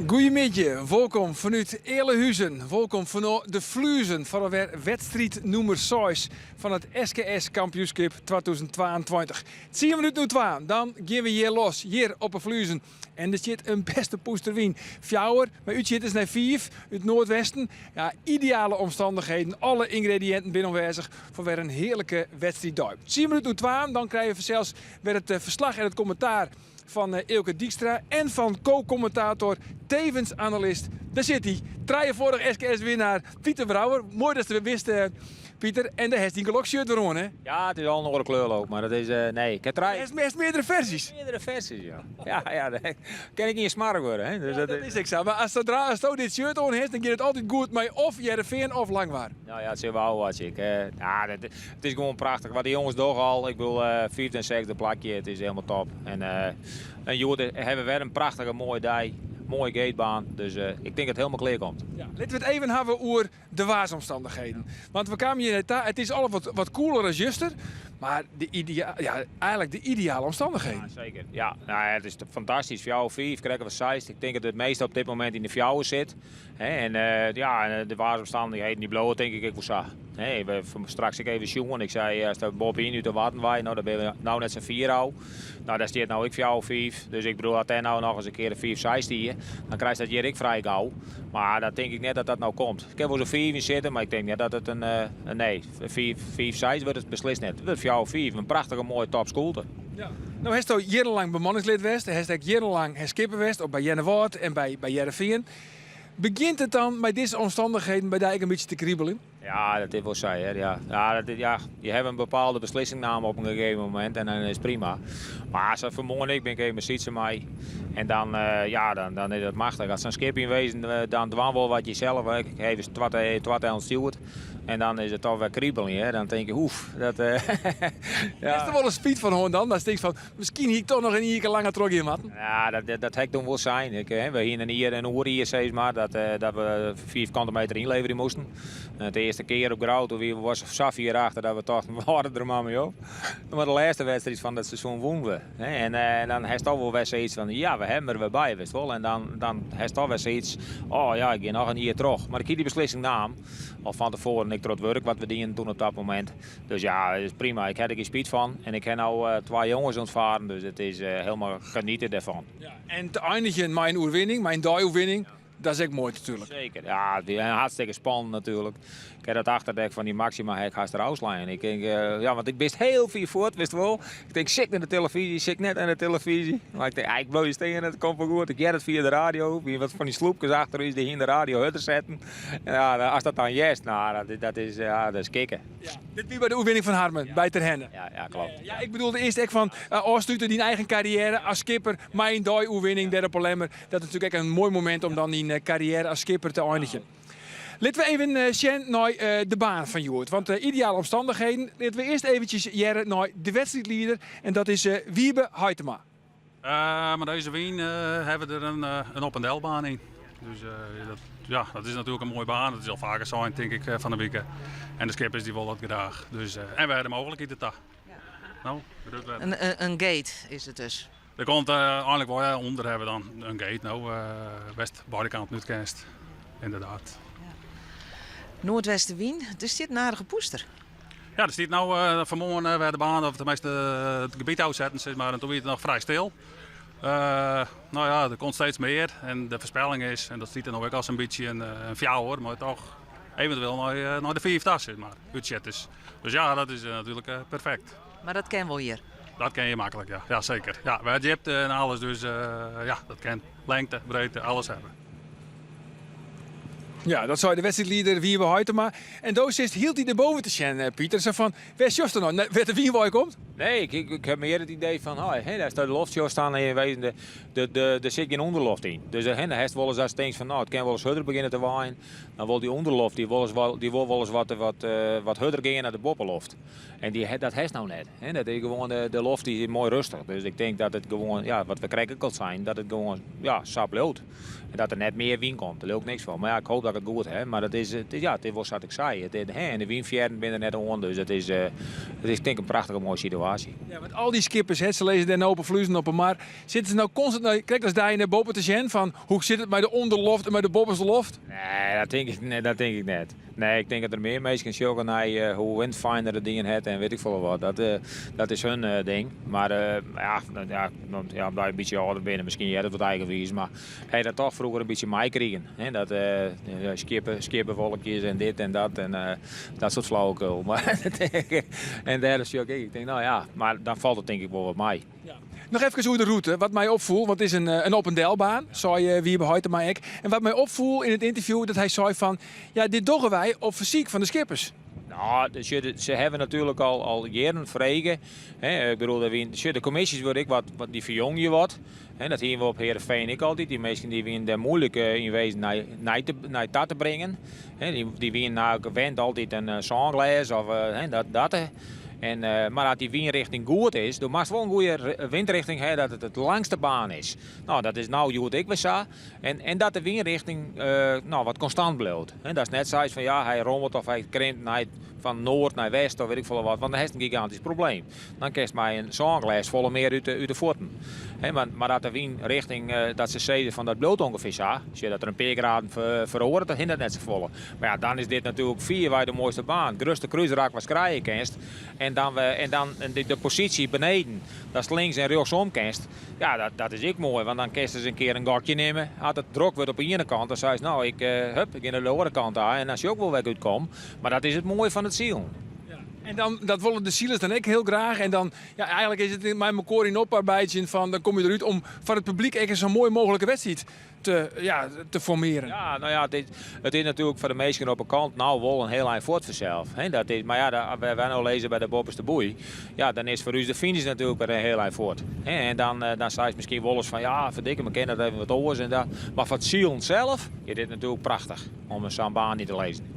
Goeiemiddei, wolkom fanút Ealahuzen. Wolkom fanôf de Fluezen foar alwer wedstriid nûmer 6 fan it SKS kampioenskip 2022. 2:10, dan gean we hjir los, hjir op 'e Fluezen. En der stiet in bêste pûster wyn. 4, mei útsjitters nei 5 út noardwesten. Ja, ideale omstannichheden, alle yngrediïnten binne oanwêzich foar wer in hearlike wedstriiddei. 2:10, dan krije we fansels wer it ferslach en it kommentaar fan Eelke Dykstra en fan ko-kommentator, tevens analist, dêr sit hy, trijefâldich SKS-winnaar Pieter Brouwer. Moai datst der wer bist, Pieter. En dêr hast dyn gelokshirt wer oan, hè? Ja, it is al in oare kleur leau ik, mar dat is, nee, ik ha trije. Hast meardere ferzjes? Meardere ferzjes, ja. Ja, ja, dêr kin ik ien smoarch wurde, hè. Dus dat is ek sa. Mar sadra asto dit shirt oan hast, dan giet it altyd goed mei of Hearrenfean of Langwar. Nou ja, it sil wol wat. Ik, ja, it is gewoan prachtich wat de jonges dogge al. Ik bedoel, fiifde en sechsde plakje, it is hielendal top. En, en hjoed hawwe we wer in prachtige moaie dei, moaie geatbaan. Dus ik tink dat it hielendal klear komt. Ja, litte we it even hawwe oer de waarsomstannichheden. Want we kamen hjir net ta, it is al wat, wat koeler as juster, mar de idea, ja, eigentlik de ideale omstannichheden. Ja, seker. Ja, nou ja, it is fantastysk. 4, 5, krekt wat 6. Ik tink dat it measte op dit momint yn de fjouwer sit. En ja, de waarsomstannichheden dy bliuwe tink ik ek wol sa. We straks ek even sjoen. Ik sei, as der boppe-yn út de Wadden wei, no, dêr binne we no net sa fier ôf. No, dêr stiet no ek 4, 5. Dus ik bedoel, as dêr no noch ris in kear in 5, 6 stie, dan krijst dat hjir ek frij gau. Mar dat tink ik net dat dat no komt. Der kin wol sa'n 5 yn sitte, mar ik tink net dat it in, nee, 5, 5, 6 wurdt it beslist net. It wurdt 4, 5, in prachtige moaie topskûlte. Ja. No hasto jierrenlang bemanningslid west, hast ek jierrenlang skipper west, op by Earnewâld en by, by Hearrenfean. Begjint it dan mei dizze omstannichheden by dy ek in bytsje te kribeljen? Ja, dat is wol sa, hear. Ja. Ja, dat is, ja, je hawwe in bepaalde beslissing naam op in gegeven momint en dan is it prima. Mar sa fanmoarn ek bin ik even mei Sytse mei. En dan, ja, dan, dan is it machtich. As sa'n skip yn wezen dan dwaan wol wat je sels ek even twa tellen stjoerd. En dan is it toch wer kribeljen, hear. Dan tink je, oef, dat, ja. Hast der wolris spyt fan hân dan? Datst tinkst fan, miskien hie ik toch noch in jierke langer trochgean moatten? Ja, dat, dat ha ik toen wol sein. Ik, hè, we hiene in jier, in oerjier sis mar, dat, dat we 5 kante meter ynleverje moasten. En de earste kear op Grou, toen wie we was sa fier achter dat we tochten, we hâlde der mar mei op. Mar de lêste wedstriid fan dat seizoen wûnen we. Hè. En dan hast toch wol wer sayts fan, ja, we hawwe 'm der wer by, witst wol. En dan, dan hast toch wer sayts, oh ja, ik gean noch in jier troch. Mar ik hie dy beslissing naam, al fan tefoaren, ek troch it wurk wat we dienen toen op dat momint. Dus ja, it is prima. Ik ha der gjin spyt fan. En ik ha no twa jonges oan it faren, dus it is hielendal geniete dêrfan. Ja, en te einigjen mei in oerwinning, mei in dei-oerwinning, dat is ek moai natuerlik. Seker, ja, it wie hartstikke spannend natuerlik. Ik ha dat achterdek fan dy Maxima ha ik hast derôf slein. Ik tink, ja, want ik bist hiel fier fuort, witst wol. Ik tink, sit ik nei de telefyzje, sit ik net nei de telefyzje. Mar ik tink, ah, ik bliuw hjir stean, it komt wol goed. Ik hear it fia de radio. Wie wat fan dy sloepkes achter ús, dy hiene de radio hurder setten. Ja, as dat dan hearst, no, dat, dat is, ja, dat is kicken. Ja, dit wie by de oerwinning fan Harmen, by Terherne. Ja, ja, kloppet. Ja, ik bedoelde earst ek fan ôfslute dyn eigen karriêre as skipper mei in dei-oerwinning dêr op 'e Lemmer. Dat is natuerlik ek in moai momint om dan dyn karriêre as skipper te einigjen. Litte we even sjen nei de baan fan hjoed. Want de ideale omstannichheden. Litte we earst eventsjes hearre nei de wedstriidlieder. En dat is Wiebe Huitema. Mei dizze wyn hawwe we der in op- en delbaan yn. Dus dat, ja, dat is natuerlik in moaie baan. Dat is al faker sein, tink ik, fan 'e wike. En de skippers dy wolle it graach. Dus, en we hawwe de mooglikheid derta. No, grut wetter. In gate is it dus? Der komt eigentlik wol, ja, ûnder hawwe we dan in gate no, wêr'tst beide kanten út kinst. Ynderdaad. Ja. Noardwestewyn, der stiet in aardige pûster. Ja, der stiet no fanmoarn wer de baan, of teminsten it gebiet ôfsetten, sis mar. En toen wie it noch frij stil. No ja, der komt steeds mear. En de foarspelling is, en dat stiet der no ek al sa'n bytsje, in 4, mar toch eventueel nei de 5 ta, sis mar, útsjitters. Dus ja, dat is natuerlik perfekt. Mar dat kin wol hjir? Dat kin hjir maklik, ja. Ja, seker. Ja, we hawwe djipte en alles, dus ja, dat kin. Lengte, breedte, alles hawwe. Ja, dat sei de wedstriidlieder Wiebe Huitema. En do sitst hieltyd nei boven te sjen, Pieter. Sa fan, wêr sjochst der no? Wêr't de wyn wei komt? Nee, ik ha mear it idee fan, oh, hè, dêr stiet de loft sjochst dan yn wezen, der sit gjin ûnderloft yn. Dus hè, dan hast wolris ast tinkst fan, no, it kin wolris hurder begjinne te waaien, dan wol dy ûnderloft, dy wol, dy wol wolris wat, wat, wat hurder gean nei de boppeloft. En dy, dat hast no net. Hè. Dat is gewoan de loft dy is moai rêstich. Dus ik tink dat it gewoan, ja, wat we krekt ek al seinen, dat it gewoan, ja, sa bliuwt. En dat der net mear wyn komt. Dêr leau ik niks fan. Mar ja, ik hoopje dat ik it goed ha. Mar it is, it is, ja, it is wol sa't ik sei. It is, hè, en de wynfearren binne der net oan. Dus it is, it is tink ik in prachtige moaie situaasje. situaasje. Ja, want al dy skippers, hè, se lizze dêr no op 'e Fluezen op 'e mar. Sitte se no konstant nei, krekt as dy, nei boppe te sjen fan hoe sit it mei de ûnderloft en mei de boppeste loft? Nee, dat tink ik, nee, dat tink ik net. Nee, ik tink dat der mear minsken sjogge nei hoe Windfinder it dien hat en wit ik folle wat. Dat, dat is hun ding. Mar ja, ja, ja, omdat je in bytsje âlder binne, miskien heart it wat eigenwiis, mar ha je dat toch froeger in bytsje meikrigen. Hè? Dat skieppewolkjes en dit en dat en dat soart flauwekul. Mar, en dêr sjoch ik, ik tink, no ja, mar dan falt it tink ik wol wat mei. Ja. Noch efkes oer de rûte. Wat my opfoel, want it is in op en delbaan, sei Wiebe Huitema ek. En wat my opfoel yn it ynterview, dat hy sei fan, ja, dit dogge wy op fersyk fan de skippers. No, se hawwe natuerlik al jierren frege. Hè, ik bedoel, de kommisjes wurde ek wat, dy ferjongje wat. Hè, dat hiene we op Heerenveen ek altyd. Dy minsken dy wiene dêr moeilik yn wezen nei ta te bringen. Hè, dy wiene nou gewend altyd in sânglês of hè, dat. En, mar as dy wynrichting goed is, do moatst wol in goede windrichting ha dat it it langste baan is. No, dat is no hjoed ek wer sa. En dat de wynrichting no, wat konstant bliuwt. Hè, datst net seist fan ja, hy rommelt of hy krimpt nei, fan noard nei west of wit ik folle wat, want dan hast in gigantysk probleem. Dan kinst mei in sânglês folle mear út de fuotten. Hè, mar as de wynrichting, dat se sizze fan dat bliuwt ûngefear sa, sjoch dat der in pear graden feroaret, dan hinderet net safolle. Mar ja, dan is dit natuerlik fierwei de moaiste baan. It grutste krúsrak watst krije kinst. En dan, en dan de posysje beneden, datst links en rjochtsom kinst. Ja, dat is ek moai, want dan kinst ris in kear in gokje nimme. As it drok wurdt op de iene kant, dan seist no, ik, hup, ik gean nei de oare kant ta en dan sjoch ik wol wêr't ik útkom. Mar dat is it moaie fan it silen. Ja. En dan, dat wolle de silers dan ek hiel graach. En dan, ja, eigenlik is it mei mekoar yn oparbeidzjen fan, dan komme je derút om foar it publyk ek in sa moai mooglike wedstriid te, ja, te formearen. Ja, no ja, it is natuerlik foar de minsken op 'e kant no wol in hiel ein fuort fansels. Hè, dat is, mar ja, da, wêr wy no lizze by de boppeste boei, ja, dan is foar ús de finish natuerlik wer in hiel ein fuort. Hè, en dan, dan seist miskien wolris fan, ja, ferdikke, we kinne dat even wat oars en dat. Mar foar it silen sels is dit natuerlik prachtich om sa'n baan yn te lizzen.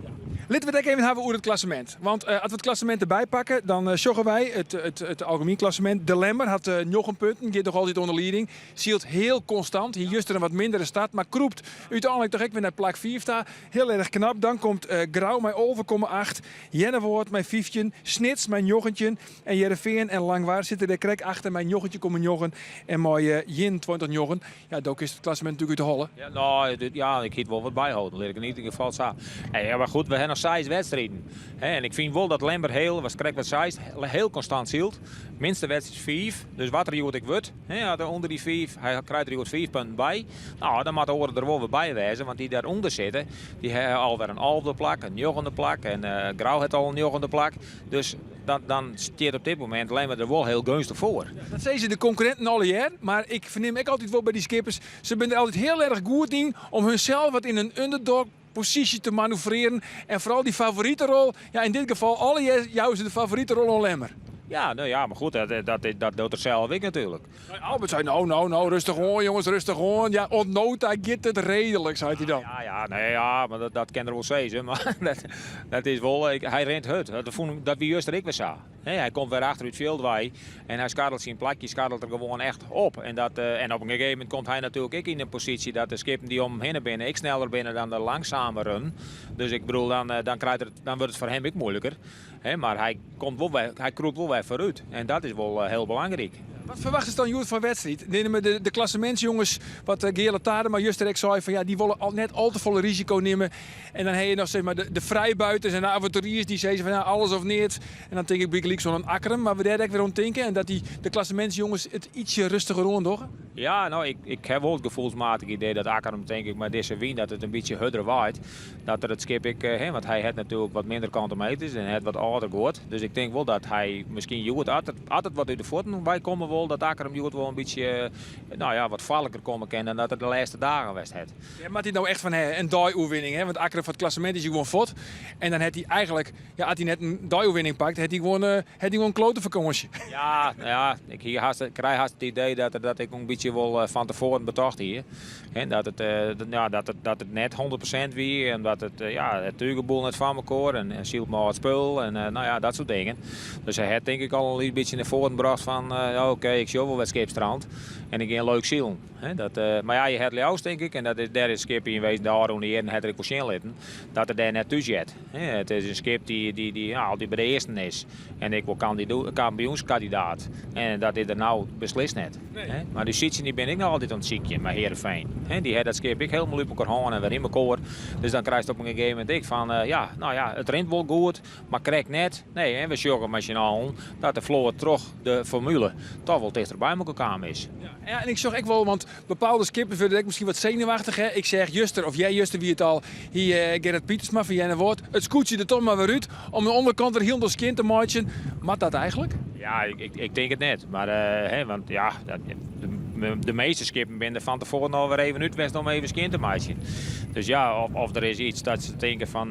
Litte we it ek even hawwe oer it klassemint. Want as we it klassemint derby pakke, dan sjogge wy it algemien klassemint. De Lemmer hat njoggen punten, giet noch altyd oan de lieding. Sylt hiel konstant, hie juster in wat mindere start, mar krûpt úteinlik toch ek wer nei plak 5 ta. Hiel erch knap. Dan komt Grou mei 11,8, Earnewâld mei 15, Snits mei 19 en Hearrenfean en Langwar sitte dêr krekt achter mei 19,9 en mei 21,9. Ja, do kinst it klassemint natuerlik út de holle. Ja, no, ja, ik hie it wol wat byholden, lit ik yn ieder gefal sa. Hey, ja, mar goed, we ha noch seis wedstriden. Hè, en ik fyn wol dat Lemmer hiel, watst krekt wat seist, hiel konstant sylt. Minste wedstriid 5, dus wat der hjoed ek wurdt, hè, as er ûnder dy 5, hy krijt der hjoed 5 punten by. No, dan moatte oaren der wol wer by wêze, want dy't dêrûnder sitte, dy ha alwer in alfde plak, in njoggende plak en Grou hat al in njoggende plak. Dus dan stiet op dit momint Lemmer der wol hiel geunstich foar. Ja, dat sizze de konkurrinten allegear, mar ik fernim ek altyd wol by dy skippers, se binne der altyd hiel erch goed yn om hunsels wat yn in underdog posysje te manoeuvrearen en foaral dy favoriterol, ja yn dit gefal allegear jouwe se de favoriterol oan Lemmer. Ja, no ja, mar goed, dat docht er sels ek natuerlik. Albert sei, no, no, no, rêstich oan jonges, rêstich oan. Ja, oant no ta giet it reedlik, sei hy dan. Ja, ja, nee, ja, mar dat kin er wol sizze, mar dat is wol, hy rint hurd. Dat fûn ik, dat wie juster ek wer sa. Hè, hy komt wer achter út it fjild wei en hy skarrelt syn plakje skarrelt er gewoan echt op. En, dat, en op in gegeven momint komt hy natuerlik ek yn in posysje dat de skippen dy't om him hinne binne ek sneller binne dan de langsameren. Dus ik bedoel, dan, dan, krijt er, dan wurdt it foar him ek moeilijker. Hè, mar hy komt wol wer, hy krûpt wol wer foarút. En dat is wol hiel belangryk. Wat ferwachtest dan hjoed fan wedstriid? Nimme de klassemintsjonges, wat Geale Tadema juster ek sei, fan ja, dy wolle al net al te folle risiko nimme. En dan ha je noch sis mar de frijbuiters en de avonturiers dy sizze fan ja, alles of neat. En dan tink ik bygelyks oan in Akkrum, mar we dêr ek wer oan tinke en dat dy de klassemintsjonges it ytsje rêstiger oan dogge? Ja, no, ik ha wol it gefoelsmatige idee dat Akkrum, tink ik, mei dizze wyn dat it in bytsje hurder waait. Dat er it skip ek, hè, want hy hat natuerlik wat minder kante meters en hat wat âlder guod. Dus ik tink wol dat hy miskien hjoed, as it wat út de fuotten wei komme wol, dat Akkrum hjoed wol in bytsje, no ja, wat foarliker komme kin dan dat er de lêste dagen west hat. Dêr moat hy no echt fan ha, in dei-oerwinning, hè? Want Akkrum foar it klassemint is hy gewoan fuort. En dan hat hy eigenlik, ja, as hy net in dei-oerwinning pakt, hat hy gewoan, hat hy gewoan in klote fakânsje. Ja, no ja, ik hie hast, ik krij hast it idee dat er dat ek in bytsje bytsje wol fan tefoaren betocht hie. Hè, dat it, ja, dat it net 100% wie en dat it, ja, it túgeboel net foar mekoar en sylt mei it spul en nou ja, dat soart dingen. Dus hy hat tink ik al in lyts bytsje nei foaren brocht fan ja, oké, ik sjoch wol wêr't skip strandt en ik gean leuk silen. Hè, dat, mar ja, je hat leafst tink ik, en dat is, dêr is it skip yn wezen de ôfrûne jierren hat er ek wol sjen litten, dat er dêr net thús heart. Hè, it is in skip dy't ja, altyd by de earsten is en ek wol kampioenskandidaat. En dat is er no beslist net. Nee. Mar dy Sytsen dy bin ek noch altyd oan it sykjen mei Heerenveen. Dy ha dat skip ek hielendal út mekoar hân en wer yn mekoar. Dus dan krijst op in gegeven momint ek fan, ja, nou ja, it rint wol goed, mar krekt net. Nee, en we sjogge mei syn allen dat de float troch de formule toch wol tichter by mekoar kaam is. Ja, en ik sjoch ek wol, want bepaalde skippers wurde ek miskien wat senuwachtich. Hè? Ik seach juster, of earjuster wie it al, hie Gerrit Pietersma fan Earnewâld it skûtsje der toch mar wer út om de ûnderkant wer hielendal skjin te meitsjen. Moat dat eigentlik? Ja, ik tink it net. Mar, hè, want ja, de measte skippen binne der fan tefoaren al wer even út west om even skjin te meitsjen. Dus ja, of der is iets dat se tinke fan,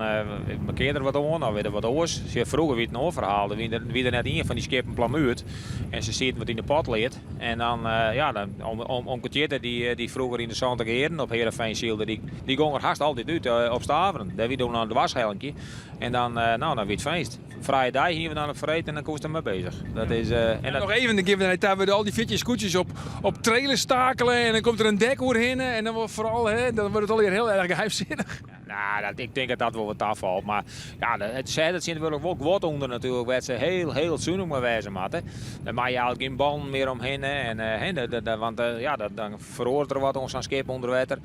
mankear der wat oan of is der wat oars. Sjoch, froeger wie it in oar ferhaal. Der wie der net ien fan dy skippen plamuerd en se sieten wat yn de potlead. En dan, ja, dan, om Tjitte, dy't froeger yn de santich jierren op Heerenveen sylde, dy gong er hast altyd út op Staveren. Dêr wie doe noch in dwarshellinkje. En dan, no, dan wie it feest. Frije dei hiene we dan op freed en dan koest der mei bezich. Dat is, en dat... Noch even, dan gean we der nei ta, wurde al dy 14 skûtsjes op trailers stakele en dan komt der in dek oerhinne en dan wol foaral, hè, dan wurdt it allegear hiel erch geheimsinnich. Nou, ik tink dat dat wol wat tafalt. Mar ja, it set it tsjintwurdich wol guod ûnder natuerlik, wêr't se hiel, hiel sunich mei wêze moatte. Dêr meie je eigentlik gjin bannen mear omhinne. En, hè, want ja, dan feroaret der wat oan sa'n skip ûnder wetter.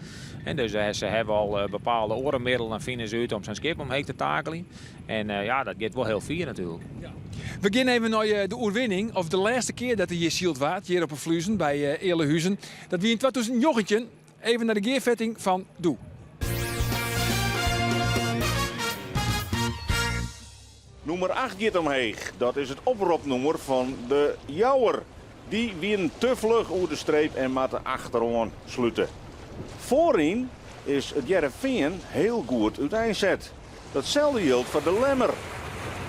En dus se hawwe al bepaalde oare middelen fine se út om sa'n skip omheech te takeljen. En ja, dat giet wol hiel fier natuerlik. Ja. We gean even nei de oerwinning, of de lêste kear dat der hjir syld waard, hjir op 'e Fluezen by Ealahuzen. Dat wie yn 2019. Even nei de gearfetting fan doe. Nûmer 8 giet omheech. Dat is it opropnûmer fan de Jouwer. Dy wienen te fluch oer de streep en moatte achteroan slute. Foaryn is it Hearrenfean heel goed úteinset. Datselde jildt foar de Lemmer.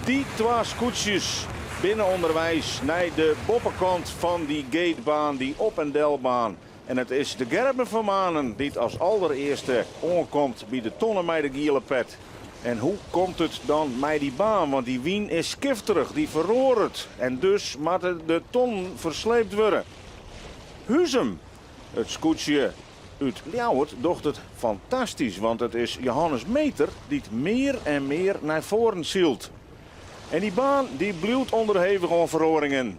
Dy twa skûtsjes binne ûnderweis nei de boppekant fan dy gatebaan, dy op en delbaan. En it is de Gerben van Manen dy't as alderearste oankomt by de tonne mei de giele pet. En hoe komt it dan mei dy baan? Want dy wyn is skifterich, dy feroaret en dus moatte de tonnen fersleept wurde. Huzum, it skûtsje út Ljouwert, docht it fantastysk, want it is Johannes Meeter dy't mear en mear nei foaren sylt. En dy baan dy bliuwt ûnderhevich oan feroaringen.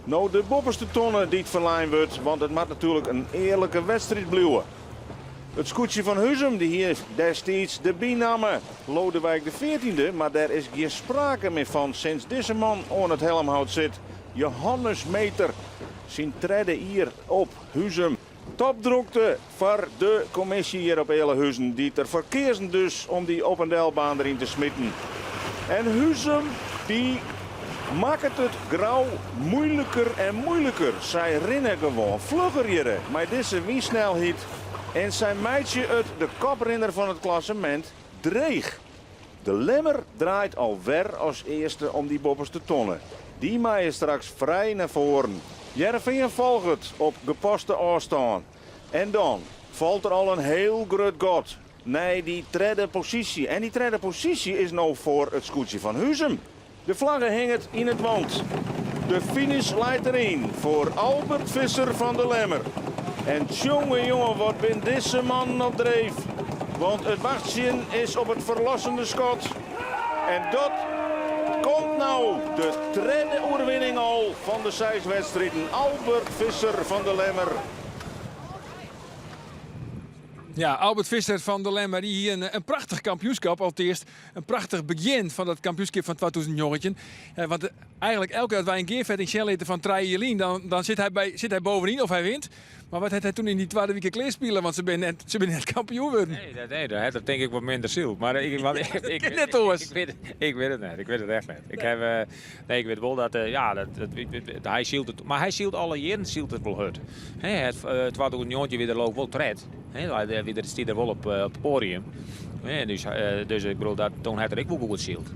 No de boppeste tonne dy't ferlein wurdt, want it moat natuerlik in earlike wedstriid bliuwe. It skûtsje fan Huzum dy hie destiids de bynamme Lodewijk de Veertiende, mar dêr is gjin sprake mear fan sinds dizze man oan it helmhout sit, Johannes Meeter. Syn tredde jier op Huzum. Topdrokte foar de kommisje hjir op Ealahuzen, dy't der foar keazen dus om dy op en delbaan deryn te smiten. En Huzum dy makket it Grou moeiliker en moeiliker. Sy rinne gewoan flugger hjirre mei dizze wynsnelheid en sy meitsje it de koprinner fan it klassemint dreech. De Lemmer draait al wer as earste om dy boppeste tonne. Dy meie straks frij nei foaren. Hearrenfean folget op gepaste ôfstân. En dan falt der al in heel grut gat nei dy tredde posysje. En dy tredde posysje is no foar it skûtsje fan Huzum. De flagge hinget yn it want. De finish leit deryn foar Albert Visser fan De Lemmer. En tsjonge jonge, wat bin dizze mannen op dreef. Want it wachtsjen is op it ferlossende skot. En dat komt no, de tredde oerwinning al fan de seis wedstriden. Albert Visser fan De Lemmer. Ja, Albert Visser fan De Lemmer dy hie in prachtich kampioenskip. Alteast, in prachtich begjin fan dat kampioenskip fan 2019. Want eigentlik elke kear dat wy in gearfetting sjen litte fan trije jier lyn, dan sit hy, by, sit hy bovenyn of hy wint. Mar wat hat hy toen yn dy twadde wike klearspile? Want se binne net kampioen wurden. Nee, nee, dan hat er tink ik wat minder syld. Mar ik, want, ik, Kin net oars. Ik wit it net. Ik wit it echt net. Ik heb, nee, ik wit wol dat, ja, dat, hy sylt it, mar hy sylt alle jierren sylt it wol hurd. Hè, het, 2019 wie er loof wol tred. Hè, hy wie der, stie der wol op het podium. Dus, dus ik bedoel, dat, toen hat er ek wol goed syld.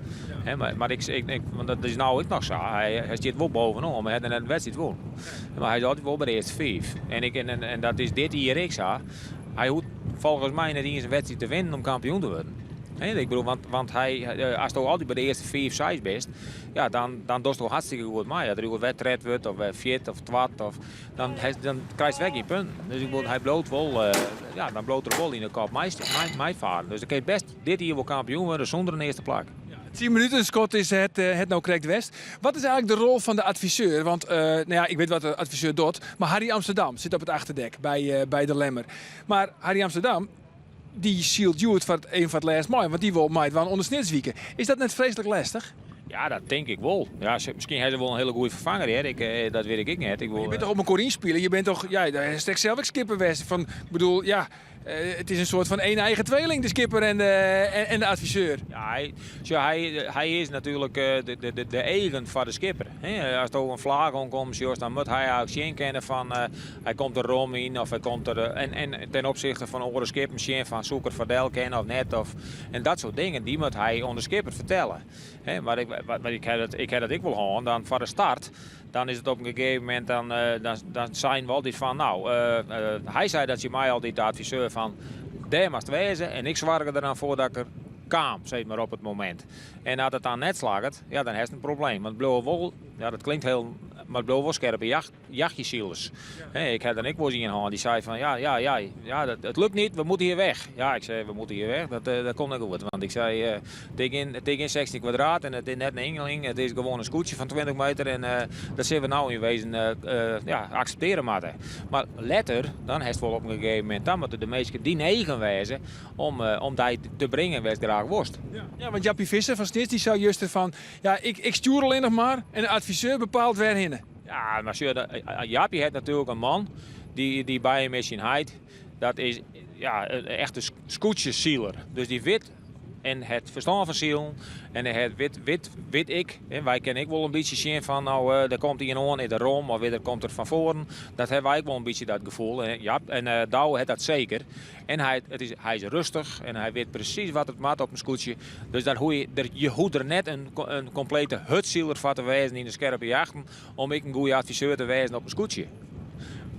Ja. Mar, mar ik, ik, want dat is nou ek noch sa. Hy, hy stiet wol bovenoan, mar hy hat net in wedstriid wûn. Mar hy is altyd wol by de earste fiif. En, ik, en, en dat is dit jier ek sa. Hy hoecht folgens my net iens in wedstriid te winnen om kampioen te wurden. Ik bedoel, want, want hy, as do altyd by de earste fiif, seis bist, ja, dan, dan dochsto hartstikke goed mei. As der wer tred wurdt, of wer fjird of twad, of, dan, dan krijst wer gjin punten. Dus ik bedoel, hy bliuwt wol, uh, ja, dan bliuwt er wol yn de kop meifarren. Dus dan kin bêst dit jier wol kampioen wurde sûnder in earste plak. Ja, 10 minuten, skot is het, het no krekt west. Wat is eigenlijk de rol fan de adviseur? Want uh, nou ja, ik wit wat de adviseur docht, mar Harry Amsterdam sit op it achterdek by, uh, by de Lemmer. Mar Harry Amsterdam, dy sylt hjoed foar it, even foar it lêst mei, want dy wol meidwaan oan de Snitswike. Is dat net freeslik lestich? Ja, dat tink ik wol. Ja, miskien ha se wol in hiele goede ferfanger hear. Ik, eh, dat wit ik ek net. Ik wol, je bent toch op elkoar ynspile? Je bent toch, ja, daar is sels ek skipper west. Fan, ik bedoel, ja, eh, it is in soart fan eeneiige tweeling, de skipper en de, en, en de adviseur. Ja, hy, so, hy, hy is natuerlik eh, de, de, de, de eagen foar de skipper. As der in flaach oankomt, sjochst, dan moat hy eigentlik sjen kinne fan uh, hy komt der rom yn of hy komt der en, en ten opsichte fan oare skippen sjen fan soe ik der foardel kinne of net of en dat soart dingen dy moat hy oan de skipper fertelle. Hè, mar ik, mar ik ha dat, ik ha dat ek wol hân dan foar de start. Dan is it op in gegeven momint dan, dan, dan seinen we altyd fan no, uh, uh, hy sei dat tsjin my altyd de adviseur fan dêr moatst wêze en ik soarge der dan foar dat ik der kaam, sis mar op it momint. En as it dan net slagget, ja, dan hast in probleem. Want it bliuwe wol, ja, dat klinkt hiel, mar it bliuwe wol skerpe jacht, jachtjesilers. Ja. Ik ha dan ek wolris ien hân dy sei fan ja, ja, ja, ja dat, het lukt niet, we moeten hier weg. Ja, ik sei, we moeten hier weg, dat, uh, dat komt net goed. Want ik sei, uh, het is gjin, it is gjin 16 kwadraat en it is net in Yngeling, it is gewoan in skûtsje fan 20 meter en uh, dat sille we no yn wezen uh, ja, akseptearje moatte. Mar letter, dan hast wol op in gegeven momint, dan moatte de minsken dyn eagen wêze om, uh, om dy te bringen wêr'tst graach wolst. Ja, ja, want Jappie Visser fan Snits dy sei juster fan ja, ik, ik stjoer allinnich mar en de adviseur bepaalt wêrhinne. Ja, mar sjoch, Jappie hat natuerlik in man dy, dy by him is, syn heit. Dat is ja, in echte skûtsjesiler. Dus dy wit en hat ferstân fan silen. En hy hat wit, wit, wit ik, hè, wy kinne ek wol in bytsje sjen fan no, uh, der komt ien oan, is der rom of der komt er fan foaren. Dat hawwe wy ek wol in bytsje dat gefoel. En, ja, en uh, Douwe hat dat seker. En hy, it is, hy is rêstich en hy wit presys wat it moat op in skûtsje. Dus dat hoe je, der, je hoecht der net in, in komplete hurdsiler foar te wêzen yn de skerpe jachten om ek in goede adviseur te wêzen op in skûtsje.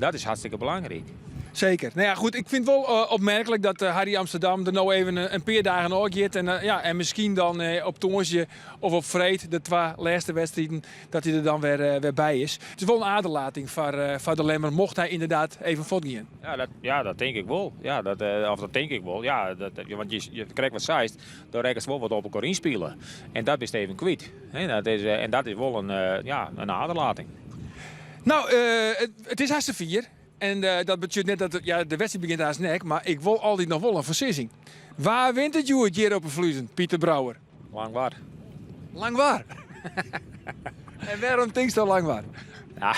Dat is hartstikke belangryk. Seker. No ja, goed, ik fyn it wol uh, opmerklik dat uh, Harry Amsterdam der no even in, in pear dagen ôfgiet. En, uh, ja, en miskien dan op tongersdei of op freed, de twa lêste wedstriden, dat hy der dan wer, wer by is. It is wol in aderlating foar, foar de Lemmer, mocht hy ynderdaad even fuortgean. Ja, dat, ja, dat tink ik wol. Ja, dat, of dat tink ik wol. Ja, dat, want je, je krekt wat seist, dan rekkest wol wat op elkoar ynspile. En dat bist even kwyt. Hè, dat is, en dat is wol in, ja, in aderlating. No, uh, it is hast fier. En uh, dat betsjut net dat ja, de wedstriid begjint hast nek, mar ik wol altyd noch wol in foarsizzing. Wa wint it hjoed hjir op 'e Fluezen, Pieter Brouwer? Langwar. Langwar? en wêrom tinksto Langwar? Ja,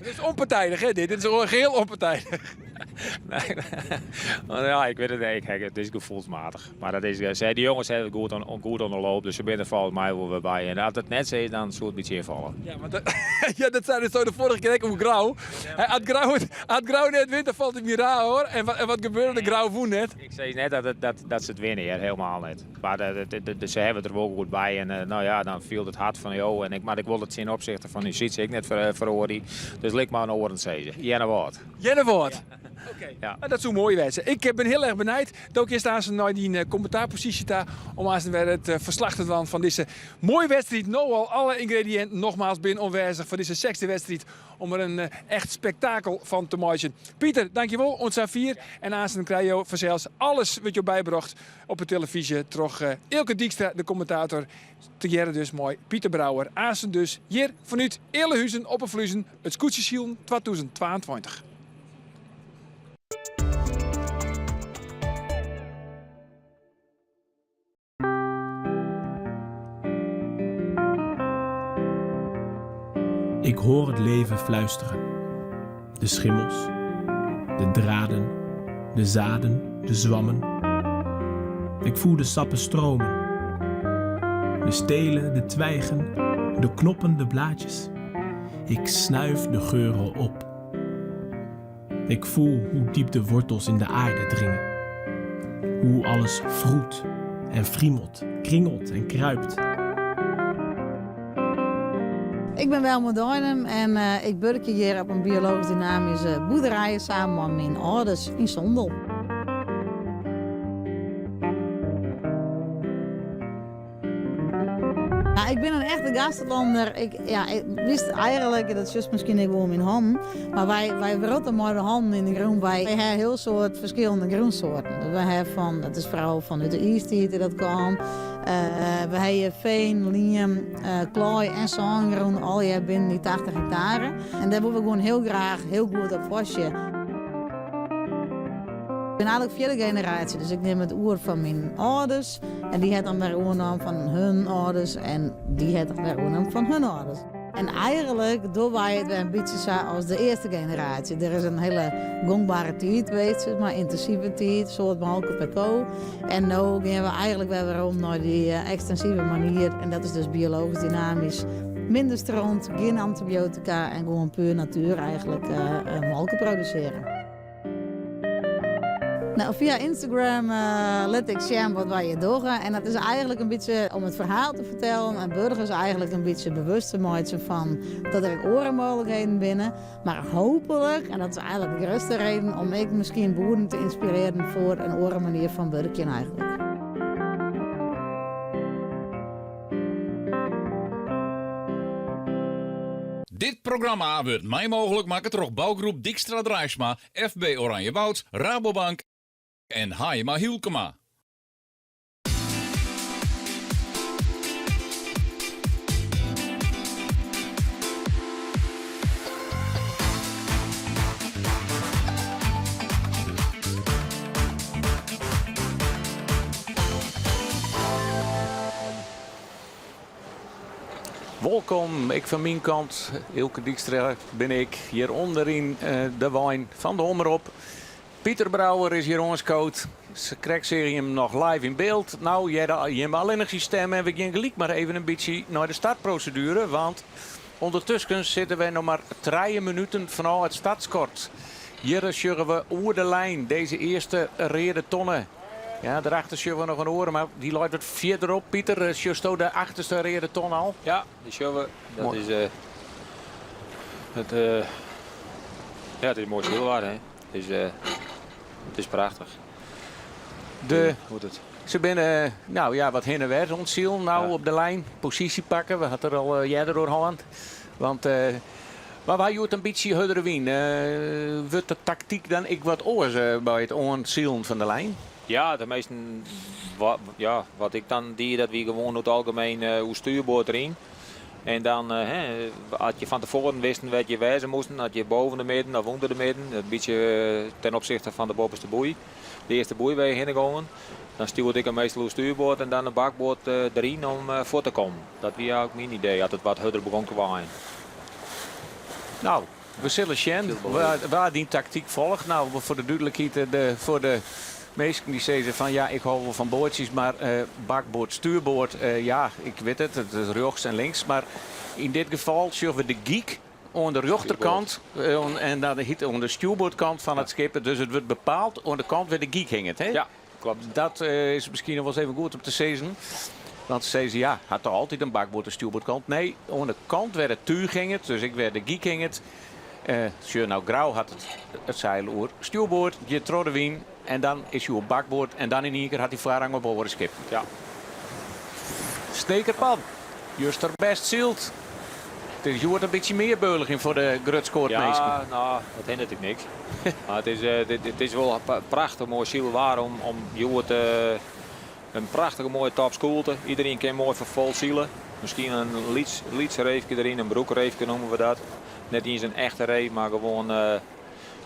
Dit is ûnpartijdich, hè? Dit, dit is hiel ûnpartijdich. Nee, ja, ik wit it net. Ik, it is gefoelsmatich. Mar dat is, eh, de jonges hawwe it goed, oan, goed oan de loop, dus se binne der folgens my wol wer by. En as it net sa is, dan soe it my tsjinfalle. Ja, want dat, ja, dat sei dus de foarige kear ek oer Grou. As Grou, as Grou net wint, dan falt it my raar hoor. En wat, en wat gebeurde der? Grou wûn net. Ik sis net dat, it, dat, dat se it winne, hear. Hielendal net. Mar de, se hawwe it der wol goed by. En uh, no ja, dan fielt it hert fan jo. En ik, mar ik wol it tsjin opsichte fan ús Sytse ek net fer, feroarje. Dus lit mar in oaren sizze. Earnewâld. Earnewâld. Oké, ja. Dat soe moai wêze. Ik bin hiel erch benijd. Do kinst aanst nei dyn kommentaarposysje ta om aanst wer it ferslach te dwaan fan dizze moaie wedstriid. No al alle yngrediïnten nogmaals binne oanwêzich foar dizze sechsde wedstriid om der in echt spektakel fan te meitsjen. Pieter, dankjewol. Oant safier. En aanst krije jo fansels alles wurdt jo bybrocht op 'e telefyzje troch Eelke Dykstra, de kommentator. Tegearre dus mei Pieter Brouwer. Aanst dus hjir fanút Ealahuzen op 'e Fluezen it Skûtsjesilen 2022. Ik hoor het leven fluisteren. De schimmels, de draden, de zaden, de zwammen. Ik voel de sappen stromen. De stelen, de twijgen, de knoppen, de blaadjes. Ik snuif de geuren op. Ik voel hoe diep de wortels in de aarde dringen. Hoe alles wroet en wrimelt, kringelt en kruipt. Ik bin Welma Deinum en ik wurkje hjir op in biologysk dynamyske boerderij samen mei myn âlders yn Sondel. Nou, ik bin in echte Gaasterlanner. Ik, ja, ik wist eigenlijk, dat is miskien ek wol myn hannen, mar wy, wy wrotte mei de hannen yn de grûn. Wy hawwe in hiel soad ferskillende grûnsoarten. Dus wy hawwe fan, it is foaral fanút de iistiid dat kaam. We hawwe fean, liem, klaai en sângrûn allegear binnen dy 80 hektare. En dêr wolle we gewoan hiel graach hiel goed op pasje. Ik bin eigenlik fjirde generaasje, dus ik nim it oer fan myn âlders. En dy hat dan wer oernommen fan hun âlders en dy hat dan wer oernommen fan hun âlders. En eigenlik dogge wy it wer in bytsje sa as de earste generaasje. Der is in hiele gongbere tiid west, sis mar, yntinsive tiid, soad molke per ko. En no gean we eigenlik wer werom nei dy ekstensive manier en dat is dus biologysk dynamysk. Minder stront, gjin antibiotika en gewoan puer natuer eigenlik molke produsearje. Nou, fia Instagram lit ik sjen wat wy hjir dogge. En dat is eigenlik in bytsje om it ferhaal te fertellen en burgers eigenlik in bytsje bewust te meitsjen fan dat der ek oare mooglikheden binne. Mar hooplik, en dat is eigenlik de grutste reden, om ek miskien boeren te ynspirearjen foar in oare manier fan wurkjen eigenlik. Dit programma wurdt mei mooglik makke troch bougroep Dykstra Draisma, FB Oranjewoud, Rabobank en Haaima Hylkema. Wolkom, ek fan myn kant, Eelke Dykstra bin ik, hjir ûnderyn de wein fan de Omrop. Pieter Brouwer is hjir oanskood. Krekt seagen jim noch live yn byld. No hearre jim allinnich syn stim en we gean gelyk mar even in bytsje nei de startproseduere, want ûndertusken sitte wy noch mar trije minuten fanôf it startskot. Hjir sjogge we oer de lijn dizze earste reade tonne. Ja, derachter sjogge we noch in oare, mar dy leit wat fierderop. Pieter, sjochsto de achterste reade ton al? Ja, dy sjogge we. Dat is, it, ja, it is moai sylwaar, hè. It is, it is prachtich. De, se binne nou ja, wat hinne wer oan it silen no op de lijn. Posysje pakke, we ha it der al earder oer hân. Want mar wy hjoed in bytsje hurdere wyn. Wurdt de taktyk dan ek wat oars by it oansilen fan de lijn? Ja, de measten, ja, wat ik dan die, dat wie gewoan oer it algemeen oer stuurboard deryn. En dan, hè, as je fan tefoaren wisten wêr't je wêze moasten, as je boven de midden of ûnder de midden, in bytsje ten opzichte fan de boppeste boei, de earste boei wêr je hinne gongen, dan stjoerde ik him meastal oer stuurboard en dan de bakboard deryn om fuort te kommen. Dat wie eigenlik myn idee, as it wat hurder begûn te waaien. Nou, we sille sjen wa dyn taktyk folget. Nou, foar de dúdlikheid, foar de minsken dy't sizze fan ja, ik hâld wol fan boatsjes, mar bakboard, stuurboard, ja, ik wit it, it is rjochts en links. Mar yn dit gefal sjogge we de gyk oan de rjochterkant en dan hyt oan de stjoerboardkant fan it skip. Dus it wurdt bepaald oan de kant wêr't de gyk hinget, hè? Ja, klopt. Dat is miskien noch wolris even goed om te sizzen. Want se sizze, ja, hat toch altyd in bakboard en stjoerboardkant? Nee, oan de kant wêr't it túch hinget, dus ek wêr't de gyk hinget. Sjoch, no Grou hat it seil oer stjoerboard, giet troch de wyn en dan is hy oer bakboard en dan yn ien kear hat hy foarrang op oare skippen. Ja. Snekerpan, juster bêst syld. It is hjoed in bytsje mear beuligjen foar de grutskoatminsken. Ja, no, dat hindert ek niks. Mar it is wol prachtich moai sylwaar om hjoed in prachtige moaie topskûlte. Iderien kin moai foar fol sile. Miskien in lyts, lyts reefke deryn, in broekreefke noeme we dat. Net iens in echte reef, mar gewoan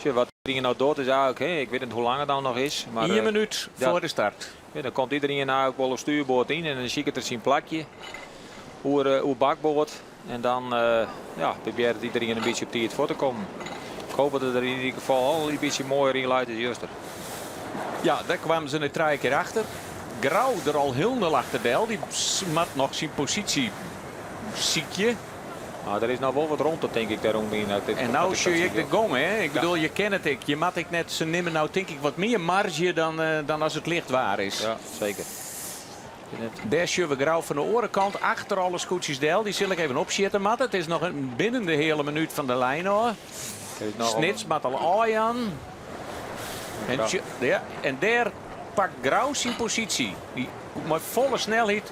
sjoch, wat iderien no docht is eigenlik, hè, ik wit net hoe lang it no noch is. Mar, Ien minút foar de start. Ja, dan komt iderien eigenlik wol op stuurboard yn en dan siket er syn plakje oer bakboard. En dan ja, probearret iderien in bytsje op tiid fuort te kommen. Ik hoop dat it der yn ieder gefal al in bytsje moaier yn leit as juster. Ja, dêr kwamen se nei trije kear achter. Grou der al hielendal achter del. Dy moat noch syn posysje sykje. Maar der is noch wol wat romte tink ik dêr ûnderyn. En no sjoch ik de gong, hè. Ik bedoel, je kenne it ek. Je moatte ek net, se nimme no tink ik wat mear marzje dan, dan as it licht waar is. Ja, seker. Dêr sjogge we Grou fan de oare kant achter alle skûtsjes del. Dy sil ik even opsjitte moatte. It is noch in binnen de heale minút fan de lijn ôf. Snits moat al ôfjaan. En, ja, en dêr pakt Grou syn posysje. Dy, mei folle snelheid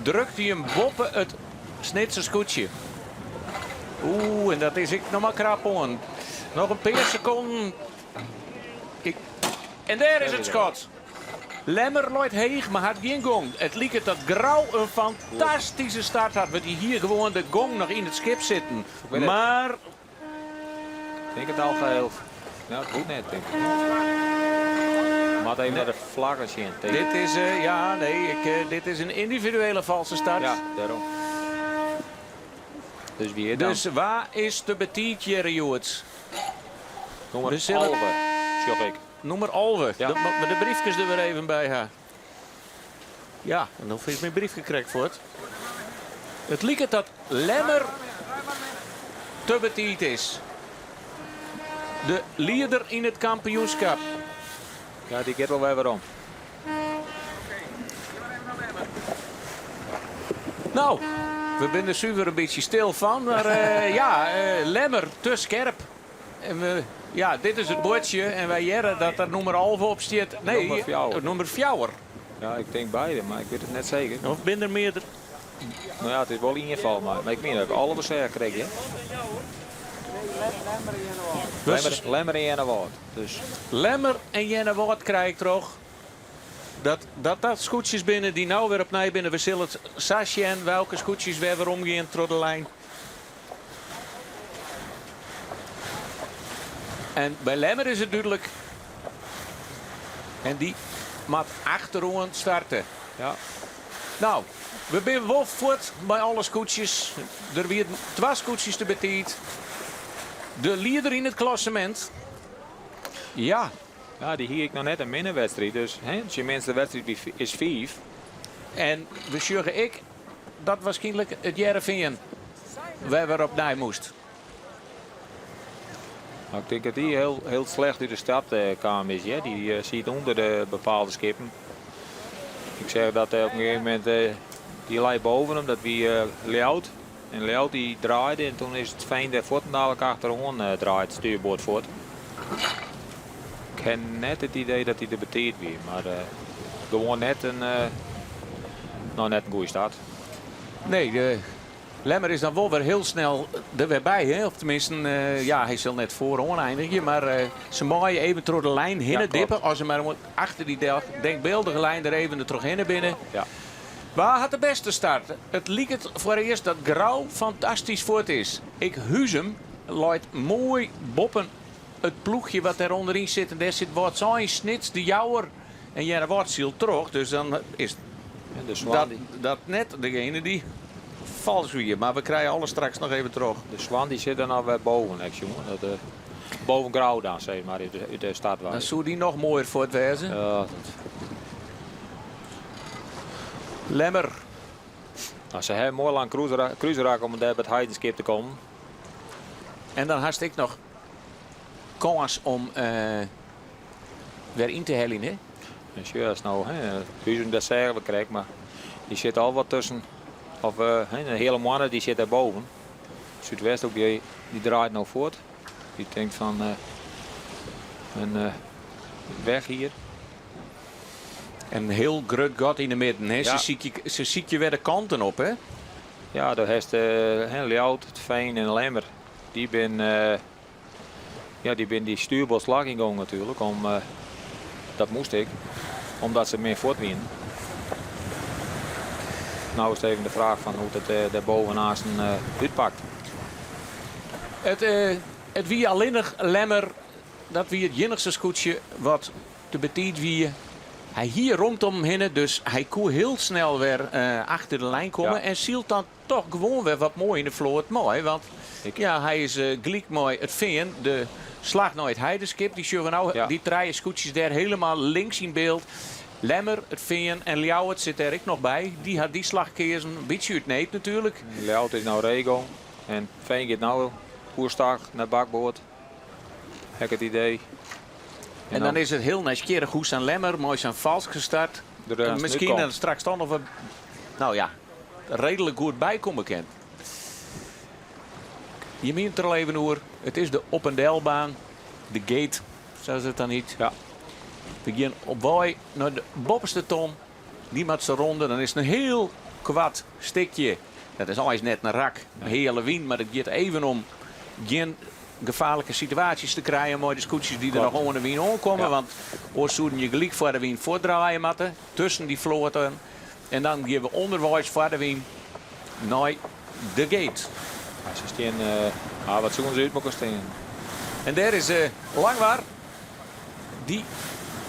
drukt hy him boppe it Snitser skûtsje. Oeh, en dat is ek noch mar krap oan. Noch in pear sekonden. Ik... En dêr is it skot. Lemmer leit heech, mar hat gjin gong. It liket dat Grou in fantastyske start hat, want dy hie gewoan de gong noch yn it skip sitten. Mar Ik tink it algeheel. Ja, it hoecht net, tink ik. Moat even nei de flagge sjen. Dit is, ja, nee, ik, dit is in yndividuele falske start. Ja, dêrom. Dus wie dan? Dus wa is te betiid hjir hjoed? Nûmer 11, sjoch ik. Nûmer 11. Ja. Dan moatte we de briefkes der wer even by ha. Ja, en dan is myn briefke krekt fuort. It liket dat Lemmer te betiid is. De lieder yn it kampioenskip. Ja, dy giet wol wer werom. No, we binne der suver in bytsje stil fan, mar eh, ja, eh, Lemmer te skerp. En we, ja, dit is it buordsje en wy hearre dat der nûmer 11 op stiet. Nee, Nûmer fjouwer. Nûmer fjouwer. Ja, ik tink beide, mar ik wit it net seker. Of binne der mearder? No ja, it is wol ien fal, mar ik mien dat ik 11 seach krekt, ja. Lemmer, Lemmer en Earnewâld. Dus. Lemmer en Earnewâld krij ik troch. Dat dat, dat skûtsjes binne dy't no wer opnij binne. We sille it sa sjen welke skûtsjes wer werom gean troch de lijn. En by Lemmer is it dúdlik. En dy moat achteroan starte. Ja. No, we binne wol fuort mei alle skûtsjes. Der wienen twa skûtsjes te betiid. De lieder yn it klassemint. Ja. Ja, dy hie ek noch net in minne wedstriid. Dus hè, syn minste wedstriid is fiif. En we sjogge ek dat wierskynlik it Hearrenfean wer wer opnij moast. Nou, ik tink dat dy hiel, hiel slecht út de start kaam is. Ja. Dy siet ûnder de bepaalde skippen. Ik seach dat op in gegeven momint dy lei boven him, dat wie Ljouwert. En Ljouwert dy draaide en toen is it Veen dêr fuortendalik achteroan draaid, stuurboard fuort. Ik ha net it idee dat hy der betiid wie, mar gewoan net in, no, net in goede start. Nee, de Lemmer is dan wol wer hiel snel der wer by. Hè? Of teminsten, ja, hy sil net foaroan einigje, mar se meie even troch de lijn hinne dippe. As se mar achter dy denkbeeldige lijn der even trochhinne binne. Wa hat de bêste start? It liket foarearst dat Grou fantastysk fuort is. Ek Huzum leit moai boppe it ploechje wat dêr ûnderyn sit. En dêr sit Wâldsein, Snits, De Jouwer en Earnewâld sylt troch. Dus dan is En de Swan dat net degene dy't falsk wie. Mar we krije alles straks noch even troch. De Swan dy sit der noch wer boven, ek sjoen. Dat, boven Grou dan, sis mar, út de start wei. Dan soe dy noch moaier fuort wêze. Ja, dat... Lemmer. Nou, se hawwe moai lang krúsrak om dêr by it Heidenskip te kommen. En dan hast ek noch kâns om wer yn te heljen, hè? En sjoch, as no, hè, Huzum, dat seagen we krekt, mar dy sit al wat tusken. Of hè, in hiele moanne, dy sit dêr boven. Súdwesthoek, dy, dy draait no fuort. Dy tinkt fan in weg hier. In hiel grut gat yn de midden, hè? Ja. Se sykje wer de kanten op, hè? Ja, do hast hè, Ljouwert, it Veen en Lemmer. Dy binne, ja, dy binne dy stuurboardslach yngongen natuerlik. Om, dat moast ek, omdat se mear fuort wienen. No is it even de fraach fan hoe't it dêr boven aansten útpakt. It wie allinnich Lemmer, dat wie it iennichste skûtsje wat te betiid wie. Hy hie romte om him hinne, dus hy koe hiel snel wer achter de lijn komme. Ja. En sylt dan toch gewoan wer wat moai yn de float mei. Want ja, hy is gelyk mei it Fean, de slach nei it Heidenskip. Dy sjogge no, Ja. dy trije skûtsjes dêr helemaal links yn byld. Lemmer, it Fean en Ljouwert sit dêr ek noch by. Dy hat dy slach keazen, in bytsje út need natuerlik. Ljouwert is no ree gong. En Veen giet no oerstag nei bakboard. Ha ik it idee. En dan is it hiel nijsgjirrich hoe sa'n Lemmer mei sa'n falske start Der miskien komt. dan straks toch noch wat, nou ja, reedlik goed bykomme kin. Je mient der al even oer. It is de op en delbaan, de gate, sa it dan hjit. Ja. We gean op wei nei de boppeste ton. Dy moat se ronde. Dan is it in hiel koart stikje. Dat is eins net in rak, in heale wyn, mar it giet even om gjin gefaarlike situaasjes te krijen mei de skûtsjes dy't der noch oan de wyn oankomme. Want oars soenen je gelyk foar de wyn fuortdraaie moatte tusken dy floaten. En dan gean we ûnderweis foar de wyn nei de gate. Ja, se stean, ah, wat soenen se út mekoar stean? En dêr is Langwar. Dy,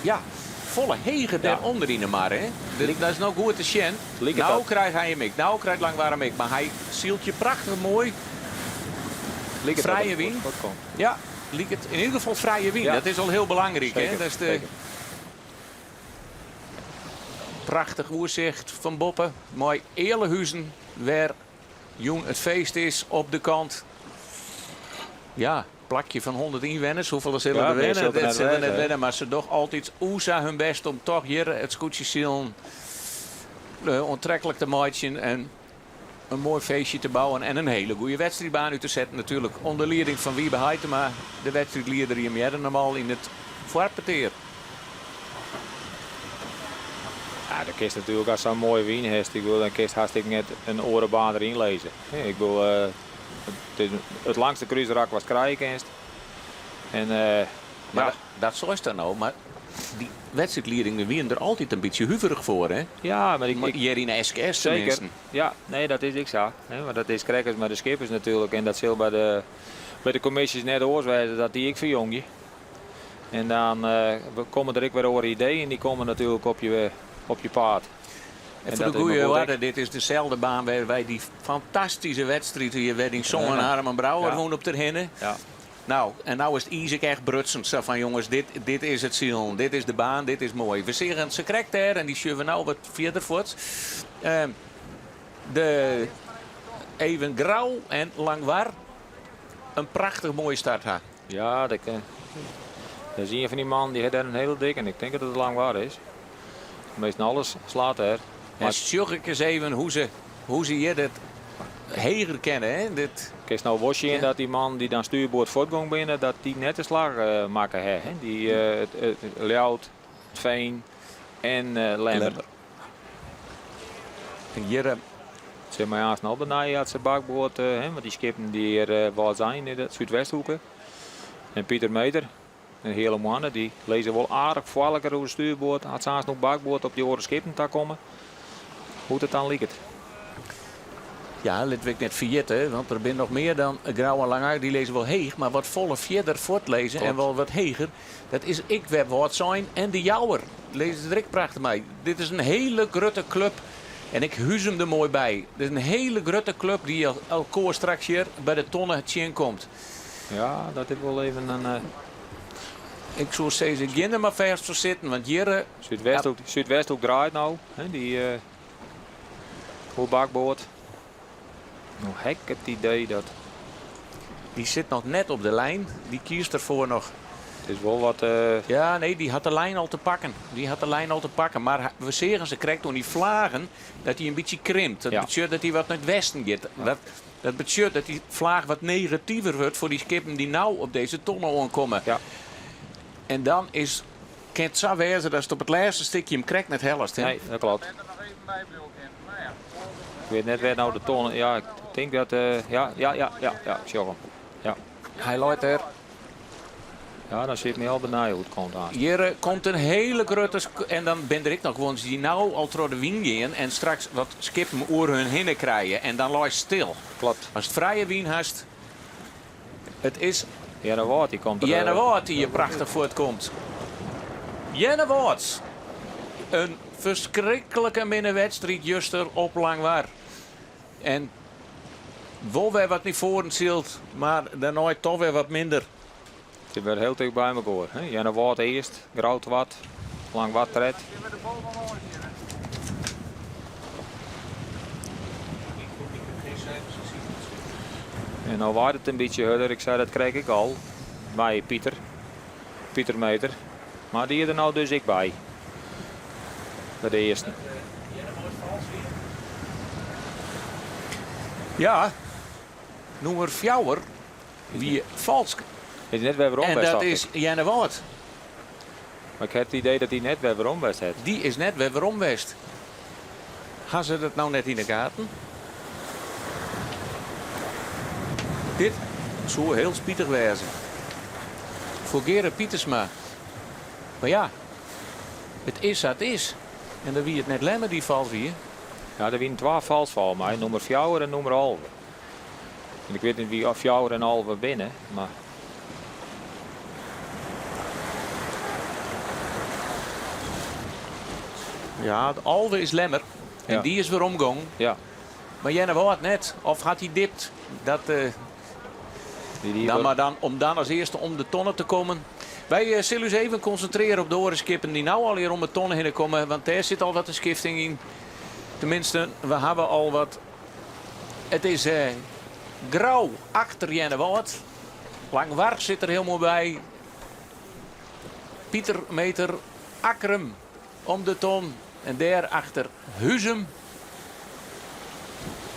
ja, folle heger dêrûnder yn de mar. Hè? Dat is no goed te sjen. No krijt hy him ek. No krijt Langwar him ek. Mar hy sylt hjir prachtich moai. Frije wyn. Ja, liket yn ieder gefal frije wyn. Dat is al hiel belangryk. Hè? Dat is de prachtich oersicht fan boppe mei Ealahuzen wêr jûn it feest is op de kant. Ja, plakje fan 100 ynwenners. Hoefolle sille Ja, der mear wenne? sil der Dat net sille der net wêze, hè? wenne, mar se dogge altyd oesa hun bêst om toch hjir it skûtsjesilen oantreklik te meitsjen en in moai feestje te bouwen en in hiele goede wedstriidbaan út te setten. Natuerlik ûnder lieding fan Wiebe Haitema, de wedstriidlieder jim hearden him al yn it foarpetear. Ja, dan kinst natuerlik as sa'n moaie wyn hast, ik bedoel, dan kinst hast ek net in oare baan deryn lizze. Ik bedoel, it is it langste krúsrak watst krije kinst. En, Mar ja. dat seist dan no, mar dy wedstriidliedingen wienen der altyd in bytsje huverich foar, hè? Ja, mar ik, ik Hjir yn de SKS Seker. teminsten. Ja, nee, dat is ek sa. Hè, want dat is krekt as mei de skippers natuerlik. En dat sil by de kommisjes net oars wêze, dat dy ek ferjongje. En dan komme der ek wer oare ideeën, dy komme natuerlik op je paad. En foar de goede oarder, dit is deselde baan wêr't wy dy fantastyske wedstriid hier wêr't dyn soan Harmen Brouwer wûn op Terherne. Ja. Nou, en no is it iis ek echt brutsen. Sa fan jonges, dit, dit is it silen, dit is de baan, dit is moai. We seagen se krekt dêr en dy sjogge we no wat fierder fuort. De even Grou en Langwar in prachtich moaie start ha. Ja, dat kin. Dat is ien fan dy mannen dy hat dêr in hiele dikke en ik tink dat it Langwar is. Meastal alles slaat dêr. En sjoch ik ris even hoe se, hoe se hjir dit heger kinne. Hè? Dit... Kinst no wol sjen dat dy mannen dy't dan stuurboard fuortgong binne, dat dy net de slach makke ha. Hè? Dy it Ljouwert, it Veen en Lemmer. Lemmer. En hjir Sil my aanst no benije as se bakboard, hè, want dy skippen dy hjir Wâldsein yn de Súdwesthoeke en Pieter Meter, in heale moanne, dy lizze wol aardich foarliker oer stuurboard as se aanst no bakboard op dy oare skippen ta komme. Hoe't it dan liket. Ja, litte we ek net ferjitte, want der binne noch mear dan Grou en Langwar. Dy lizze wol heech, mar wat folle fierder fuort lizze en wol wat heger, dat is ek wer Wâldsein en de Jouwer. Lizze der ek prachtich mei. Dit is in hiele grutte klup en ik Huzum der moai by. Dit is in hiele grutte klup dy't elkoar straks hjir by de tonne tsjinkomt. Ja, dat is wol even in. Ik soe sizze, gean der mar fêst foar sitten, want hjir. Súdwesthoek, Súdwesthoek draait no, hè, dy oer bakboard. No ha ik it idee dat. Dy sit noch net op de lijn. Dy kiest derfoar noch. It is wol wat. Ja, nee, dy hat de lijn al te pakken. Dy hat de lijn al te pakken. Mar we seagen se krekt oan dy flagen dat dy in bytsje krimpt. Dat betsjut dat dy wat nei it westen giet. Dat, dat betsjut dat dy flaach wat negativer wurdt foar dy skippen dy't no op dizze tonne oankomme. En dan is, kin it sa wêze datst op it lêste stikje him krekt net hellest. Hè? Nee, dat kloppet. Ik wit net wêr't no de tonne. Ja, ik tink dat. Ja, ja, ja, ja, ja, ik sjoch him. Ja. Hy leit der. Ja, dan sit my al benei hoe't it komt aan. Hjir komt in hiele grutte en dan binne der ek noch guon dy't no al troch de wyn gean en straks wat skippen oer hun hinne krije en dan leist stil. Kloppet. Ast frije wyn hast, it is Earnewâld dy komt der. Earnewâld dy't hjir prachtich fuortkomt. Earnewâld! In ferskriklike minne wedstriid juster op Langwar. En wol wer wat nei foaren syld, mar dêrnei toch wer wat minder. It is wer hiel ticht by mekoar. Earnewâld earst, Grou twad, Langwar tred. En no waait it in bytsje hurder. Ik sei dat krekt ek al by Pieter. Pieter Meter. Mar dy is der no dus ek by. By de earsten. Ja, nûmer fjouwer wie falsk. Is net wer werom En west, dat tocht is ik. Earnewâld. Mar ik ha it idee dat dy net wer werom west hat. Dy is net wer werom west. Ha se dat no net yn de gaten? Dit soe hiel spitich wêze foar Gerard Pietersma. Mar ja, it is sa't it is. En dan wie it net Lemmer dy't fals wie. Ja, der wienen twa fals folgens my, nûmer fjouwer en nûmer 11. En ik wit net wie fjouwer en 11 binne, mar. Ja, de 11 is Lemmer. En Ja. dy is weromgongen. Ja. Mar Earnewâld net. Of hat hy dipt? Dat, Die dan mar dan, om dan as earste om de tonne te kommen. Wy sille ús even konsintrearje op de oare skippen dy't no al hjir om de tonne hinne komme. Want dêr sit al wat in skifting yn. Teminsten, we hawwe al wat. It is Grou achter Earnewâld. Langwar sit der hiel moai by. Pieter Meter Akkrum om de ton. En dêr achter Huzum.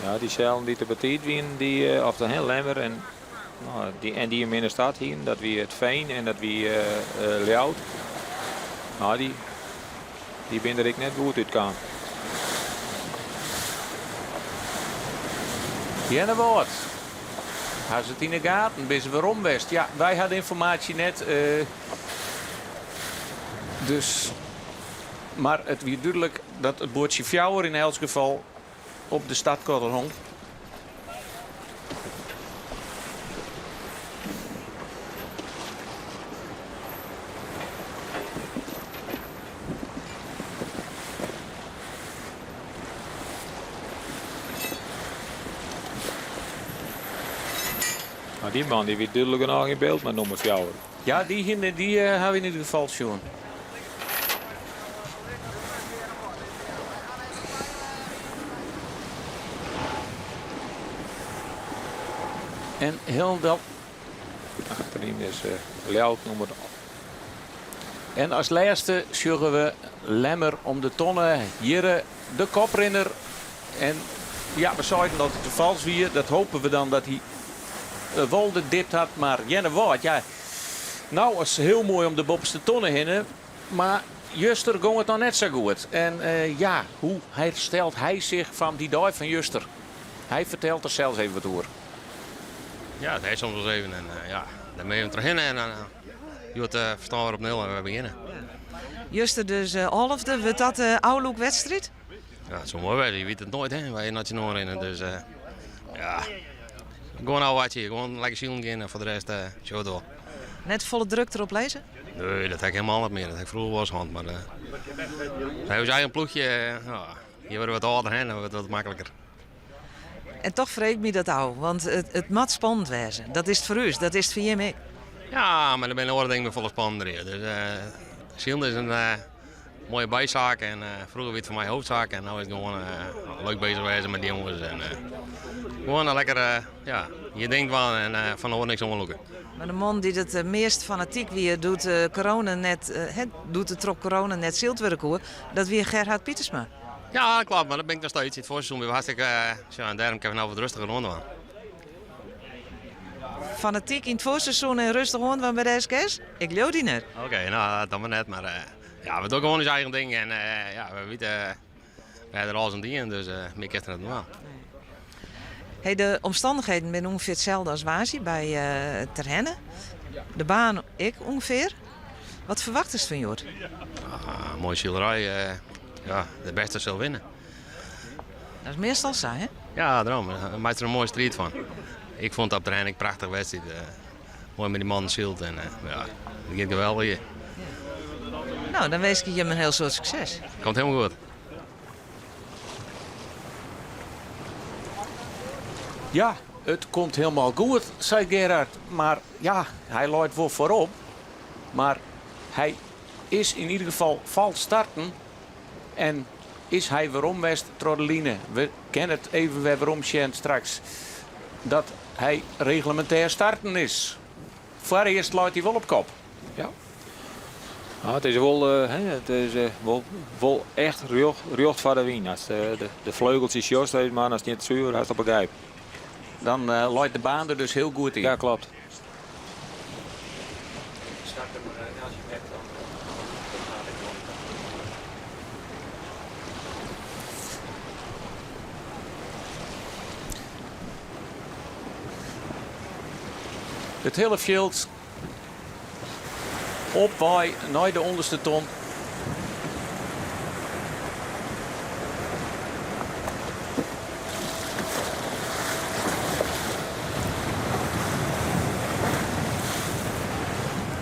Ja, dy sellen dy't der betiid wienen, dy, of de Lemmer en, no, dy, en dy in minne start hienen, dat wie It Fean en dat wie Ljouwert. No, dy, dy binne der ek net goed útkaam. Earnewâld. Ha se it yn 'e gaten? Binne se werom west? Ja, wy ha de ynformaasje net. Dus, mar it wie dúdlik dat it buordsje fjouwer yn elts gefal op de startkotter hong. Mar dy man dy wie dúdlik genôch yn byld mei nûmer fjouwer. Ja, dy hiene dy ha we yn ieder gefal sjoen. En hielendal. Achteryn is Ljouwert nûmer. En as lêste sjogge we Lemmer om de tonne. Hjir de koprinner. En ja, we seiden dat it te fals wie. Dat hopen we dan dat hy wol de dipt hat. Mar Earnewâld, ja, no is hiel moai om de boppeste tonne hinne. Mar juster gong it noch net sa goed. En ja, hoe herstelt hy sich fan dy dei fan juster? Hy fertelt der sels even wat oer. Ja, it is soms wolris even en ja, dêr moatte je even trochhinne en dan hjoed ferstân wer op nul en we begjinne. Juster dus alfde, wurdt dat de ôflûkwedstriid? Ja, it soe moai wêze, je witte it noait hè, wy net tsjinoan rinne, dus ja, gewoan ôfwachtsje, gewoan lekker silen gean en foar de rest sjogge we it wol. Net folle druk derop lizze? Nee, dat ha ik helemaal net mear, dat ha ik froeger wolris hân, mar we hawwe ús eigen ploechje, ja, je wurde wat âlder hè, dan wurdt it wat makliker. En toch freegje ik my dat ôf, want it moat spannend wêze. Dat is it foar ús, dat is it foar jim ek. Ja, mar der binne oare dingen folle spannender hjir. Dus silen is in moaie bysaak en froeger wie it foar my hoofdsaak en no is it gewoan leuk bezich wêze mei dy jonges en gewoan lekker ja, je ding dwaan en fan de oar niks oanlûke. Mar de man dy't it meast fanatyk wie doe't corona net, doe't it troch corona net syld wurde koe, dat wie Gerhard Pietersma. Ja, dat kloppet, mar dat bin ik noch steeds. It foarseizoen wie hartstikke, ja, en dêrom kinne we no wat rêstiger oan dwaan. Fanatyk yn it foarseizoen en rêstich oan dwaan by de SKS? Ik leau dy net. Oké, no, dat dan mar net, mar ja, we dogge gewoan ús eigen ding en ja, we witte, we hawwe der alles oan dien, dus mear kinst der net oan dwaan. Hey, de omstannichheden binne ûngefear itselde as woansdei by Terherne. De baan ek ûngefear. Wat ferwachtest fan hjoed? Ah, moaie silerij. Ja, de bêste sil winne. Dat is meastal sa, hè? Ja, dêrom. We meitsje der in moaie striid fan. Ik fûn it op Terherne ek prachtich wedstriid. Moai mei dy mannen syld en ja, it giet geweldich hjir. No, dan winskje ik jim in hiel soad sukses. Komt hielendal goed. Ja, it komt hielendal goed, seit Gerard. Mar ja, hy leit wol foarop. Mar hy is yn ieder gefal fals starten en is hy werom west troch de line. We kinne it even wer werom sjen straks. Dat. hy reglemintêr starten is. Foarearst leit hy wol op kop. Ja. Nou, it is wol, it is wol, wol echt rjocht, rjocht foar de wyn. As de, de fleugeltsjes sjochst, mar dan stiet it suver hast op 'e gijp. Dan leit de baan der dus hiel goed yn. Ja, klopt. It hiele fjild op wei nei de ûnderste ton.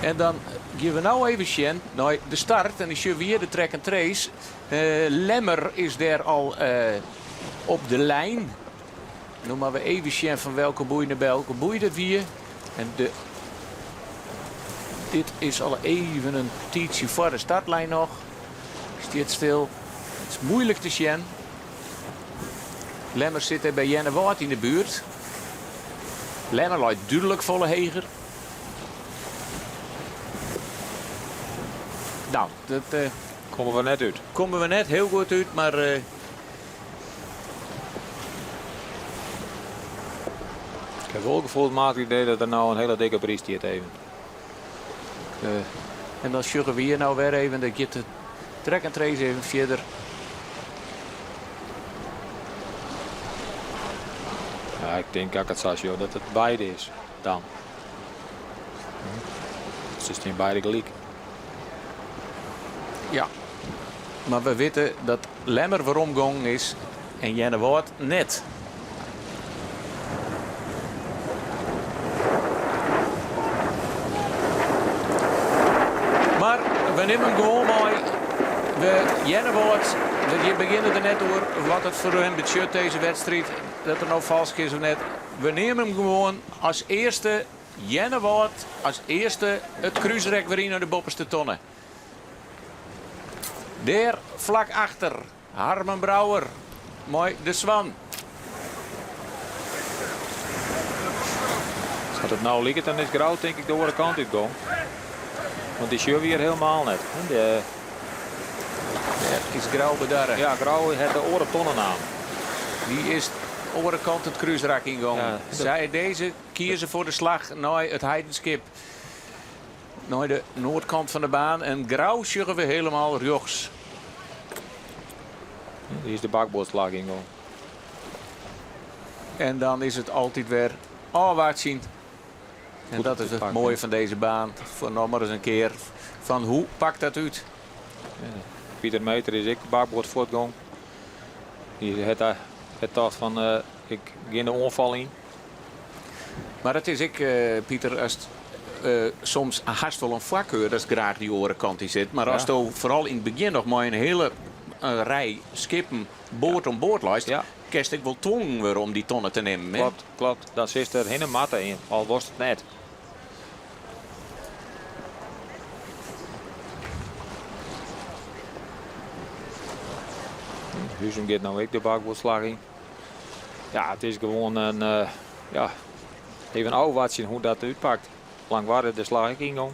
En dan gean we no even sjen nei de start. En dan sjogge we hjir de track and trace. Lemmer is dêr al op de lijn. No moatte we even sjen fan welke boei nei welke boei dat wie. En de, dit is al even in tiidsje foar de startlijn noch. Stiet stil. It is moeilik te sjen. Lemmer sit dêr by Earnewâld yn de buert. Lemmer leit dúdlik folle heger. Nou, dat uh, komme we net út. Komme we net hiel goed út, mar uh, Ik heb wol gefoelsmatig idee dat der no in hiele dikke bries stiet even. En dan sjogge we hjir no wer even, dat giet de track and trace even fierder. Ja, ik tink as ik it sa sjoch dat it beide is dan. Se stean beide gelyk. Ja, mar we witte dat Lemmer weromgongen is en Earnewâld net. Mar we nimme him gewoan mei. We Earnewâld, we begjinne der net oer wat it foar him betsjut dizze wedstriid, dat er no falsk is of net. We neame him gewoan as earste Earnewâld, as earste it krúsrek wer yn nei de boppeste tonne. Dêr flak achter Harmen Brouwer mei de Swan. Sa't it no liket, dan is Grou tink ik de oare kant út gong. Want dy sjogge we hjir hielendal net. De... Dêr is Grou bedarre. Ja, Grou hat de oare tonne naam. Dy is oare kant it krúsrak yngongen. Ja, Sy dizze kieze foar de slach nei It Heidenskip. Nei de noardkant fan de baan en Grou sjogge we hielendal rjochts. Dy is de bakboardslach yngongen. En dan is it altyd wer ôfwachtsjen. En dat is it moaie fan dizze baan. Foar noch mar ris in kear fan hoe pakt dat út? Pieter Meter is ek bakboard fuortgong. Dy hat tocht fan ik gean de oanfal yn. Mar it is ek, Pieter, ast soms hast wol in foarkar datst graach dy oare kant yn sit. Mar asto foaral yn it begjin noch mei in hiele rij skippen board oan board leist, kinst ek wol twongen wurde om dy tonne te nimmen. Kloppet, kloppet. Dan sitst der hinne moatte yn, al wolst it net. Huzum giet no ek de bakboardslach yn. Ja, it is gewoan in, ja, even ôfwachtsjen hoe't dat útpakt. Langwarre de slach ek yngong.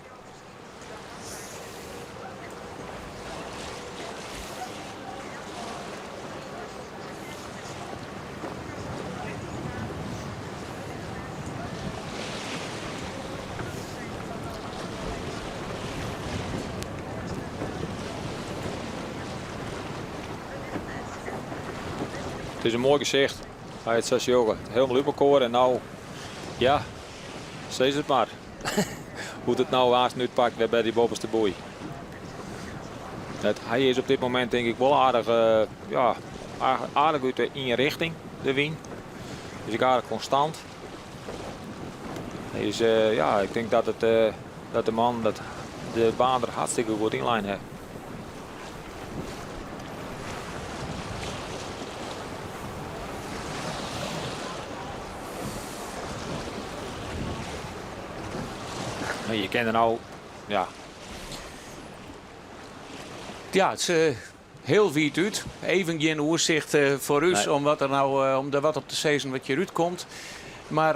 It is in moai gesicht, as je it sa sjogge. Hielendal út elkoar en no, ja, sis it mar. Hoe't it no aansten útpakt wer by dy boppeste boei. Hy is op dit momint tink ik wol aardich, ja, aardich út de ien richting, de wyn. Is ek aardich konstant. Hy is, ja, ik tink dat, it, dat de man dat de baan der hartstikke goed ynlein hat. Je kin der no, ja. Ja, it is eh, hiel wiid út. Even gjin oersicht eh, foar ús om wat der no, eh, om der wat op te sizzen wat hjir útkomt. Mar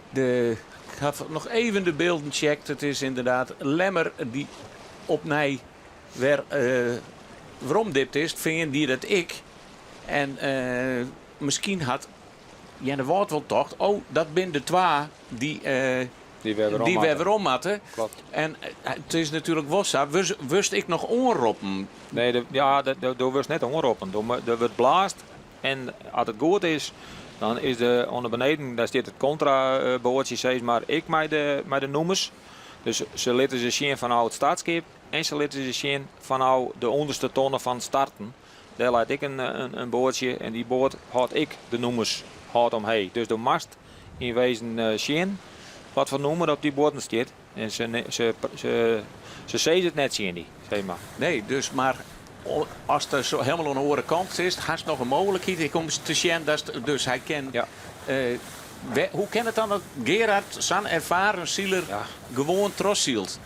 de, ik haw noch even de bylden checkt. It is ynderdaad Lemmer dy't opnij wer weromdipt is. Fean die dat ek. En miskien hat Earnewâld wol tocht, oh, dat binne de twa dy't Die wer werom dy wer werom moatte. Klopt. En it is natuerlik wol sa, wurdst ek noch oanroppen? Nee, de, ja, do wurdst net oanroppen. Der wurdt blaasd en as it goed is, dan is de, oan de beneden, dêr stiet it kontraboardsje, sis mar, ek mei de nûmers. Dus se litte se sjen fanôf it startskip en se litte se sjen fanôf de ûnderste tonne fan it starten. Dêr leit ek in boardsje en dy board hâldt ek de nûmers hâldt omheech. Dus do moatst yn wezen sjen wat foar nûmer op dy buorden stiet. En se, se, se, se sizze it net tsjin dy, sis mar. Nee, dus mar ast der so helemaal oan de oare kant sitst, hast noch in mooglikheid ek om te sjen datst, dus hy kin. Ja. Hoe kin it dan dat Gerard, sa'n erfaren siler, gewoan trochsylt?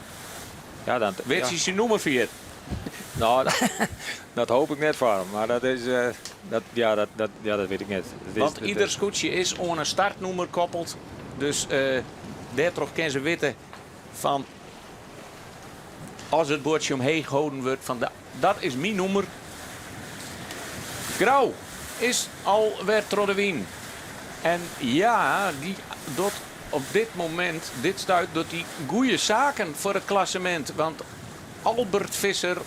Ja, dan, Wit ja. hy syn nûmer fier? No, dat hoop ik net foar him. Mar dat is, dat, ja, dat, dat, ja, dat wit ik net. Dat is, Want dat ieder is skûtsje is oan in startnûmer koppeld. Dus dêrtroch kinne se witte fan as it buordsje omheech holden wurdt fan dat is myn nûmer. Grou is alwer troch de wyn. En ja, dy docht op dit momint, dit stuit, docht dy goede saken foar it klassemint. Want Albert Visser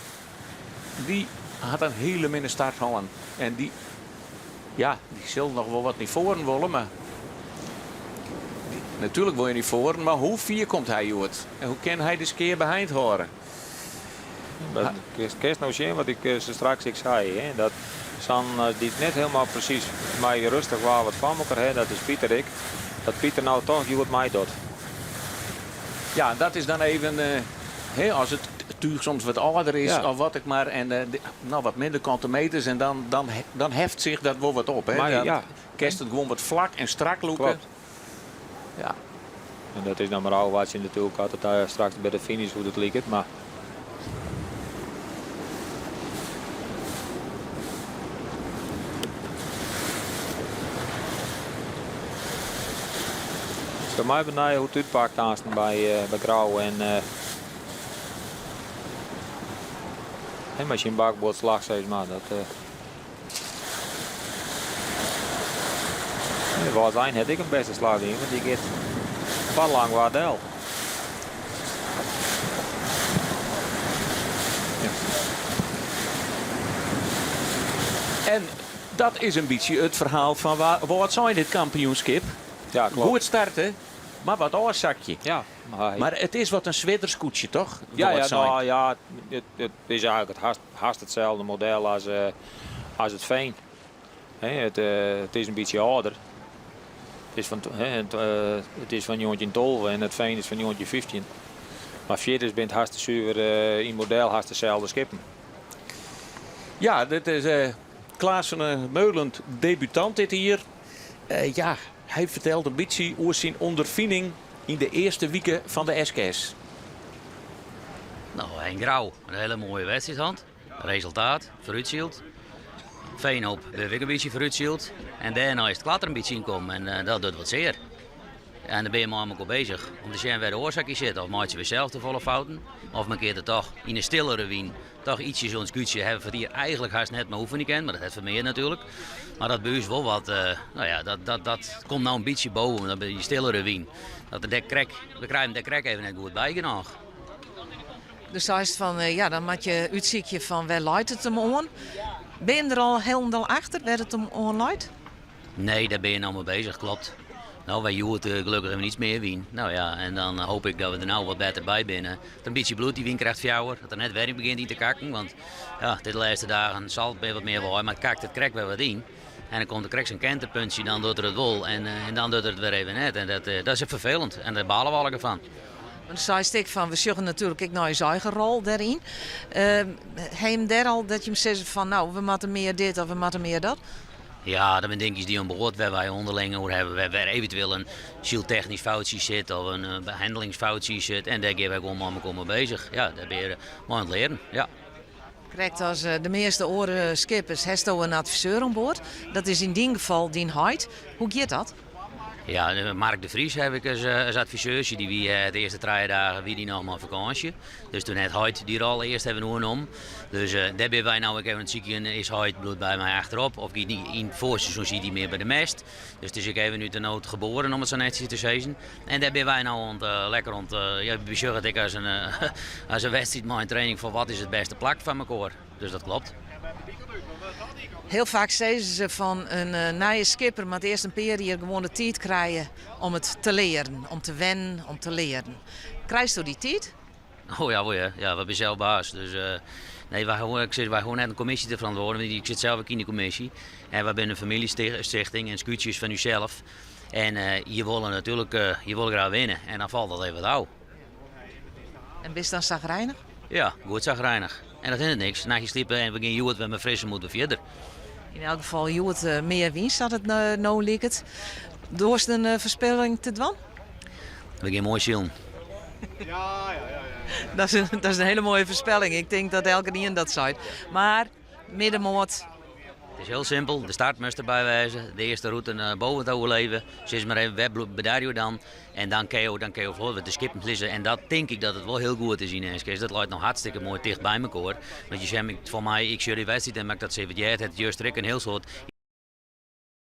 dy hat in hiele minne start hân. En dy, ja, dy sil noch wol wat nei foaren wolle, mar natuerlik wol je nei foaren, mar hoe fier komt hy hjoed? En hoe kin hy de skea beheind hâlde? Dat kinst no sjen wat ik sastraks ek sei, hè? Dat sa'n dy't net hielendal presys mei rêstich waar wat foar elkoar hat, dat is Pieter ek. Dat Pieter no toch hjoed meidocht. Ja, dat is dan even, hè, as it túch soms wat âlder is of wat ek mar en no, wat minder kante meters en dan, dan, dan heft sich dat wol wat op. Hè? Maar, Dan ja. kinst it gewoan wat flak en strak lûke. Klopt. Ja. En dat is dan mar ôfwachtsjen natuerlik as it straks by de finish hoe't it liket. Mar Foar my benijd hoe't it útpakt aansten by Grou en en mei syn bakboardslach sis mar. Dat Wâldsein hat ek in bêste slach dien, want dy giet foar Langwar del. En dat is in bytsje it ferhaal fan Wâldsein dit kampioenskip. Ja, klopt. Goed starte, mar wat ôfsakje. Ja, mar Mar it is wat in swierder skûtsje, toch? Ja, ja, Wâldsein. no, ja, it is eigentlik it hast, hast itselde model as, as it Fean. Hè, it is in bytsje âlder. It is fan, hè, it is fan 1912 en it Fean is fan 1915. Mar fierders binne it hast suver yn model hast deselde skippen. Ja, dit is Klaas van der Meulen, debutant dit jier. Ja, hy fertelt in bytsje oer syn ûnderfining yn de earste wike fan de SKS. No, en Grou, in hiele moaie wedstriid hân. Resultaat, foarútsyld. Veenhoop bin ik in bytsje foarútsyld. En dêrnei is it klatter in bytsje ynkommen en dat docht wat sear. En dan bin je mei elkoar bezich om te sjen wêr de oarsaak yn sit. Of meitsje we sels te folle fouten, of mankeart it toch yn in stillere wyn toch ietsjes oan it skûtsje. Hawwe we foar it jier eigentlik hast net mear oefenje kind, mar dat hat Vermeer natuerlik. Mar dat by ús wol wat, no ja, dat, dat, dat komt no in bytsje boven, dat by dy stillere wyn. Dat er dêr krekt, we krije him dêr krekt even net goed by genôch. Do seist fan, ja, dan moat je útsykje fan wêr leit it him oan. Binne je der al hielendal achter wêr't it him oan leit? Nee, dêr binne je no mei bezich, klopt. No, wy hjoed gelokkich even iets mear wyn. No ja, en dan hoop ik dat we der no wat better by binne. Dat in bytsje bliuwt dy wynkrêft 4, dat er net wer yn begjint yn te kakken. Want ja, dit lêste dagen sal it wer wat mear wei, mar it kakt it krekt wer wat yn. En dan komt der krekt sa'n kenterpuntsje, dan docht er it wol en dan docht er it wer even net. En dat dat is ferfelend en dêr bale we allegear fan. Want do seist ek fan, we sjogge natuerlik ek nei ús eigen rol dêryn. Ha jim dêr al dat jim sizze fan, no, we moatte mear dit of we moatte mear dat? Ja, dat binne dinkjes dy't oan board wêr't wy ûnderling oer hawwe, wêr wêr eventueel in syltechnysk foutsje sit of in behannelingsfoutsje sit. En dêr gean wy gewoan mei mekoar mei bezich. Ja, dêr binne je mei oan it learen. Ja. Krekt as de measte oare skippers hasto in adviseur oan board. Dat is yn dyn gefal dyn heit. Hoe giet dat? Ja, Mark de Vries heb ik as, as adviseur. Dy wie de earste 3 dagen wie dy noch mei fakânsje. Dus doe hat heit dy rol earst even oernommen. Dus dêr binne wy no ek even oan it sykjen. Is heit bliuwt by my achterop of giet yn it foarseizoen siet hy mear by de mêst. Dus it is ek even út de nood geboren om it sa netsjes te sizzen. En dêr binne wy no oan it, lekker oan it, ja, we sjogge it ek as in wedstriid mei in training fan wat is it bêste plak foar mekoar. Dus dat kloppet. Hiel faak sizze se fan in nije skipper moat earst in pear jier gewoan de tiid krije om it te learen, om te wennen, om te learen. Krijsto dy tiid? Oh ja, wol ja. Ja, we binne sels baas. Dus nee, wy ik sis, wy hoege net in kommisje te ferantwurdzjen, want ik sit sels ek yn de kommisje. En wy binne in famyljestichting en skûtsjes fan ússels. En je wolle natuerlik, je wolle graach winne en dan falt dat even wat ôf. En bist dan sagrijnich? Ja, goed sagrijnich. En dat is niks. Nachtje sliepe en we gean hjoed wer mei frisse moed wer fierder. Yn elk gefal hjoed mear wyn sa't it no liket. Doarst in foarspelling te dwaan? We gean moai silen. Dat is in hiele moaie foarspelling. Ik tink dat elkenien dat seit. Mar middenmoat. It is hiel simpel. De start moast derby wêze. De earste rûte nei boven te oerlibjen. Sis mar even, wêr bedarje jo dan? En dan kinne jo, dan kinne jo wol de skippen lizze. En dat tink ik dat it wol hiel goed is yn SKS. Dat leit noch hartstikke moai ticht by mekoar. Want je sizze, foar my, ik sjoch dy wedstriid en mar ik dat sis wat heard hat, juster ek in hiel soad. Ik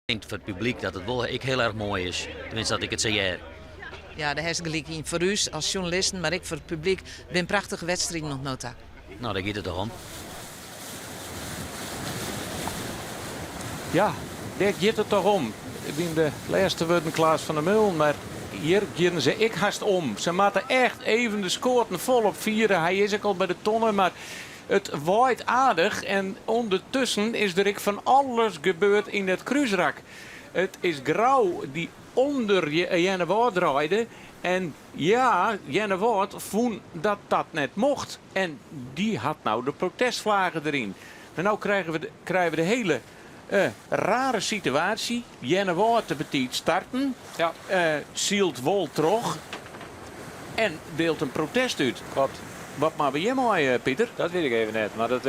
tink foar it publyk dat it wol ek hiel erch moai is. Teminsten dat ik it sa hear. Ja, dêr hast gelyk yn. Foar ús as sjoernalisten, mar ek foar it publyk, binne prachtige wedstriden oant no ta. No, dêr giet it toch om. Ja, dêr giet it toch om. It wiene de lêste wurden Klaas van der Meulen, mar hjir geane se ek hast om. Se moatte echt even de skoaten folop fiere. Hy is ek al by de tonne, mar it waait aardich en ûndertusken is der ek fan alles gebeurd yn it krúsrak. It is Grou dy't ûnder Earnewâld draaide en ja, Earnewâld fûn dat dat net mocht en dy hat no de protestflagge deryn. Mar no krije we, krije we de hiele rare situaasje. Earnewâld te betiid starten, sylt wol troch en dielt in protest út. Kloppet. Wat moatte we hjirmei, Pieter? Dat wit ik even net. Mar dat,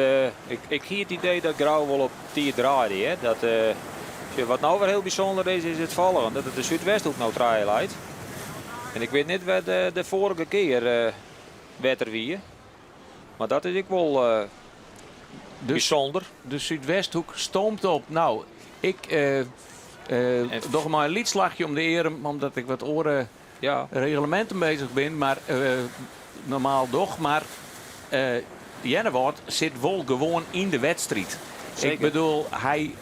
ik hie it idee dat Grou wol op tiid draaide. Hè? Dat, sjoch, wat no wer hiel bysûnder is, is it folgjende. Dat it de Súdwesthoek no trije leit. En ik wit net wêr't de foarige kear wetter wie. Mar dat is ek wol bysûnder. De Súdwesthoek stoomt op. No, ik doch mar in lyts slachje om de earm, omdat ik wat oare regleminten beuzich bin. Mar normaal doch. Mar Earnewâld sit wol gewoan yn de wedstriid. Ik bedoel, hy,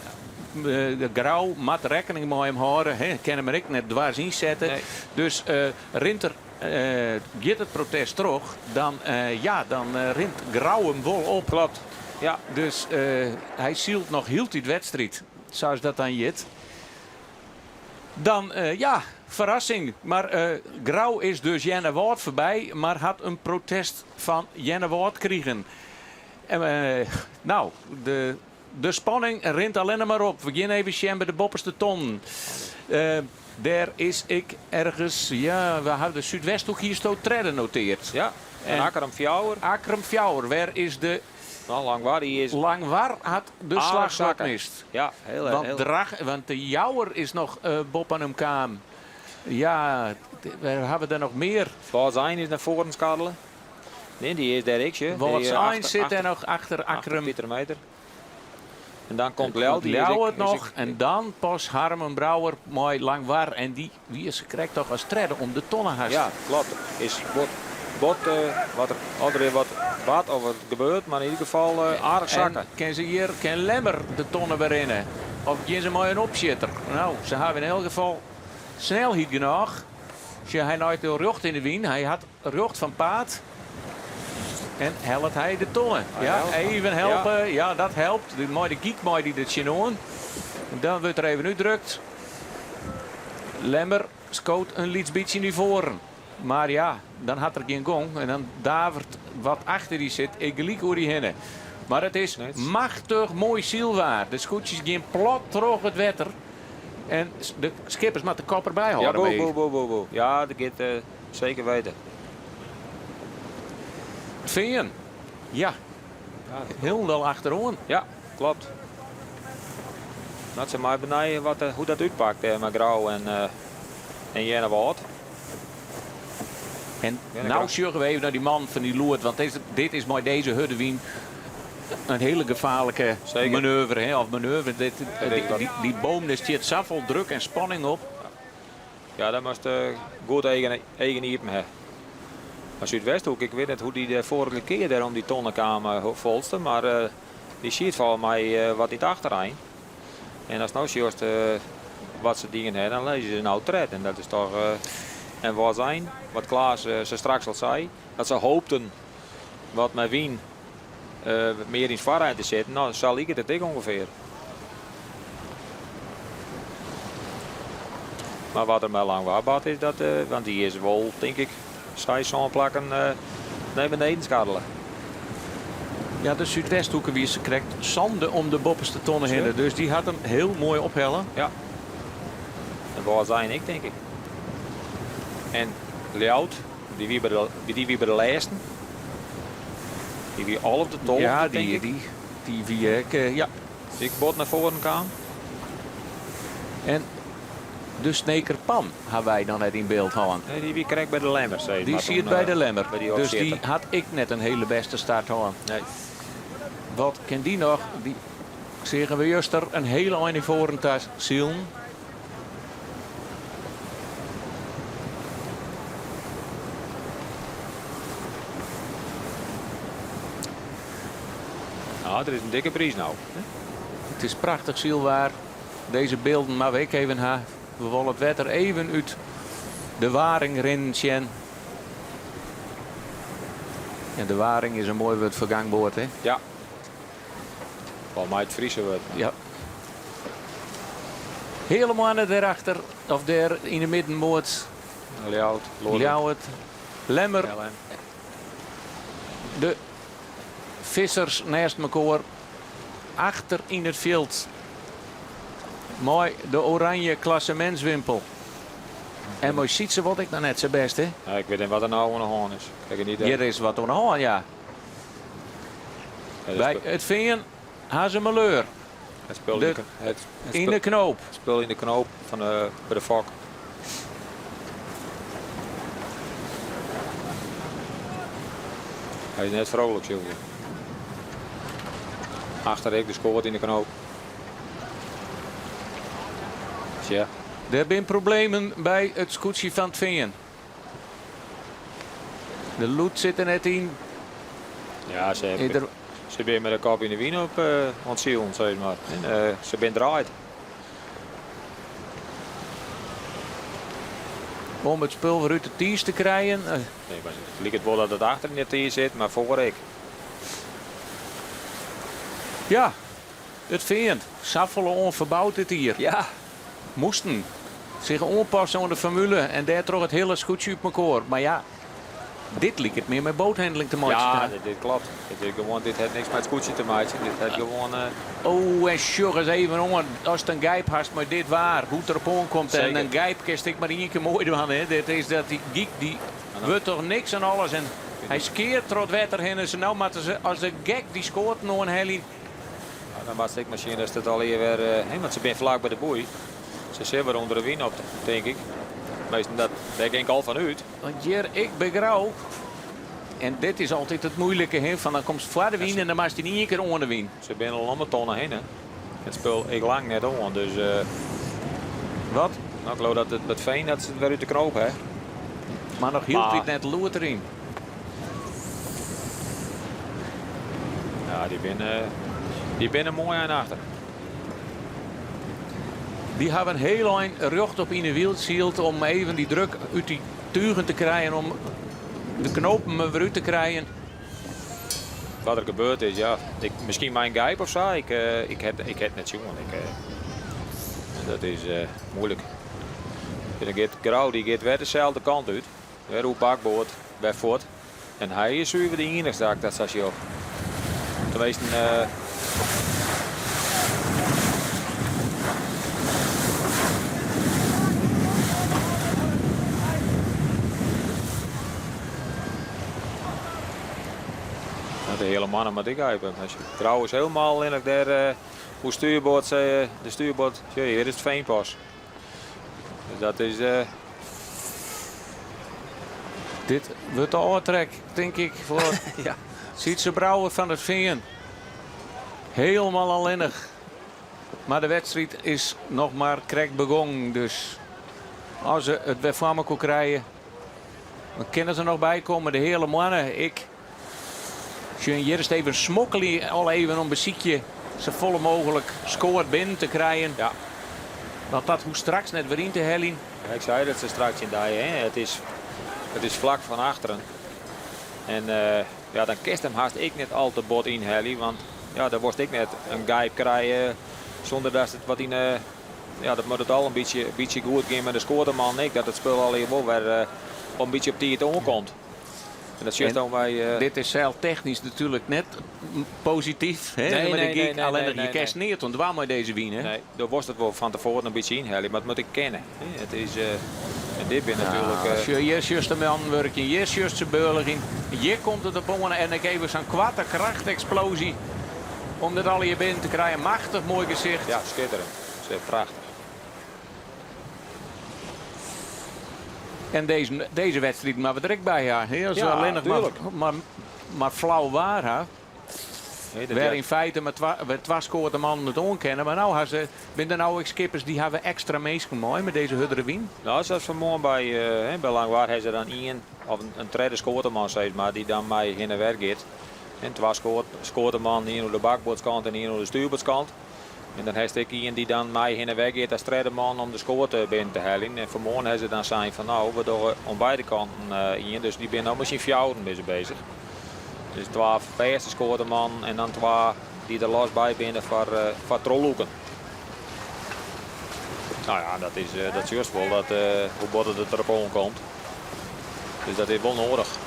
de Grou moat rekkening mei him hâlde. Hè, kin him der ek net dwers ynsette. Nee. Dus rint er, giet it protest troch, dan, ja, dan rint Grou him wol op. Kloppet. Ja. Dus hy sylt noch hieltyd wedstriid, sa as dat dan hjit. Dan, ja, ferrassing. Mar Grou is dus Earnewâld foarby, mar hat in protest fan Earnewâld krigen. En, no, de spanning rint allinnich mar op. We gean even sjen by de boppeste tonnen. Dêr is ek ergens, ja, we hawwe de Súdwesthoek hjir tredde notearre. Ja, en Akkrum 4. Akkrum 4, wêr is de... No, Langwar, dy is... Langwar hat de Aardich slach sakke. mist. Ja, hiel, Want, hiel. Drach, want de Jouwer is noch boppe him kaam. Ja, wêr hawwe we der noch mear? Wâldsein is nei foaren skarrele. Nee, dy is dêr ek, sjoch. Wâldsein sit dêr noch achter Akkrum. Pieter Meter. En dan komt Ljouwert. Die is Ljouwert ek- noch. is ek- En dan pas Harmen Brouwer mei Langwar. En dy wie se krekt toch as tredde om de tonne hast. Ja, kloppet. Is bot, bot, wat der, of der is wat bard of wat gebeurd, mar yn ieder gefal aardich sakke. En kin se hjir, kin Lemmer de tonne wer rinne? Of gean se mei in opsjitter? No, se hawwe yn elk gefal snelheid genôch. Sjoch, hy leit hiel rjocht yn de wyn. Hy hat rjocht fan paad. En hellet hy de tonne. Hy Ja, helpt. even helpe. Ja, dat helpt. Mei de gyk mei dy der tsjinoan. En dan wurdt der even útdrukt. Lemmer skoot in lyts bytsje nei foaren. Mar ja, dan hat er gjin gong. En dan davert wat achter dy sit ek gelyk oer dy hinne. Mar it is machtich moai sylwaar. De skûtsjes gean plat troch it wetter. En de skippers moatte de kop derby Ja, hâlde. boe, mee. boe, boe, boe, boe. Ja, dat giet seker witten. Fean. Ja. Hielendal achteroan. Ja, kloppet. Dat se mar benijd wat, hoe dat útpakt mei Grou en. En Earnewâld. En no sjogge we even nei dy man fan dy lûd, want dit is mei dizze hurde wyn in hiele gefaarlike manoeuvre. Hè, of manoeuvre. Dit, dy, dy boom der stiet safolle druk en spanning op. Ja, daar moast goed eigen, eigen iepen ha. Maar Súdwesthoek, ik wit net hoe't dy de foarige kear dêr om dy tonne kaam, folste, mar dy siet folgens my wat yn it achterein. En ast no sjochst wat se dien ha, dan lizze se no tredde. En dat is toch, en Wâldsein, wat Klaas sa straks al sei, dat se hoopten wat mei wyn mear yn it foarein te sitten. No, sa liket it ek ûngefear. Mar wat der mei Langwar bard is, dat, want dy is wol, tink ik, seis, sân plakken nei beneden skarrele. Ja, de Súdwesthoeke wie sakrekt sânde om de boppeste tonne hinne, dus dy hat him hiel moai ophelle. Ja. En Wâldsein ek, tink ik. En Ljouwert, dy wie by de, dy wie by de lêsten. Dy wie alfde, 12e, Ja, tink dy, ik. dy, dy wie ek, ja. Ek bot nei foaren kaam. En de Sneker Pan ha wy dan net yn byld hân. Nee, dy wie krekt by de Lemmer, sis Dy mar, siet toen, by de Lemmer. by dy Dus dy opsjitter. hat ek net in hiele bêste start hân. Nee. Wat kin dy noch? Dy seagen we juster in hiele ein yn foaren ta silen. Nou, der is in dikke priis no. It is prachtich sylwaar. Dizze bylden moatte we ek even ha. We wolle it wetter even út de waring rinnen sjen. En de waring is in moai wurd foar gangboard, hè? Ja. Folgens my it Fryske wurd. Ja. Heale Moanne dêrachter, of dêr yn de middenmoat. Ljouwert, Ljouwert, Lemmer. De vissers nêst mekoar achter yn it fjild. Mei de oranje klassemintswimpel. En mei Sytse wat ek noch net sa bêst, hè? Ja, ik wit net wat der no oan de hân is. Ik niet, Hjir is wat oan de hân, ja. Ja, By It Fean ha se maleur. Het spul in de, het, het yn de knoop. Het spul yn de knoop fan de, by de fok. Hy is net vrolijk, Sylvia. Achter ek de skoat yn de knoop. Tja. Der binne problemen by it skûtsje fan It Fean. De lûd sit der net yn. Ja, se, er... se binne mei de kop yn de wyn op uh, oan it silen, sis mar. En, uh, se binne draaid. Om it spul wer út de tiis te krijen. Nee, mar it liket wol dat it achter yn de tiis sit, mar foar ek. Ja, It Fean, safolle oan ferboud dit jier. Ja. Moasten sich oanpasse oan de formule en dêrtroch it hiele skûtsje út mekoar. Mar ja, dit liket mear mei boathandling te meitsjen Ja, te dit, dit klopt. Dit, is gewoan, dit hat niks mei it skûtsje te meitsjen. Dit hat gewoan... Oh, en sjoch ris even oan, ast in gijp hast mei dit waar, hoe't der op oankomt. En Zeker. in gijp kinst ek mar ien kear moai dwaan. Hè. Dit is dat dy gyk dy wurdt toch niks en alles. En hy skeart troch it wetter hinne. Se no moatte se as de gek dy skoaten oanhelje. Ja, dan moatst ek mar sjen dat it allegear wer, hè, want se binne flak by de boei. Se sille wer ûnder de wyn op, tink ik. Measten dat, dêr gean ik al fan út. Want hjir ek by Grou. En dit is altyd it muoilike, hè, fan dan komst foar de wyn en dan moatst yn ien kear oan de wyn. Se binne al om 'e tonne hinne. It spul ek lang net oan, dus... Wat? Nou, ik geloof dat it it Fean dat se it wer út de knoop ha. Mar noch hieltyd net lûd deryn. Ja, dy binne, dy binne moai ein achter. Dy hawwe in hiel ein rjocht op yn 'e wiel syld om even dy druk út dy tugen te krijen, om de knopen der wer út te krijen. Wat der gebeurd is, ja, ik, miskien mei in gijp of sa, ik, ik ha ik ha it net sjoen. Ik, dat is muoilik. En dan giet Grou, dy giet wer deselde kant út. Wer oer bakboard, wer fuort. En hy is suver de iennichste dat ik dat sa sjoch. Teminsten, de hiele Moanne moat ek gijpe. Grou is hielendal allinnich dêr oer stuurboard, de stuurboard, sjoch, hjir is it Fean pas. Dus dat is. Dit wurdt de ôftrek, tink ik, foar ja. Sytze Brouwer fan It Fean. Hielendal allinnich. Mar de wedstriid is noch mar krekt begongen, dus as se it wer foar mekoar krije, dan kinne se noch bykomme. De Heale Moanne, ik sjoch hjir is even smokkelje al even om besykje safolle mooglik skoat binnen te krijen. Ja. Want dat hoecht straks net wer yn te heljen. Ja, ik sei dat se straks tsjin dy, hè. It is flak fan achteren. En uh, ja, dan kinst him hast ek net al te bot ynhelje, want ja, dan wolst ek net in gijp krije sûnder dat it wat yn de ja, dat moat it al in bytsje goed gean mei de skoaterman ek, dat it spul allegear wol wer uh, in bytsje op tiid oankomt. En dat sjochst dan by. Uh, Dit is seiltechnysk natuerlik net posityf. Hè? Nee, nee, nee, nee, Allinnich je kinst neat oan dwaan mei dizze wyn. Hè? Nee, do wolst it wol fan tefoaren in bytsje ynhelje, mar it moat ek kinne. It is, uh, en dit binne natuerlik. Uh, sjoch, hjir sjochst de mannen wurkjen, hjir sjochst se beurligjen. Hjir komt it op oan en ik even sa'n koarte krachteksplosie om dit allegear binnen te krijen. Machtich moai gesicht. Ja, skitterend. Prachtich. En dizze wedstriid moatte we der ek by ha. As we allinnich mar flau waar ha. Wêr yn feite mar twa skoate mannen it oankinne. Mar no ha se, binne der no ek skippers dy hawwe ekstra minsken mei mei dizze hurdere wyn? No, sa as fanmoarn by Langwar ha se dan ien of in tredde skoateman sis mar, dy't dan mei hinne wer giet. En twa skoatemannen, ien oer de bakboardskant en ien oer de stuurboardskant. En dan hast ek ien dy't dan mei hinne wer giet as tredde man om de skoat binnen te heljen. En fanmoarn ha se dan sein fan no, we dogge oan beide kanten ien. Dus dy binne no mei syn fjouweren binne se bezich. Dus twa fêste skoatemannen en dan twa dy't der los by binne foar trochlûken. No ja, dat is, dat sjochst wol dat hoe bot it derop oankomt. Dus dat is wol noadich.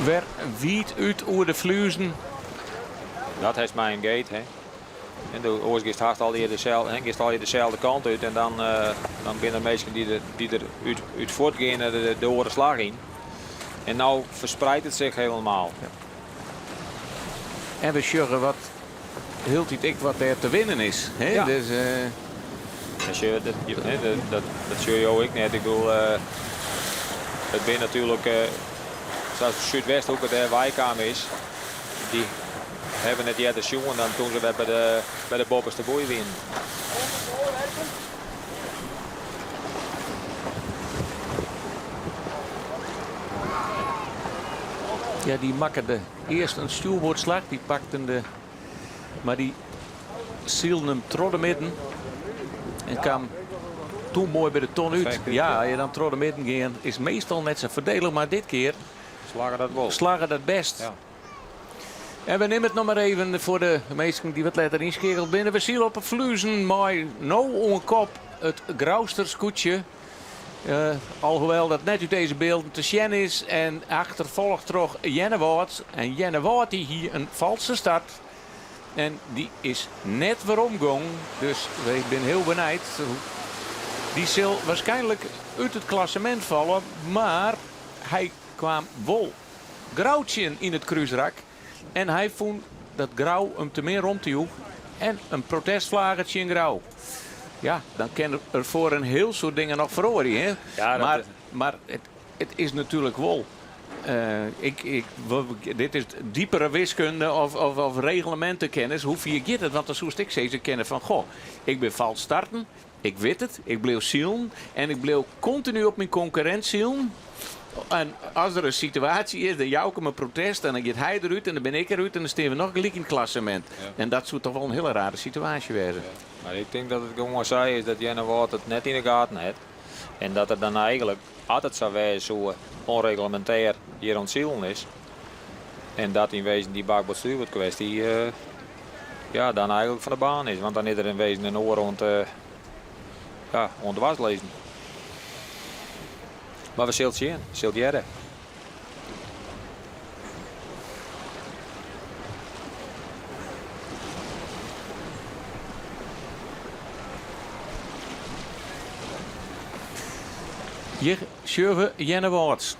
Wer wiid út oer de Fluezen. Dat hast mei in gate, hè. En do, oars giest hast allegear deselde, hè, giest allegear deselde kant út en dan, uh, dan binne der minsken dy't der út fuortgean de oare slach yn. En no ferspreidt it sich hielendal. Ja. En we sjogge wat hieltyd ek wat dêr te winnen is. Hè? Ja. Dus, uh... En sjoch, dat, dat, dat sjogge jo ek net. Ik bedoel, uh, it binne natuerlik, uh, sa as de Súdwesthoeke dêr weikaam is, dy hawwe net earder sjoen dan toen se wer by de boppeste boei wienen. Ja, dy makke de earst in stjoerboardslach. Dy pakten de, mar dy sylden him troch de midden. En kaam toen moai by de ton út. Ja, je dan troch de midden gean is meastal net sa foardielich, mar dit kear slagge dat wol. Slagge dat bêst. Ja. En we nimme it noch mar even foar de minsken dy't wat letter ynskeakeld binne. We sile op 'e Fluezen mei no oan kop it Grouster skûtsje. Uh, alhoewel dat net út dizze bylden te sjen is. En achterfolge troch Earnewâld. En Earnewâld dy hie in falske start. En dy is net weromgongen. Dus ik bin hiel benijd. Dy sil wierskynlik út it klassemint falle. Mar hy kaam wol Grou tsjin yn it krúsrak. En hy fûn dat Grou him te min romte joech en in protestflage tsjin Grou. Ja, dan kin er foar in hiel soad dingen noch feroarje. Hè? Ja, dat mar is- mar it is natuerlik wol. eh, ik, ik, dit is diepere wiskunde of reglemintekennis. Hoe fier giet it? Want dan soest ek sizze kinne fan goh, ik bin falsk starten. Ik wit it, ik bliuw silen en ik bliuw kontinu op myn konkurrint silen. En as der in situaasje is, dan jou ik him in protest en dan giet hy derút en dan bin ik derút en dan steane we noch gelyk yn it klassemint. Ja. En dat soe toch wol in hiele rare situaasje wêze. Ja. Mar ik tink dat it gewoan sa is dat Earnewâld it net yn de gaten hat. En dat er dan eigenlik, as it sa wêze soe, ûnreglemintêr hjir oan it silen is. En dat yn wezen dy bakboard-stuurboard kwesty uh, ja, dan eigenlik fan de baan is. Want dan is der yn wezen in oar oan it, uh, ja, oan it dwarslizzen. Mar we sille it sjen, sille it hearre. Hjir sjogge we Earnewâld.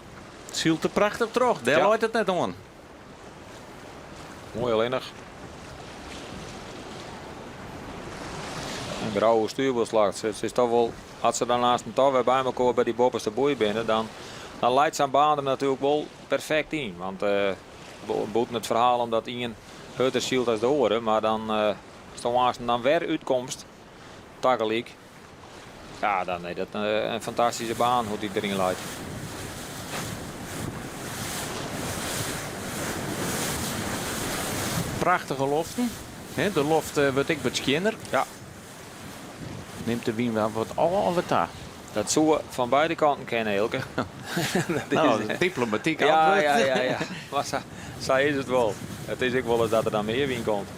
Sylt der prachtich troch, dêr Ja. leit it net oan. Moai allinnich. Grou stuurboardslach. It is toch wol, as se dan aansten toch wer by elkoar by dy boppeste boei binne, dan, dan leit sa'n baan der natuerlik wol perfekt yn. Want uh, bûten it ferhaal omdat ien hurder sylt as de oare, mar dan uh, ast aansten dan wer útkomst tagelyk. Ja, dan is dat in fantastyske baan hoe't dy deryn leit. Prachtige loften. De loft eh, wurdt ek wat skjinner. Ja. Nimt de wyn wat ôf of wat ta? Dat soe fan beide kanten kinne, Eelke. dat is, nou, diplomatyk antwurd. Ja. Mar sa, sa is it wol. It is ek wolris dat der dan mear wyn komt.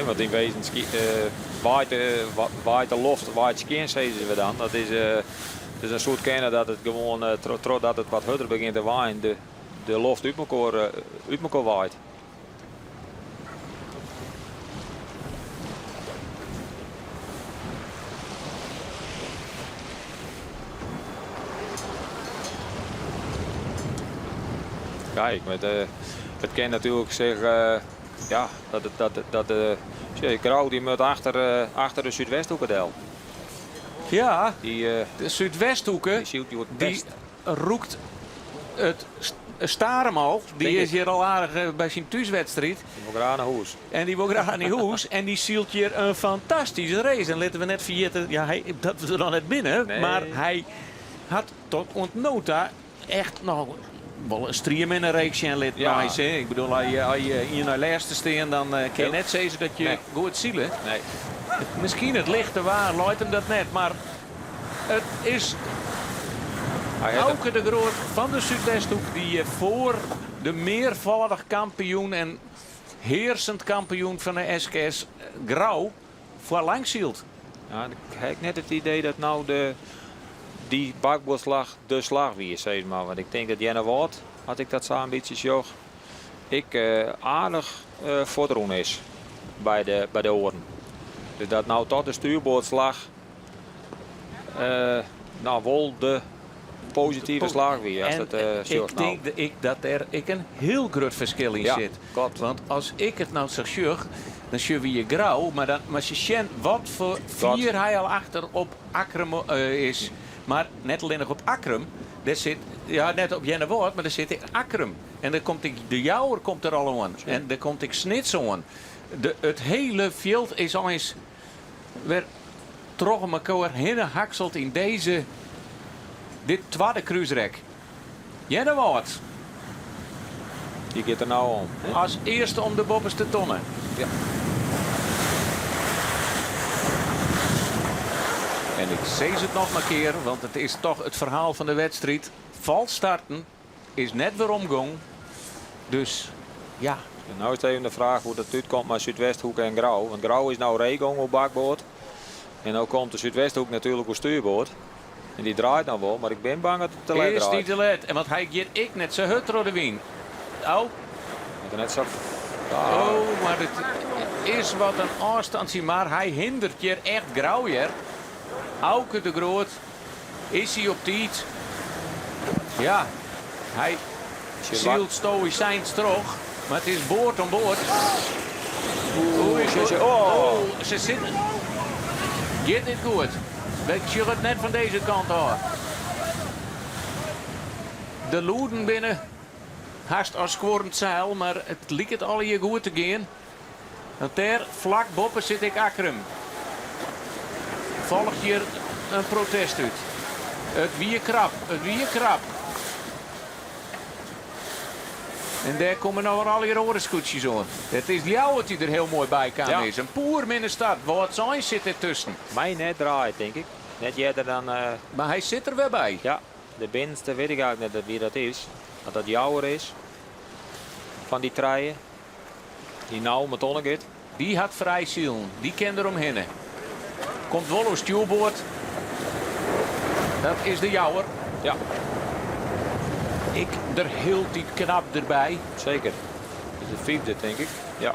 Want yn wezen waait de, waait de loft waait skjin, sizze we dan. Dat is, dus dan soe it kinne dat it gewoan, trochdat it wat hurder begjint te waaien, de, de loft út elkoar, út elkoar waait. Kijk, met, it kin natuerlik sich, ja, dat, dat, dat, dat, sjoch, Grou dy moat achter, achter de Súdwesthoeke del. Ja, die, de Súdwesthoeke die, die rûkt it Starum al. Dy is hjir al aardich by syn thúswedstriid. Dy wol graach nei hûs. En dy wol graach nei hûs. En dy sylt hjir in fantastyske race. En litte we net ferjitte, ja, hy, dat we der noch net binne, Nee. mar hy hat tot oant no ta echt noch wol in strieminne reek sjen litten. Ja. Eins, hè. Ik bedoel, as je, as je ien nei lêste stean, dan kin je net sizze dat je Nee. goed sile. Nee. Miskien it lichte waar leit him dat net, mar it is Hy hat Auke de Groot fan de Súdwesthoek dy't foar de mearfâldich kampioen en hearsend kampioen fan de SKS Grou foarlangs sylt. Ja, ik ha net it idee dat no de, dy bakboardslach de slach wie, sis mar. Want ik tink dat Earnewâld, as ik dat sa in bytsje sjoch, ek aardich fuortrûn is by de, by de oaren. Dus dat no toch de stuurboardslach no wol de positive slach wie. As En dat, ik sjochst no. tink ek dat dêr ek in hiel grut ferskil yn Ja, sit. klopt. Want as ik it no sa sjoch, dan sjogge we hjir Grou, mar dan moatst je sjen wat foar Klopt. fier hy al achter op Akkrum is. Mar net allinnich op Akkrum, dêr sit, ja net op Earnewâld, mar dêr sit ek Akkrum. En der komt ek De Jouwer komt der al oan. En der komt ek Snits oan. De, it hiele fjild is eins wer troch mekoar hinne hakseld yn dizze, dit twadde krúsrek. Earnewâld. Dy giet der no om. Hè? As earste om de boppeste tonne. Ja. En ik sis it noch mar kear, want it is toch it ferhaal fan de wedstriid. Falsk starten is net weromgong. Dus ja. En no is it even de fraach hoe't it útkomt mei Súdwesthoeke en Grou. Want Grou is no reegong op bakboard. En no komt de Súdwesthoek natuerlik oer stuurboard. En dy draait noch wol, mar ik bin bang dat it te let Is dy draait. te let? En want hy giet ek net sa hurd troch de wyn. Oh. Want er net sa. Oh, mar it is wat in ôfstantsje, mar hy hindert hjir echt Grou hjir. Auke de Groot, is hy op tiid? Ja, hy sylt stoïsijns troch, mar it is board om board. Oei, oh. Se sitte. Giet dit goed? Ik sjoch it net fan dizze kant ôf. De lûden binne hast as skuorrend seil, mar it liket allegear goed te gean. Want dêr flak boppe sit ek Akkrum. Folget hjir in protest út. It wie krap, it wie krap. En dêr komme noch wer allegear oare skûtsjes oan. It is Ljouwert dy't der hiel moai by kaam Ja. is. In poerminne start. Wâldsein sit dêr tusken. Mei net draaid, tink ik. Net earder dan. Mar hy sit der wer by. Ja, de binnenste wit ik eigentlik net wie dat is. At dat Jouwer is. Fan dy trije. Dy no om 'e tonne giet. Dy hat frij silen. Dy kin der omhinne. Komt wol oer stjoerboard. Dat is de Jouwer. Ja. Ek der hieltyd knap derby. Seker. Is de fyfde, tink ik. Ja.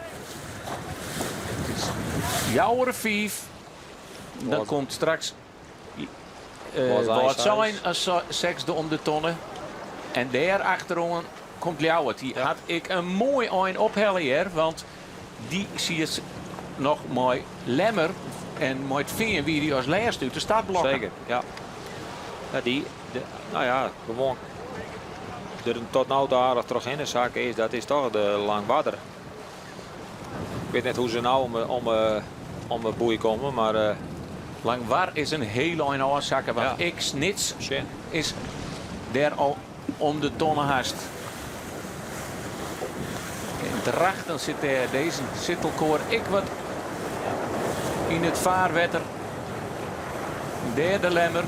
It is Jouwer fiif. Dan komt straks Wâldsein as sechsde om de tonne. En dêr achteroan komt Ljouwert. Dy hat ek in moai ein ophelle hjir, want dy siet. noch mei Lemmer en mei it Fean wie dy as lêste út de startblokken. Zeker, ja. Ja, dy, de, nou ja, gewoan der tot no ta aardich trochhinne sakke is, dat is toch de Langwarder. Ik wit net hoe se no om de boei komme, mar... Langwar is in hiel ein ôfsakke, want ek Snits is dêr al om de tonne hast. In Drachten sit dêr, dizze sit elkoar ek wat yn it faarwetter. Dêr de Lemmer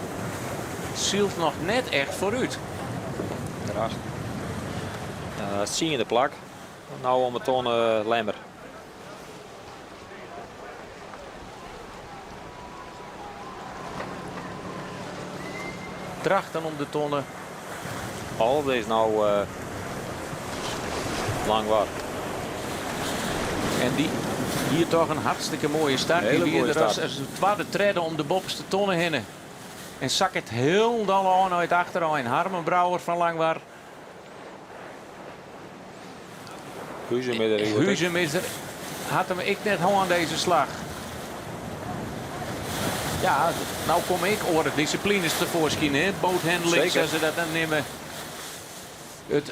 sylt noch net echt foarút. Drachten. Tsiende plak. No om 'e tonne Lemmer. Drachten om de tonne. Alfde is no Langwar. En dy hie toch in hartstikke moaie start. Hele Dy wie goeie der start. as twadde, tredde om de boppeste tonne hinne. En sakket hielendal ôf nei it achterein. Harmen Brouwer fan Langwar. Huzum is der Huzum is der. Hat him ek net hân dizze slach. Ja, no komme ek oare dissiplines tefoarskyn. Hè? Boathandling, Zeker. sa se dat dan neame. It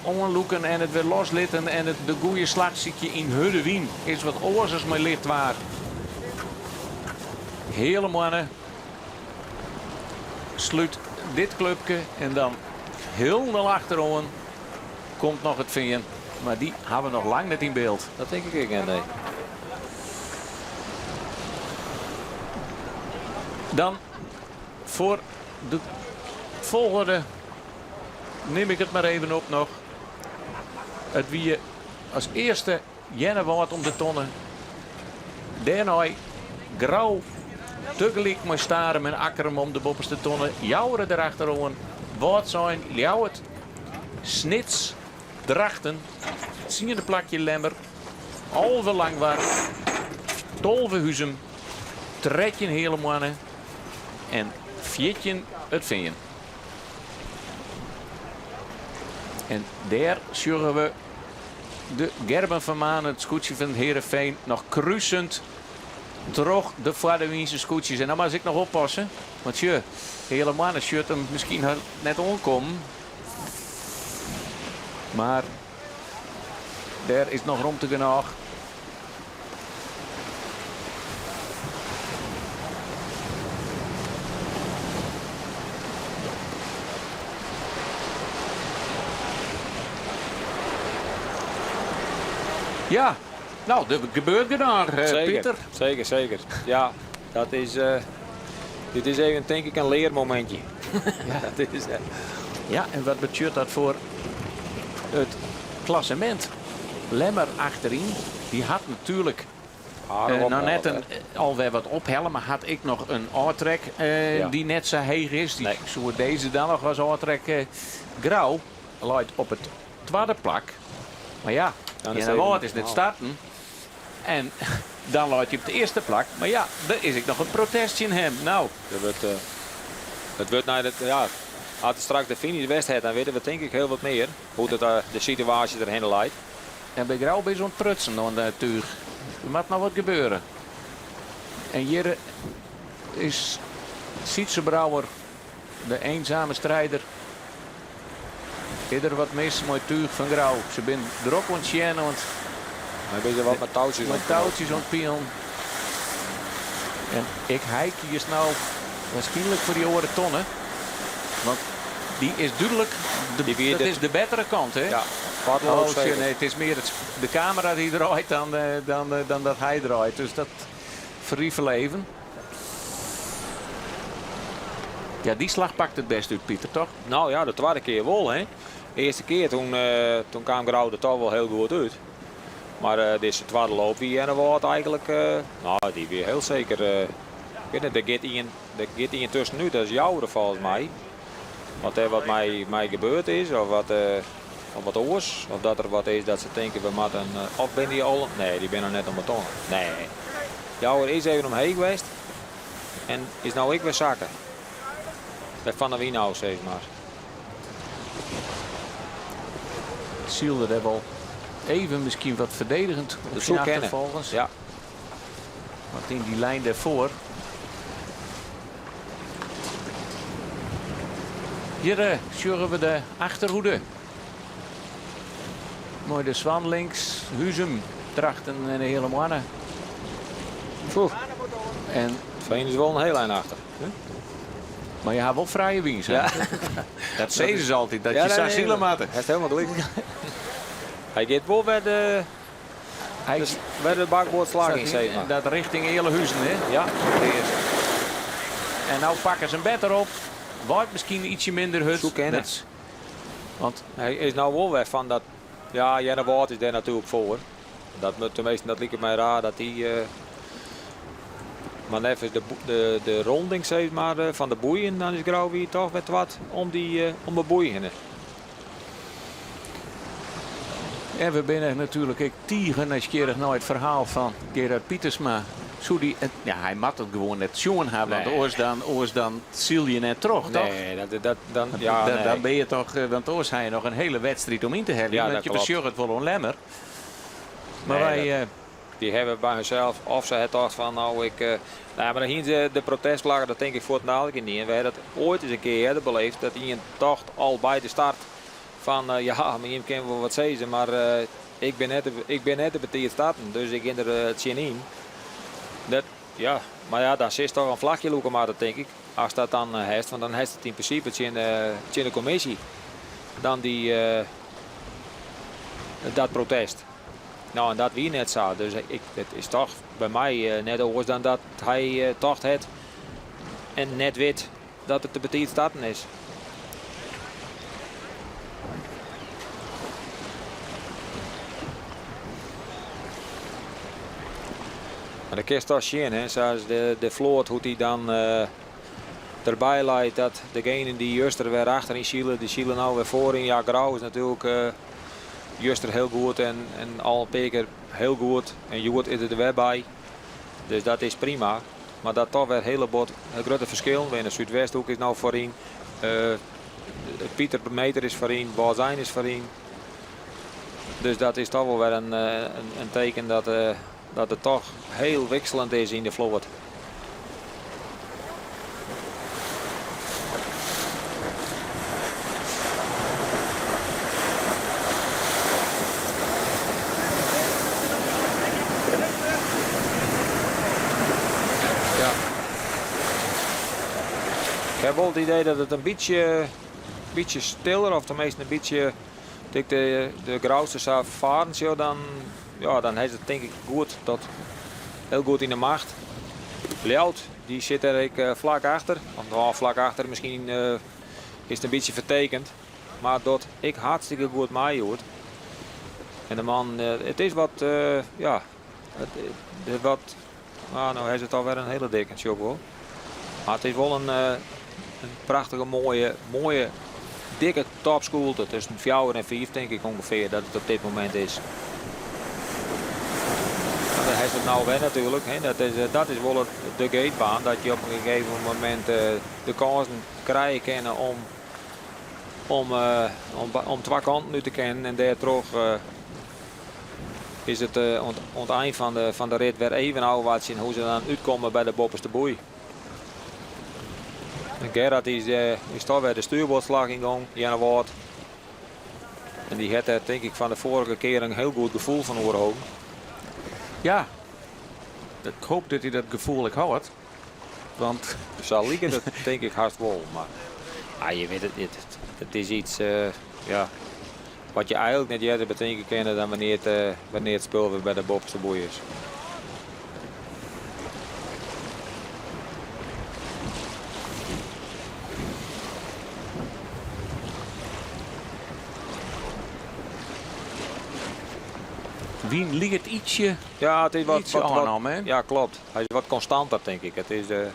oanlûken en it wer loslitten en it de goede slach sykje yn hurde wyn is wat oars as mei licht waar. Heale moanne slút dit klupke en dan hielendal achteroan komt noch it Fean. Mar dy hawwe we noch lang net yn byld. Dat tink ik ek net, nee. Dan foar de folgjende nim ik it mar even op noch. It wie as earste Earnewâld om de tonne. Dêrnei Grou tagelyk mei Starum en Akkrum om de boppeste tonne. Joure derachteroan, Wâldsein, Ljouwert, Snits, Drachten, tsiende plakje Lemmer, 11 Langwar, 12 Huzum, 13 Heale Moanne en 14 it Fean. En dêr sjogge we de Gerben van Manen, it skûtsje fan Heerenveen, noch krusend troch de foardewynse skûtsjes. En dan moat ik noch oppasse, want sjoch, Heale Moanne sjocht him miskien net oankommen. Mar dêr is noch romte genôch. Ja, no, der gebeurt genôch, Zeker, Pieter. Zeker, zeker. Ja, dat is, dit is even tink ik in learmomintsje. Ja. Dat is, Ja, en wat betsjut dat foar it klassemint? Lemmer achteryn, dy hat natuerlik noch net in, alwer wat ophelle, mar hat ek noch in ôftrek dy't net sa heech is. Dy soe dizze dan noch as ôftrek. Grou leit op it twadde plak. Mar ja, Earnewâld is net starten. En dan leit hy op it earste plak. Mar ja, der is ek noch in protest tsjin him. No. Der wurdt, it wurdt nei de, ja, as der straks de finish west hat, dan witte we tink ik hiel wat mear hoe't it, de situaasje derhinne leit. En by Grou binne se oan it prutsen oan it túch. Der moat noch wat gebeure. En hjir is Sytze Brouwer, de eenzame strijder. Is der wat mis mei it túch fan Grou? Se binne drok oan it sjen, want Mei binne se wat mei toutsjes mei toutsjes oan it pielen. En ek hy kiest no waarskynlik foar dy oare tonne. Want dy is dúdlik, dat is de bettere kant, hè? Ja, oh, nee, it is mear de kamera dy't draait dan dat hy draait. Dus dat ferrifele even. Ja, dy slach pakt it bêst út, Pieter, toch? No ja, de twadde kear wol, hè. De earste kear toen kaam Grou der toch wol hiel goed út. Mar dizze twadde loop wie Earnewâld eigentlik, no, dy wie hiel seker, ik wit net, der giet ien, der giet ien tuskenút, dat is Joure folgens my. Wat dêr wat mei gebeurd is of wat, of wat oars. Of dat der wat is dat se tinke we moatte in, of binne dy al, nee, dy binne noch net om 'e tonne. Nee. Joure is even omheech west en is no ek wer sakke. By Van der Wyn ôf, sis mar. Sylde dêr wol. Even miskien wat ferdedigend op syn achterfolgers. Ja. Want yn dy lijn dêrfoar. Hjir eh, sjogge we de achterhoede. Mei de Swan links, Huzum, Drachten en de Heale Moanne. En Veen is wol in hiel ein achter. Mar je ha wol frije wyn, ja. Dat sizze se altyd, dat je sa sile moatte. Hy hat helemaal gelyk. Hy giet wol wer de, Hy, wer de bakboardslach yn, sis mar. Dat richting Ealahuzen, hè? Ja. En no pakke se him better op. Waait miskien ietsje minder hurd. Soe kinne. Want hy is no wol wer fan dat. Ja, Earnewâld is dêr natuerlik foar. Dat moat teminsten, dat liket my raar dat dy. Uh, mar neffens de, de, de ronding sis mar, eh, fan de boeien, dan is Grou wie toch wer twad om, dy, uh, om de boei hinne. En we binne natuerlik ek tige nijsgjirrich nei it ferhaal fan Gerard Pietersma. Soe dy, ja, hy moat it gewoan net sjoen ha, want Nee. oars dan, oars dan sile je net troch, toch? Nee, dat, dat, dan, ja, dan, nee. dan bin je toch, eh, want oars ha je noch in hiele wedstriid om yn te heljen. Ja, want dat je klopt. besjogge it wol oan Lemmer. Mar Nee, wy, dat- Die hawwe by harsels, of se ha tocht fan no ik. Uh, nou ja, mar dan hiene se de protestflagge, dat tink ik fuortendalik yn dien. We ha dat oait ris in kear earder beleefd, dat ien tocht al by de start fan uh, ja, mar jim kinne wol wat sizze, mar uh, ik bin net, ik bin net te betiid starten, dus ik gean der tsjinyn. Dat, ja, mar ja, dan silst toch in flachje lûke moatte, tink ik. Ast dat dan hast, want dan hast it yn prinsipe tsjin, tsjin de kommisje. Dan dy, dat protest. No, en dat wie net sa. Dus ik, it is toch by my net oars dan dat hy tocht hat en net wit dat it te betiid starten is. Mar dan kinst toch sjen, hè, sa as de, de float, hoe't dy dan uh, derby leit, dat degene dy't juster wer achteryn sile, dy sile no wer foaryn. Ja, Grou is natuerlik uh, juster hiel goed en, en al in pear kear hiel goed. En hjoed is er der wer by. Dus dat is prima. Mar dat toch wer hiele bot grutte ferskillen binne. Súdwesthoek is no foaryn. Uh, Pieter Meter is foaryn. Wâldsein is foaryn. Dus dat is toch wol wer in, in, teken dat, uh, dat it toch hiel wikseljend is yn de float. Ja. Ik ha wol it idee dat it in bytsje, bytsje stiller, of teminsten in bytsje, as ik de, de Grouster sa faren sjoch, dan, ja, dan is it tink ik goed dat hiel goed yn de macht. Ljouwert, dy sit der ek eh, flak achter. Of no, flak achter, miskien uh, is it in bytsje fertekend. Mar docht ek hartstikke goed mei hjoed. En de man, uh, it is wat, uh, ja, it, wat, ah, no is it alwer in hiele dikke, sjoch ik wol. Mar it is wol in, in prachtige, moaie, moaie, dikke topskûlte. Tusken 4 en 5 tink ik ûngefear dat it op dit momint is. Mar dan hast it no wer natuerlik. Hè. Dat is, dat is wol it, de geefbaan. Dat je op in gegeven momint de kânsen krije kinne om, om, om, om twa kanten út te kinnen. En dêrtroch is it oan it ein fan de, fan de rit wer even ôfwachtsjen hoe't se dan útkomme by de boppeste boei. En Gerard is, is toch wer de stuurboardslach yn gong, Earnewâld. En dy hat dêr tink ik fan de foarige kear in hiel goed gefoel fan oerholden. Ja, ik hoopje dat hy dat gefoel ek hâldt. Want Sa liket it tink ik hast wol. Mar ah, je wit it net. It is yts uh, ja, wat je eigentlik net earder betinke kinne dan wannear't, uh, wannear't it spul wer by de boppeste boei is. Wyn liket ietsje, Ja, it is wat, ietsje wat, wat, oannommen, hè? ja, klopt. Hy is wat konstanter, tink ik. It is, uh,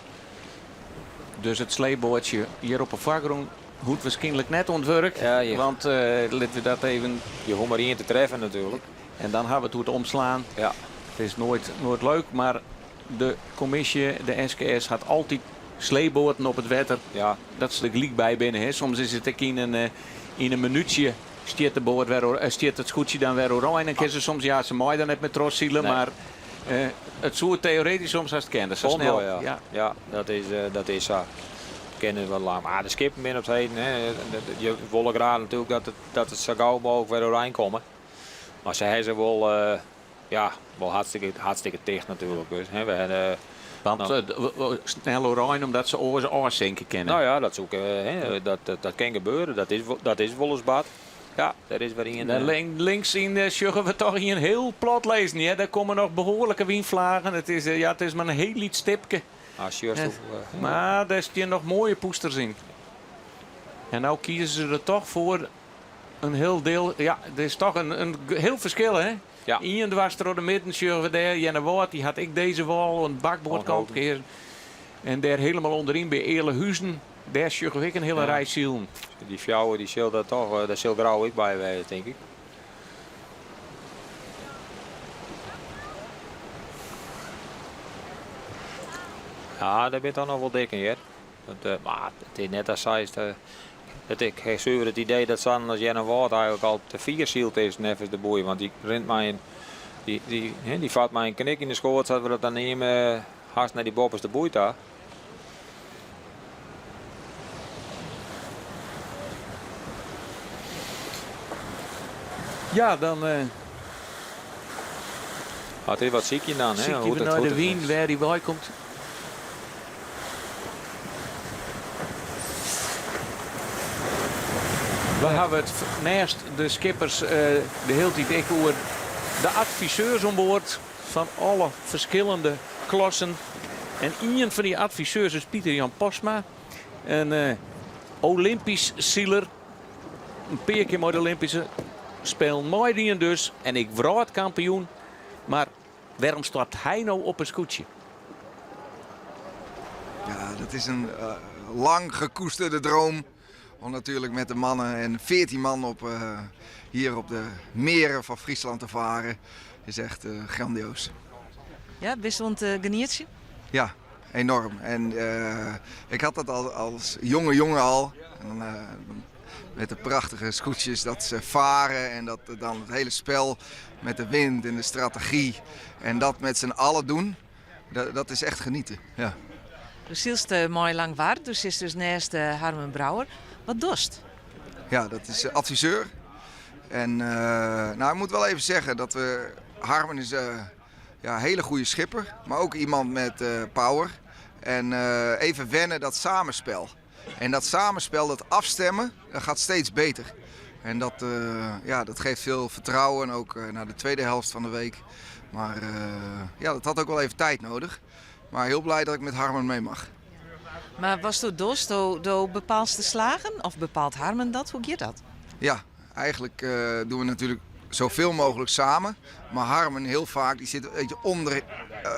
Dus it sleepboatsje hjir op 'e foargrûn hoecht wierskynlik net oan it wurk. Ja, je- Want uh, litte we dat even. Je hoege mar ien te treffen natuerlik. En dan ha we it oer it omslaan. Ja. It is noait, noait leuk, mar de kommisje, de SKS, hat altyd sleepboaten op it wetter. Ja. Dat se der gelyk by binne. Hè. Soms is it ek yn in, yn in minútsje. Stiet de boat wer oer, stiet it skûtsje dan wer oerein, dan kinne se soms, ja, se meie dan net mear trochsile, mar it soe teoretysk soms hast kinne. Sa snel. Ja. Ja, ja, dat is sa. Kin dus wat lang. Mar de skippen binne op it heden, hè, je wolle graach natuerlik dat it sa gau mooglik wer oerein komme. Mar se hawwe se wol, ja, wol hartstikke, hartstikke ticht natuerlik. Dus, hè, we hawwe, Want snel oerein omdat se oars ôfsinke kinne. Nou ja, dat soe, hè, dat kin gebeure. Dat is wolris bard. Ja, dêr is wer ien. Links yn sjogge we toch ien hiel plat lizzen. Ja, dêr komme noch behoarlike wynflagen. It is, ja, it is mar in hiel lyts stipke. Ah, sjochst Mar dêr stean noch moaie pûsters yn. En no kieze se der toch foar in hiel diel. Ja, der is toch in hiel ferskil, hè? Ja. Ien dwars troch de midden sjogge we dêr. Earnewâld, dy hat ek dizze wâl oan bakboardkant keazen. En dêr hielendal ûnderyn by Ealahuzen, dêr sjogge we ek in hiele rij silen. Dy fjouwer, dy sil dat toch, dêr sil Grou ek by wêze, tink ik. Ja, dêr binne toch noch wol dikken hjir. Dat, mar it is net as seist, dat ik ha suver it idee dat sa'n as Earnewâld eigenlik al te fier syld is neffens de boei. Want dy rint mei in, dy, dy, hè, dy fart mei in knik yn de skoat, sa't we dat dan neame, hast nei dy boppeste boei ta. Ja, dan. Ah, it is wat sykjen dan, hè? Sykje we nei de wyn, wêr dy wei komt. We hawwe it neist de skippers de hiele tiid ek oer de adviseurs oan board fan alle ferskillende klassen. En ien fan dy adviseurs is Pieter Jan Postma, in Olympysk siler. In pear kear mei de Olympyske Spelen meidien dus en ek wrâldkampioen. Mar wêrom stapt hy no op in skûtsje? Ja, dat is een lang gekoesterde droom. Om natuurlijk met de mannen en 14 man op, hier op de meren van Friesland te varen. Is echt grandioos. Ja, bist oan it genietsjen? Ja, enorm. En ik had dat al als jonge jongen al. En dan, met de prachtige skûtsjes dat ze varen en dat dan het hele spel met de wind en de strategie. En dat met z'n allen doen, dat is echt genieten. Ja. Do sylst mei Langwar, do sitst dus neist Harmen Brouwer. Wat dochst? Ja, dat is adviseur. En nou, ik moet wel even zeggen dat we... Harmen is ja, een hele goede schipper, maar ook iemand met power. En even wennen dat samenspel. En dat samenspel, dat afstemmen, dat gaat steeds beter. En dat, ja, dat geeft veel vertrouwen, ook naar de tweede helft van de week. Maar ja, dat had ook wel even tijd nodig. Maar heel blij dat ik met Harmen mee mag. Mar watsto dochst, do bepaalst de slagen? Of bepaalt Harmen dat? Hoe giet dat? Ja, eigenlijk doen we natuurlijk zoveel mogelijk samen. Maar Harmen heel vaak, die zit een beetje onder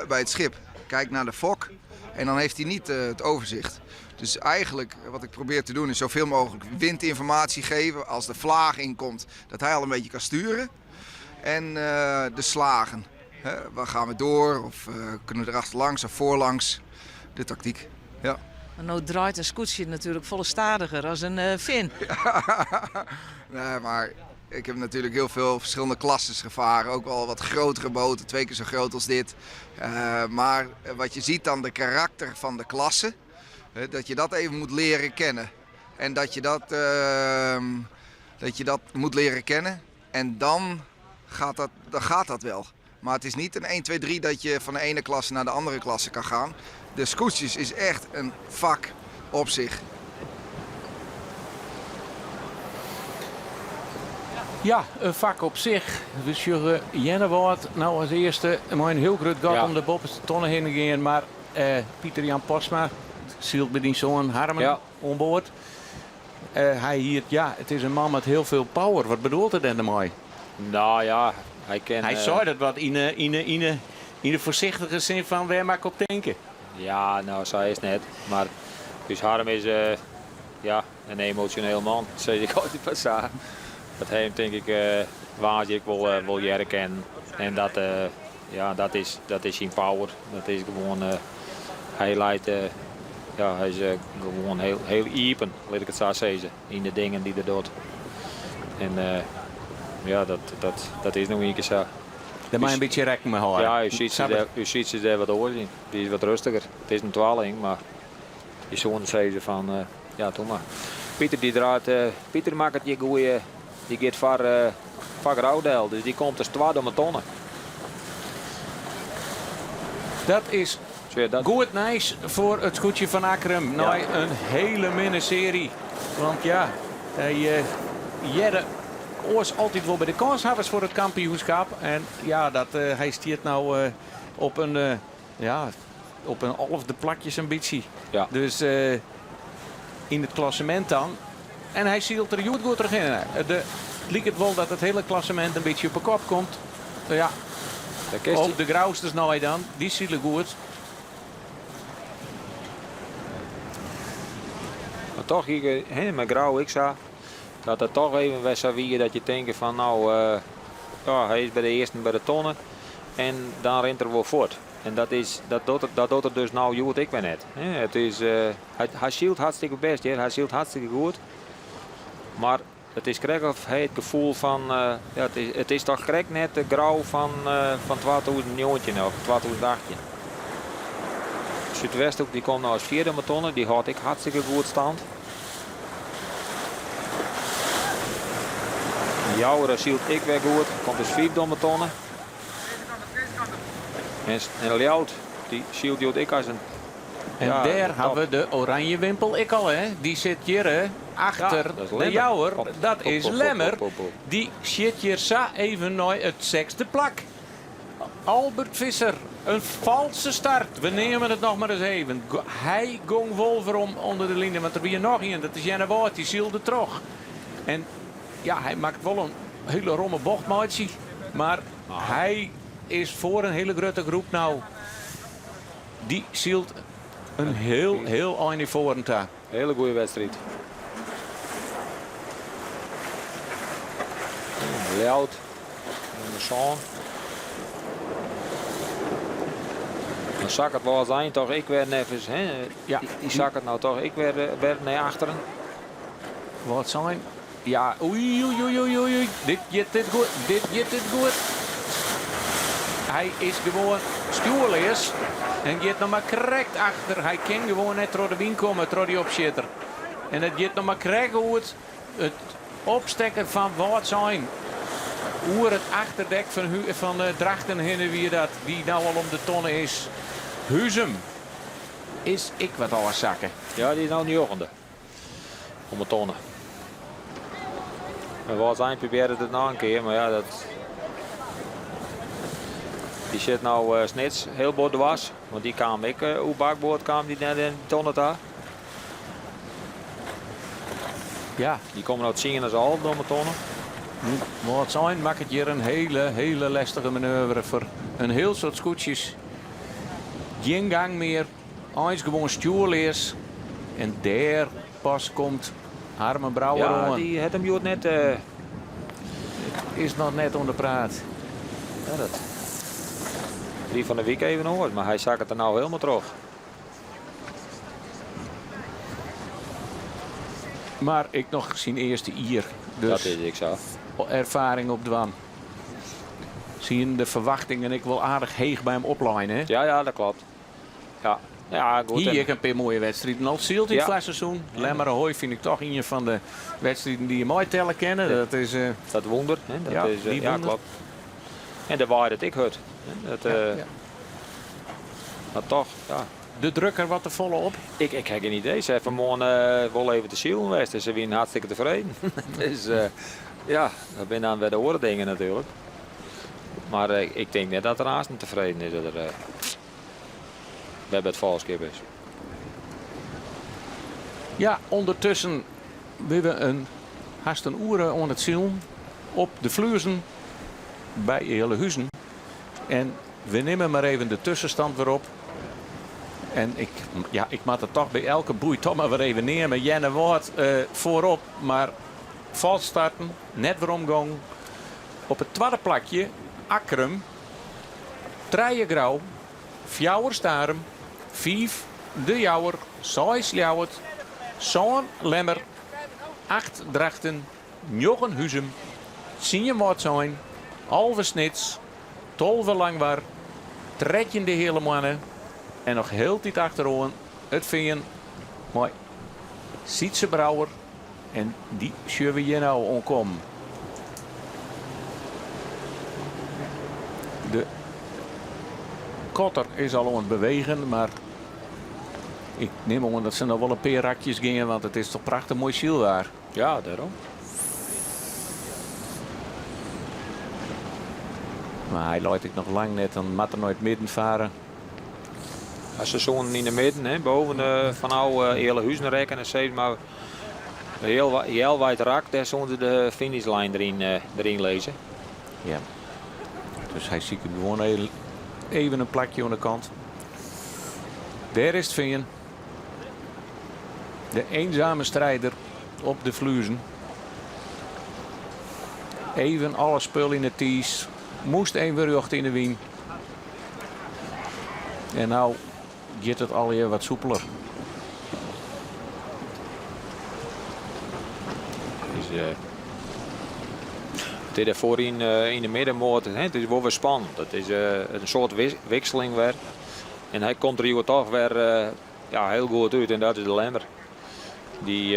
bij het schip. Kijkt naar de fok en dan heeft hij niet het overzicht. Dus eigenlijk wat ik probeer te doen is zoveel mogelijk windinformatie geven. Als de vlaag inkomt, dat hij al een beetje kan sturen. En de slagen. Hè, waar gaan we door? Of kunnen we erachterlangs of voorlangs? De tactiek, ja. Mar no draait in skûtsje natuerlik folle stadiger as in Finn. Nee, maar ik heb natuurlijk heel veel verschillende klasses gevaren. Ook wel wat grotere boten, 2 keer zo groot als dit. Maar wat je ziet dan, de karakter van de klasse. Hè, dat je dat even moet leren kennen. En dat je dat moet leren kennen. En dan gaat dat wel. Maar het is niet een 1, 2, 3 dat je van de ene klasse naar de andere klasse kan gaan. De skûtsjes is echt een vak op zich. Ja, in vak op sich. We sjogge Earnewâld no as earste mei in hiel grut gat om de boppeste tonne hinne gean. Mar Pieter Jan Postma sylt mei dyn soan Harmen oan board. Hy hiet, ja, it is in man mei hiel folle power. Wat bedoelt er dêrmei? Nou ja, hy kin, Hy sei dat wat yn de foarsichtige sin fan wêr moat ik op tinke? Ja, nou, sa is it net. Mar ús Harm is ja, in emosjoneel man, sis ik altyd mar sa. Dat ha jim tink ik woansdei ek wol hearre kinnen. En dat, ja, dat is syn power. Dat is gewoan, hy leit, ja, hy is gewoan hiel, hiel iepen, lit ik it sa sizze, yn de dingen dy't er docht. En ja, dat, dat, dat is no ien kear sa. Dêr mei in bytsje rekken mei hâlde. Ja, ús Sytse is dêr wat oars yn. Dy is wat rêstiger. It is in twalling, mar je soene sizze fan ja, doe mar. Pieter dy draait, Pieter makket hjir goeie, dy giet foar, foar Grou del, dus dy komt as twadde om 'e tonne. Dat is goed nijs foar it skûtsje fan Akkrum nei in hiele minne searje. Want ja, hy hearde oars altyd wol by de kânshawwers foar it kampioenskip. En ja, dat, hy stiet no op in, ja, op in alfde plakje sa'n bytsje. Ja. Dus yn it klassemint dan. En hy sylt der hjoed goed trochhinne. De, it liket wol dat it hiele klassemint in bytsje op 'e kop komt. Ja, op de Grousters nei dan. Dy sile goed. Mar toch, hè, mei Grou ek sa, dat it toch even wer sa wie dat je tinke fan no, ja, hy is by de earsten by de tonne en dan rint er wol fuort. En dat, is, dat, docht er, dat docht er dus no hjoed ek wer net. It is, hy, hy sylt hartstikke bêst, hear. Hy sylt hartstikke goed. Mar it is krekt of hy it gefoel fan, ja, it is toch krekt net de Grou fan, fan 2019 of 2018. Súdwesthoek dy komt no as fjirde om 'e tonne, dy hâldt ek hartstikke goed stand. Jouwer sylt ek wer goed, komt as fyfde om 'e tonne. En, en Ljouwert, dy sylt hjoed ek as in En ja, dêr top. ha we de oranje wimpel ek al, hè? Dy sit hjir hè, achter Ja, dat is de Lemmer. Jouwer. Hop, Dat hop, is hop, hop, Lemmer. hop, hop, hop. Dy sjit hjir sa even nei it sechsde plak. Albert Visser, in falske start. We neame it noch mar ris even. Hy gong wol werom ûnder de line, want der wie noch ien. Dat is Earnewâld, dy sylde troch. En ja, hy makket wol in hiele romme bocht meitsje. Mar hy is foar in hiele grutte groep no. Dy sylt in hiel, hiel ein nei foaren ta. Hiele goede wedstriid. Ljouwert, nûmer sân. Dan sakket Wâldsein toch ek wer neffens, hè? Ja. Dy sakket no toch ek wer, wer nei achteren. Wâldsein, ja, oei, oei, oei, oei, oei. Dit giet dit goed, dit giet dit goed. Hy is gewoan stjoerleas en giet noch mar krekt achter. Hy kin gewoan net troch de wyn komme, troch dy opsjitter. En it giet noch mar krekt goed. It opstekken fan Wâldsein oer it achterdek fan, fan Drachten hinne wie dat, dy't no al om de tonne is. Huzum is ek wat ôfsakke. Ja, dy is no njoggende om 'e tonne. En Wâldsein probearret it noch in kear, mar ja, dat... Dy sit no uh, Snits hiel bot dwers, want dy kaam ek uh, oer bakboard kaam dy net yn de tonne ta. Ja. Dy komme no tsien as alfde om 'e tonne. Wâldsein makket hjir in hiele, hiele lestige manoeuvre foar in hiel soad skûtsjes. Gjin gang mear, eins gewoan stjoerleas. En dêr pas komt Harmen Brouwer Ja, oan. dy hat him hjoed net... Uh... Is noch net oan de praat. Ja, dat wie fan 'e wike even oars, mar hy sakket der no hielendal troch. Mar ek noch syn earste jier. Dus Dat is ek sa. Erfaring opdwaan. Syn de ferwachtingen ek wol aardich heech by him oplein, hè? Ja, ja, dat kloppet. Ja, ja goed. Hie ek in pear moaie wedstriden al syld yn it Ja. foarseizoen. Lemmer Ahoy fyn ik toch ien fan de wedstriden dy't je meitelle kinne. Dat is, uh, dat wûnder. Hè? Dat ja, is, die ja, wûnder. kloppet. En dêr waait it ek hurd. Hè? Dat, Ja, uh, ja. Maar toch, ja. De druk der wat te folle op? Ik ha gjin idee. Se ha fanmoarn uh, wol even te silen west en se wiene hartstikke tefreden. dus uh, ja, dat binne dan wer de oare dingen natuerlik. Mar uh, ik tink net dat er aansten tefreden is dat er uh, wer by it folchskip is. Ja, ûndertusken binne we in hast in oere oan it silen op de Fluezen by Ealahuzen. En we nimme mar even de tuskenstân wer op. En ik, ja, ik moat it toch by elke boei toch mar wer even neame. Earnewâld uh, foarop, mar falsk starten, net weromgong. Op it twadde plakje Akkrum, trije Grou, fjouwer Starum, fiif De Jouwer, seis Ljouwert, sân Lemmer, acht Drachten. Njoggen Huzum, tsien Wâldsein, 11 Snits, 12 Langwar, 13 de Heale Moanne en noch hieltyd achteroan It Fean mei Sytze Brouwer en dy sjogge we hjir no oankommen. De kotter is al oan it bewegen, mar ik nim oan dat se noch wol in pear rakjes gean, want it is toch prachtich moai sylwaar. Ja, dêrom. Mar hy leit ek noch lang net, dan moat er nei it midden fare. As se soenen yn de midden, hè, boven de, fan ôf Ealahuzen rekken en sis mar heal, healwei it rak, dêr soenen se de finishlijn deryn, deryn lizze. Ja. Dus hy siket gewoan even in plakje oan de kant. Dêr is it Fean. De eenzame strijder op de Fluezen. Even alle spul yn it tiis. Moast even rjocht yn de wyn. En no giet it allegear wat soepeler. Dus, it is dêrfoar yn, yn de middenmoat, hè, it is wol wer spannend. It is in soart wikseling wer. En hy komt der hjoed toch wer ja, hiel goed út en dat is de Lemmer. Dy,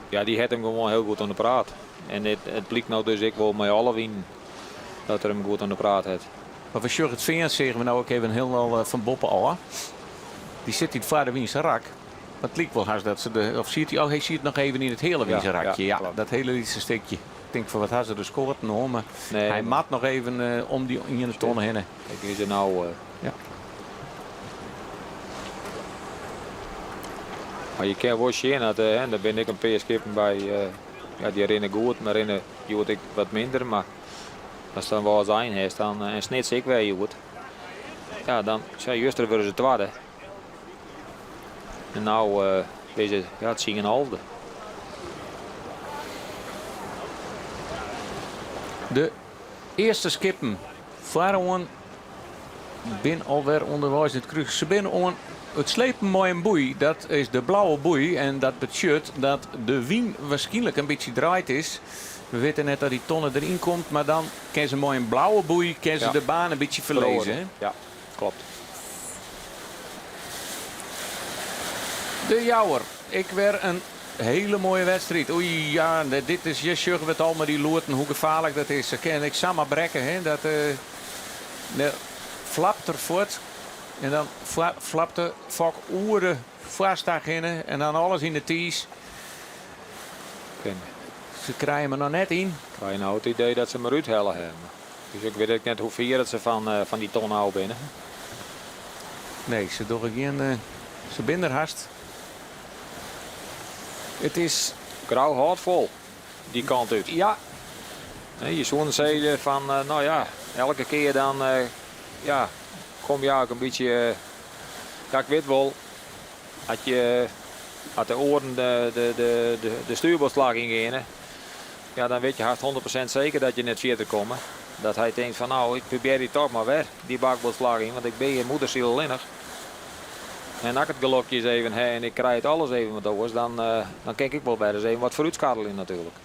ja, dy hat him gewoan hiel goed oan de praat. En it, it blykt no dus ek wol mei alle winen dat er him goed oan de praat hat. Mar we sjogge it Fean seagen we no ek even hielendal fan boppe ôf. Dy sit yn it foarde wynse rak. Mar it liket wol hast dat se de, of siet hy, oh hy siet noch even yn it heale wynse rakje. Ja, dat hiele lytse stikje. Ik tink fan wat ha se de skoaten oan, mar Nee, hy moat noch even om dy iene tonne hinne. Kijk, is er nou. Ja. Mar je kinne wol sjen dat, hè, der binne ek in pear skippen by, ja, dy rinne goed, mar rinne hjoed ek wat minder. Mar ast dan Wâldsein hast dan, en Snits ek wer hjoed, ja, dan, sa juster wurde se twadde. En no is it, ja, tsien en alfde. De earste skippen foaroan bin alwer ûnderweis yn it krús. Se binne oan it slepen mei in boei. Dat is de blauwe boei en dat betsjut dat de wyn waarskynlik in bytsje draaid is. We witte net dat dy tonne deryn komt, mar dan kinne se mei in blauwe boei kinne se de baan in bytsje ferlizze. Ja, klopt. De Jouwer, ek wer in hele moaie wedstriid. Oei, ja, dit is, hjir sjogge we it al mei dy loaten, hoe gefaarlik dat is. Se kinne ek samar brekke, hè. Dat de flapt er fuort en dan flapt de fok oer de foarstach hinne en dan alles yn de tiis. Se krije him noch net yn. Krije no it idee dat se him derút helle hawwe. Dus ik wit ek net hoe fier dat se fan dy tonne ôf binne. Nee, se dogge gjin. Se binne der hast. It is. Grou hâldt fol dy kant út. Ja. Je soene sizze fan, no ja, elke kear dan ja, kom je eigentlik in bytsje, ja, ik wit wol, as je, as de oaren de stuurboardslach yngeane, ja, dan wit je hast 100% seker dat je net fierder komme. Dat hy tinkt fan, no, ik probearje toch mar wer dy bakboardslach yn, want ik bin hjir moedersiel allinnich. En as ik it gelokje ris even ha en ik krij it alles even wat oars, dan, dan kin ik ek wol wer ris even wat foarút skarrelje natuerlik.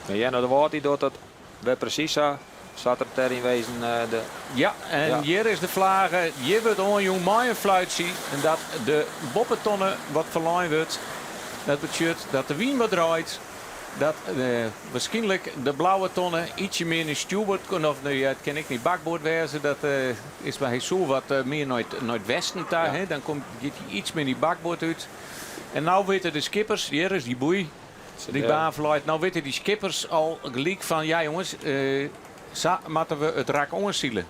En Jenno de Wâld dy docht dat wer presys sa, sa't er it dêr yn wezen de. Ja, en Ja. hjir is de flage. Hjir wurdt oanjûn mei in fluitsje en dat de boppetonne wat ferlein wurdt. Dat betsjut dat de wyn wat draait. Dat waarskynlik de blauwe tonne ietsje mear nei stjoerboard, of nee, it kin ek nei bakboard wêze. Dat is, mar hy soe wat mear nei it westen ta, hè. Dan komt, giet hy iets mear nei bakboard út. En no witte de skippers, hjir is dy boei, dy baan ferleit. No witte dy skippers al gelyk fan, ja jonges, sa moatte we it rak oansile.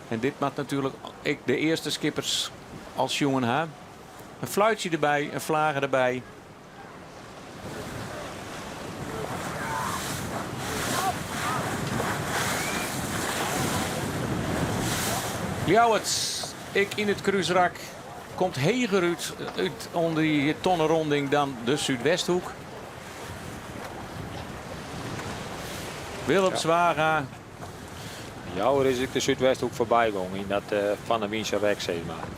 En dit moat natuerlik ek de earste skippers al sjoen ha. In fluitsje derby, in flage derby. Ljouwert, ek yn it krúsrak, komt heger út, út oan dy tonneronding dan de Súdwesthoek. Willem Zwaga. Jouwer is ek de Súdwesthoek foarby gong yn dat fan de Wynse rek sis mar.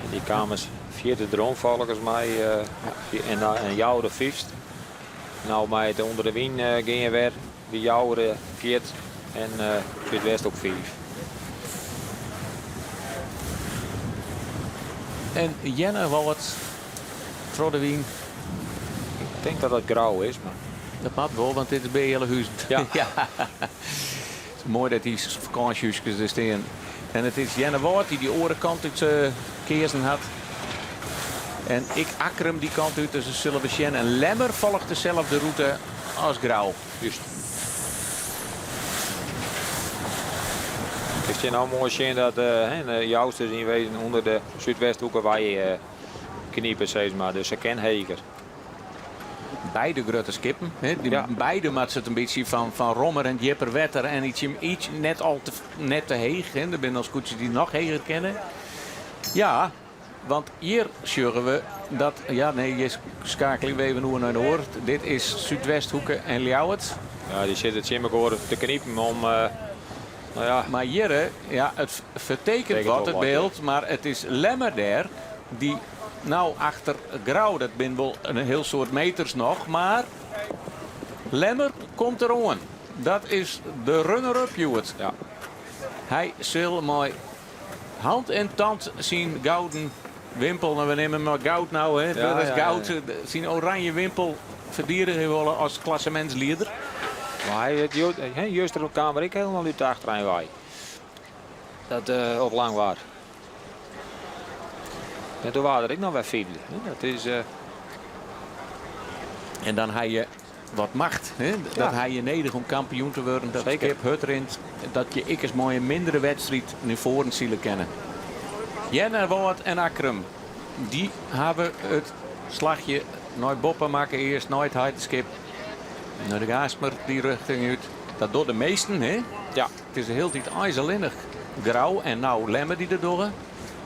En dy kamen fierder derom folgens my en, en Jouwer de fyfst. No mei it ûnder de wyn gean wer De Jouwer giet en Súdwesthoek 5. En Earnewâld troch de wyn. Ik tink dat dat Grou is, mar. Dat moat wol, want dit is by Ealahuzen. Ja. It is moai dat dy fakânsjehúskes der stean. En it is Earnewâld dy't dy oare kant út keazen hat. En ek Akkrum dy kant út, dus dat sille we sjen. En Lemmer folget deselde rûte as Grou. Just. Kinst hjir no moai sjen dat de Jousters yn wezen ûnder de Súdwesthoeke wei knipe, sis mar. Dus se kin heger. Beide grutte skippen. Hè. Beide moatte se it in bytsje fan rommer en djipper wetter en iets net al te, net te heech. Hè. Der binne al skûtsjes dy't noch heger kinne. Ja, want hjir sjogge we dat. Ja, nee, hjir skeakelje we even oer nei de oar. Dit is Súdwesthoeke en Ljouwert. Ja, dy sitte tsjin mekoar te knipen om. Nou ja. Mar hjir, ja, it fertekent wat it byld, mar it is Lemmer dêr dy't no achter Grou, dat binne wol in hiel soad meters noch, mar Lemmer komt deroan. Dat is de runner-up hjoed. Ja. Hy sil mei hand en tand syn gouden wimpel, no we neame mar goud no, hè, dat is goud, syn oranje wimpel ferdigenje wolle as klassemintslieder. Mar hy het juster kaam er ek hielendal út de achterein wei. Dat op Langwar. En toen waard er ek noch wer fyfde. Dat is. En dan ha je wat macht. Hè? Dat ha je nedich om kampioen te wurden. Dat it skip hurd rint. Dat je ek ris mei in mindere wedstriid nei foaren sile kinne. Earnewâld en Akkrum, dy hawwe it slachje nei boppe makke earst nei it heiteskip. Nei de Gaastmer dy rjochting út. Dat dogge de measten, hè? Ja. It is de hiele tiid eins allinnich Grou en no Lemmer dy't dat dogge.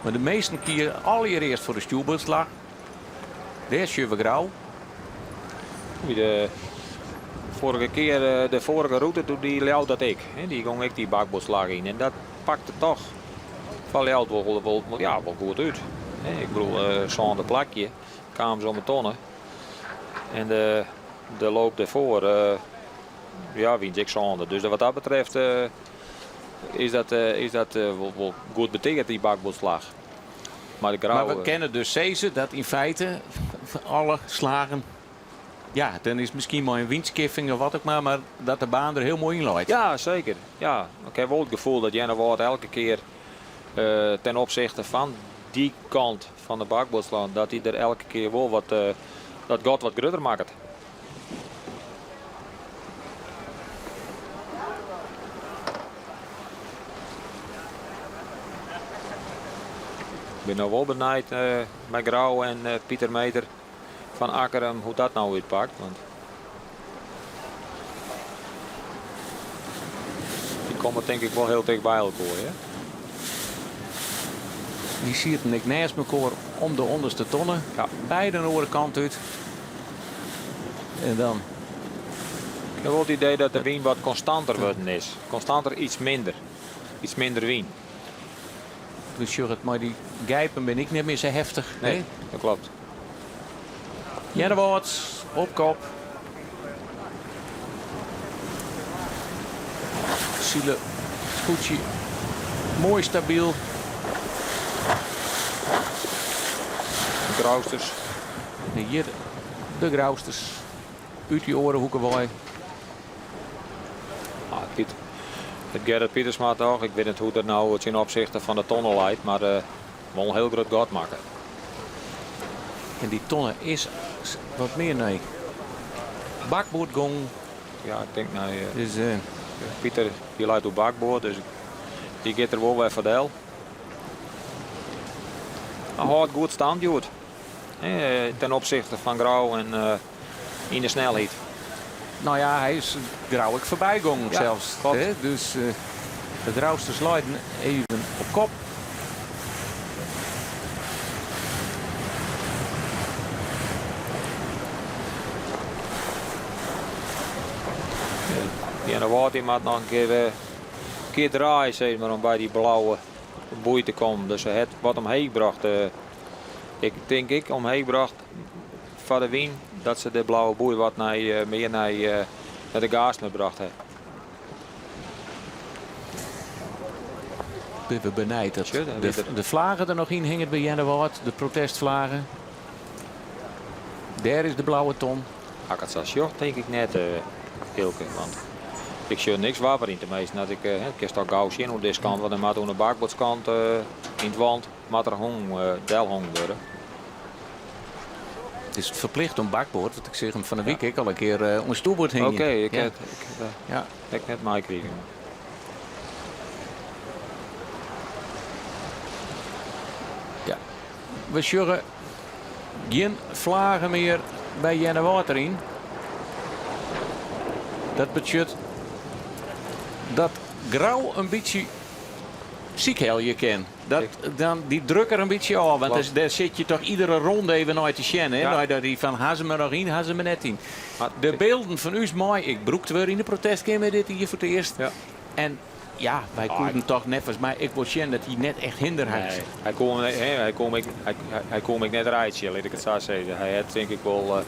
Mar de measten kieze allerearst foar de stjoerboardslach. Dêr sjogge we Grou. Wie de foarige kear, de foarige rûte, doe die Ljouwert dat ek. Dy gong ek dy bakboardslach yn. En dat pakte toch foar Ljouwert wol, wol, ja, wol goed út. Ik bedoel, sânde plakje kamen se om 'e tonne. En de, de loop dêrfoar, ja, wienen se ek sânde. Dus wat dat betreft is dat wol, wol goed beteard, dy bakboardslach. Mar de Mar we kinne dus sizze dat yn feite alle slagen, ja, dan is miskien mei in wynskiffing of wat ek mar, mar dat de baan der hiel moai yn leit. Ja, seker. Ja, ik ha wol it gefoel dat Earnewâld elke kear ten opsichte fan dy kant fan de bakboardslach, dat hy der elke kear wol wat, dat gat wat grutter makket. Ik bin no wol benijd mei Grou en Pieter Meeter fan Akkrum hoe't dat no útpakt. Want dy komme tink ik wol hiel ticht by elkoar. Hè? Dy sieten ek nêst mekoar om de ûnderste tonne. Ja. Beide in oare kant út. En dan. Ik ha wol it idee dat de wyn wat konstanter wurden is. Konstanter iets minder. Iets minder wyn. Dus sjoch it mei dy gijpen bin ik net mear sa heftich. Nee, dat kloppet. Earnewâld op kop. Sile skûtsje moai stabyl. Grousters. En hjir de Grousters út dy oare hoeke wei. Ah, Piet, it Gerrit Pietersma toch? Ik wit net hoe't dat no tsjin opsichte fan de tonne leit, mar uh, wol in hiel grut gat makke. En dy tonne is wat mear nei bakboard gong. Ja, ik tink nei. Uh, dus, uh, Pieter dy leit oer bakboard, dus dy giet der wol wer foar del. Hy hâldt goed stand hjoed. Ten opzichte fan Grou en yn de snelheid. No ja, hy is Grou ek foarby gongen ja, sels. Hè? Dus de Grousters leiden even op kop. Earnewâld dy moat noch in kear, kear draaie sis mar, om by dy blauwe boei te kommen. Dus se hat wat omheech brocht. Ik tink ek omheech brocht. foar de wyn dat se de blauwe boei wat nei, mear nei de Gaastmer brocht ha. Binne we benijd dat de flagge der noch yn hinget by Earnewâld, de protestflagge. Dêr is de blauwe ton. As ik it sa sjoch, tink ik net, Eelke. Want ik sjoch niks wapperjen. Teminsten, dat ik, eh, kinst al gau sjen oer dizze kant, want dan moat oan de bakboardskant yn it want moat der hong, delhongen wurde. It is ferplicht om bakboard, want ik seach him fan 'e wike ek al in kear oan stoerboard hingjen. Oké, ik ha it net meikrigen. Ja, we sjogge gjin flaggen mear by Earnewâld deryn. Dat betsjut dat Grou in bytsje sykhelje kin. Dat, dan, dy druk der in bytsje ôf, want dêr sit je toch iedere ronde even nei te sjen. Hè? Nei dat dy fan ha se my noch yn, ha se my net yn. De bylden fan ús mei ek brûkt wurde yn de protestkeamer dit jier foar it earst. En ja, wy koenen toch neffens my ek wol sjen dat hy net echt hinder hat. Nee, hy koe him, hè, hy koe him ek, hy, hy koe him ek net reitsje, lit ik it sa sizze. Hy hat tink ik wol,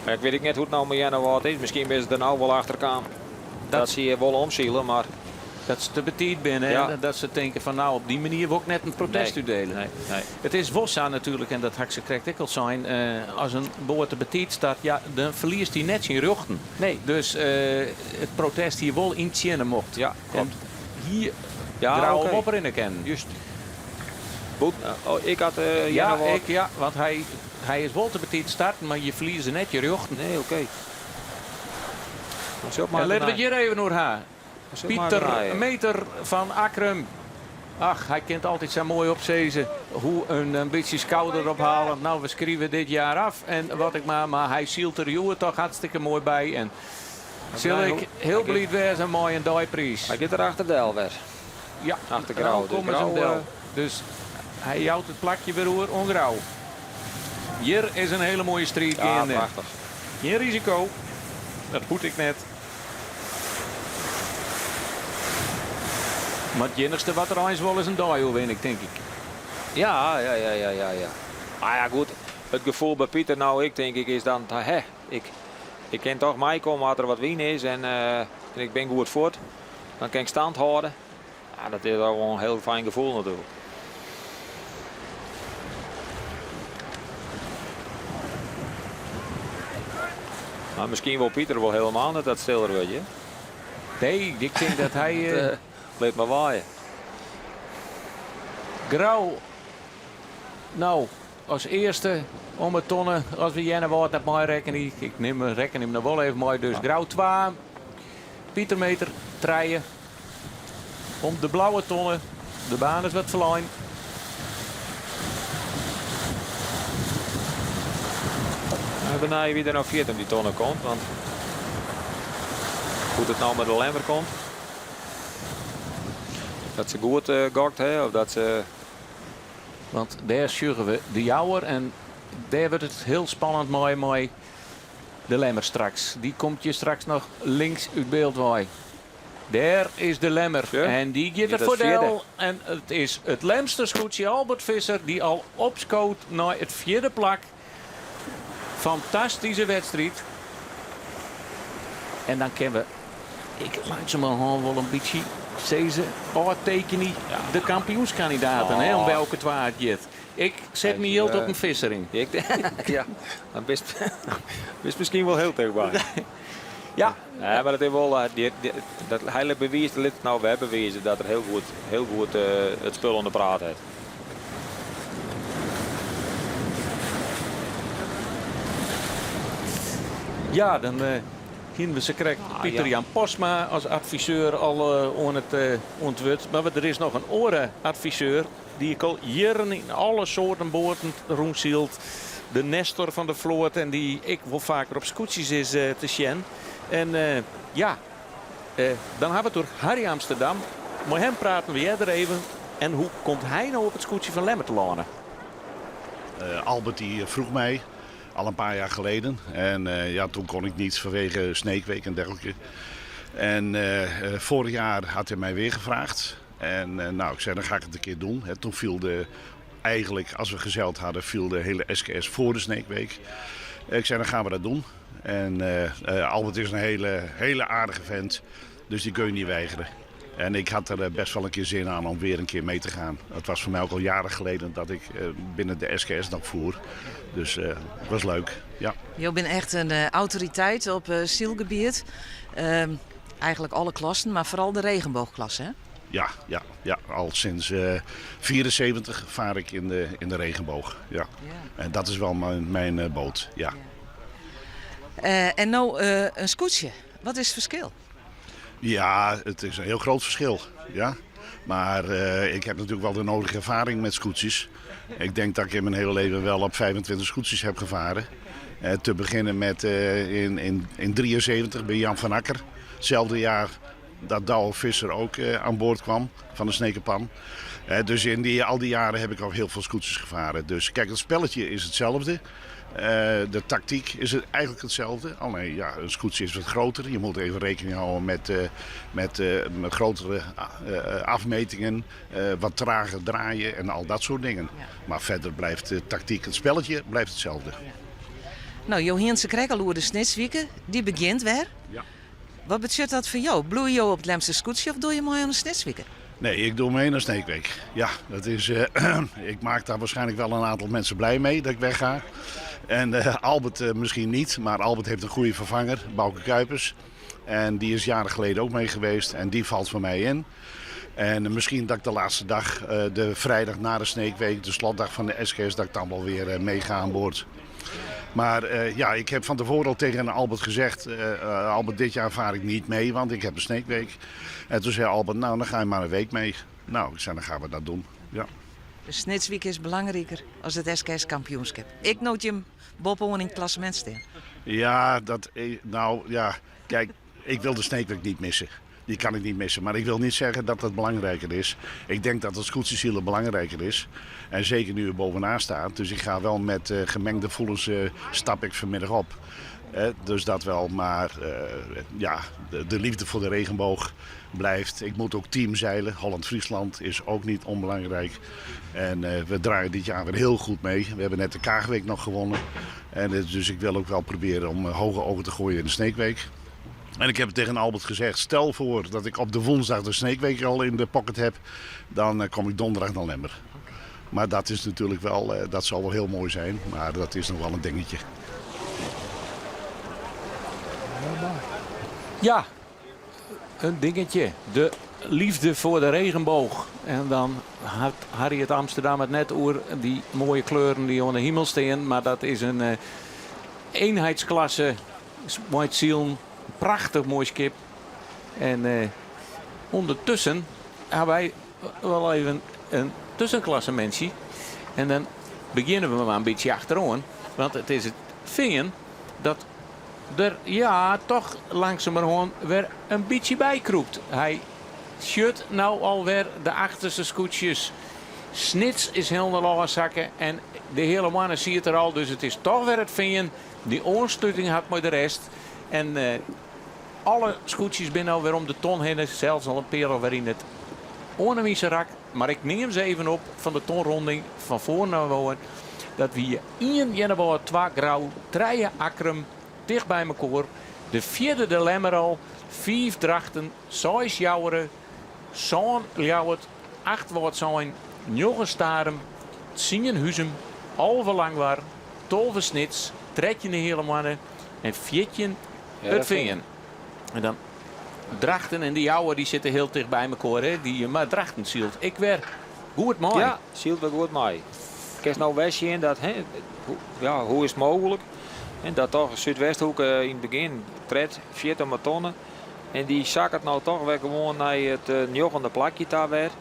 mar ik wit ek net hoe't it no mei Earnewâld is. Miskien binne se der no wol achter kaam dat se wol omsile, mar Dat se te betiid binne en dat se tinke fan nou op dy manier wol ik net in protest útdiele. Nee, nee. It is wol sa natuerlik, en dat ha ik sakrekt ek al sein, as in boat te betiid start, ja, dan ferliest hy net syn rjochten. Nee. Dus it protest hie wol yntsjinne mocht. Ja, klopt. En hie Grou him oprinne kinnen. Just. Goed, oh, ik had Ja, ik, ja, want hy, hy is wol te betiid starten, mar je ferlieze net je rjochten. Nee, oké. En litte we it hjir even oer ha. Pieter Meter fan Akkrum. Ach, hy kin altyd sa moai opsizze hoe in, in bytsje skouder ophalen. Nou, we skriuwe dit jaar af en wat ik mar, mar hy sylt der hjoed toch hartstikke moai by. En sil ik hiel bliid wêze mei in deipriis. Hy giet der achter del wer. Ja, achter Grou. Nou komme se Grou, del. Dus hy jout it plakje wer oer oan Grou. Hjir is in hiele moaie striid Ja, geande. prachtich. Gjin risiko. Dat hoecht ek net. Mar it iennichste wat er eins wol is in dei-oerwinning, tink ik. Ja, ja, ja, ja, ja, ja. Mar ja, goed, it gefoel by Pieter no ek, tink ik, is dan, hè, ik, ik kin toch meikomme as der wat wyn is en, en ik bin goed fuort. Dan kin ik stand hâlde. Ja, dat is al wol in hiel fijn gefoel natuerlik. Mar miskien wol Pieter wol hielendal net dat stiller wurdt, hè? Nee, ik tink dat hy... Lit mar waaie. Grou, no, as earste om 'e tonne, as we Earnewâld net meirekkenje. Ik nim, rekken him noch wol even mei, dus Grou 2, Pieter Meter 3. Om de blauwe tonne. De baan is wat ferlein. Benijd wie der no fjirde om dy tonne komt, want hoe't it no mei de Lemmer komt. Dat se goed gokt ha of dat se. Want dêr sjogge we de Jouwer en dêr wurdt it hiel spannend mei mei de Lemmer straks. Dy komt hjir straks noch links út byld wei. Dêr is de Lemmer en dy giet der foar del. En it is it Lemster skûtsje Albert Visser dy't al opskoot nei it fjirde plak. Fantastyske wedstriid. En dan kinne we ek langsumerhân wol in bytsje sizze, ôftekenje de kampioenskandidaten, hè, om welke twa it giet. Ik set myn jild op in Visser yn. Ja, dan bist, bist miskien wol hiel tichtby. Ja. Nee, mar dat is wol, dy, dy, dat hy lit bewize, lit it no wer bewize dat er hiel goed, hiel goed it spul oan de praat hat. Ja, dan hienen we sakrekt Pieter Jan Postma as adviseur al oan it oan it wurd. Mar der is noch in oare adviseur dy't ek al jierren yn alle soarten boaten rûnsylt. De Nestor fan de float en dy't ek wol faker op skûtsjes is te sjen. En ja, dan ha we it oer Harry Amsterdam. Mei him praten we earder even. En hoe komt hy no op it skûtsje fan Lemmer telâne? Albert die vroeg mij al een paar jaar geleden. En ja, toen kon ik niet vanwege Sneekweek en dergelijke. En vorig jaar had hij mij weer gevraagd. En nou, ik zei, dan ga ik het een keer doen. Hè, toen viel de, eigenlijk, als we gezeild hadden, viel de hele SKS voor de Sneekweek. Ik zei, dan gaan we dat doen. En Albert is een hele, hele aardige vent, dus die kun je niet weigeren. En ik had er eh, best wel een keer zin aan om weer een keer mee te gaan. Het was voor mij ook al jaren geleden dat ik eh, binnen de SKS nog voer. Dus eh, het was leuk, ja. Je bent echt een autoriteit op uh, sylgebiet. Ehm, eigenlijk alle klassen, maar vooral de regenboogklasse, hè? Ja, ja, ja, al sinds 74 vaar ik in de, in de regenboog. Ja. ja. En dat is wel mijn, mijn boot, ja. ja. en nou een skûtsje. Wat is het verschil? Ja, het is een heel groot verschil. Ja. Maar uh, ik heb natuurlijk wel de nodige ervaring met skûtsjes. Ik denk dat ik in mijn hele leven wel op 25 skûtsjes heb gevaren. Uh, te beginnen met uh, in, in, in 73 bij Jan van Akker. Hetzelfde jaar dat Douwe Visser ook aan boord kwam van de Snekerpan. dus in die, al die jaren heb ik al heel veel skûtsjes gevaren. Dus kijk, het spelletje is hetzelfde. Uh, de tactiek is het eigenlijk hetzelfde. Alleen ja, een skûtsje is wat groter. Je moet even rekening houden met, uh, met, uh, met grotere afmetingen, wat trager draaien en al dat soort dingen. Ja. Maar verder blijft de tactiek, het spelletje blijft hetzelfde. Ja. Nou, Johanse Krekkeloer de Snitswieke, die begint weer. Ja. Wat betekent dat voor jou? Bloei je op het Lemster skûtsje of doe je mooi aan de Snitswieke? Nee, ik doe mee naar Sneekweek. Ja, dat is, ik maak daar waarschijnlijk wel een aantal mensen blij mee dat ik wegga. En Albert misschien niet, maar Albert heeft een goede vervanger, Bouke Kuipers. En die is jaren geleden ook mee geweest en die valt voor mij in. En misschien dat ik de laatste dag, de vrijdag na de Sneekweek, de slotdag van de SKS, dat ik dan wel weer meega aan boord. Maar ja, ik heb van tevoren al tegen Albert gezegd: Albert, dit jaar vaar ik niet mee, want ik heb een Sneekweek. En toen zei Albert: Nou, dan ga je maar een week mee. Nou, ik zei: Dan gaan we dat doen. Ja. De Snitsweek is belangrijker als het SKS kampioenschap. Ik noot je hem Bob in het klassement staan. Ja, dat, nou ja, kijk, ik wil de Sneekweek niet missen. Die kan ik niet missen. Maar ik wil niet zeggen dat dat belangrijker is. Ik denk dat het skûtsjesilen belangrijker is. En zeker nu er bovenaan staat. Dus ik ga wel met uh, gemengde gevoelens uh, stap ik vanmiddag op. Eh, dus dat wel. Maar ja, de, de, liefde voor de regenboog blijft. Ik moet ook teamzeilen. Holland-Friesland is ook niet onbelangrijk. En we draaien dit jaar weer heel goed mee. We hebben net de Kaagweek nog gewonnen. En, dus ik wil ook wel proberen om hoge ogen te gooien in de Sneekweek. En ik heb tegen Albert gezegd, stel voor dat ik op de woensdag de Sneekweek al in de pocket heb, dan kom ik donderdag naar Lemmer. Maar dat is natuurlijk wel, dat zal wel heel mooi zijn, maar dat is nog wel een dingetje. Ja, een dingetje. De liefde voor de regenboog. En dan had Harriet Amsterdam het net over die mooie kleuren die onder de hemel staan. Maar dat is een eenheidsklasse. Mooi ziel. Prachtig mooi skip. En ondertussen hebben wij wel even een tussenklassementje. En dan beginnen we maar een beetje achterom. Want het is het Fean dat er ja, toch langzamerhand weer een beetje bij kroept. Hij shut nou alweer de achterste skûtsjes. Snits is helemaal zakken en de hele mannen zie het er al. Dus het is toch weer het Fean die oansluting hat mei de rest. En alle skûtsjes binne alweer om de ton hinne. Sels al in pear alweer yn it oanewynse rak. Mar ik nim se even op fan de tonronding fan foar nei foaren. Dat wie 1 Earnewâld, 2 Grou, 3 Akkrum, ticht by mekoar. De fjirde de Lemmer al, 5 Drachten, 6 Joure, 7 Ljouwert, 8 Wâldsein, 9 Starum, 10 Huzum, 11 Langwar, 12 Snits, 13 de Heale Moanne en 14 it Fean. En dan Drachten en de Jouwer die sitte hiel ticht by mekoar. Hè? Die, mar Drachten sylt ek wer goed mei. Ja, sylt wer goed mei. Kinst no wer sjen dat, hè, hoe, ja, hoe is it mooglik hè, dat toch Súdwesthoek yn it begjin tred, fjirde om 'e tonne. En dy sakket no toch wer gewoan nei it njoggende plakje ta wer.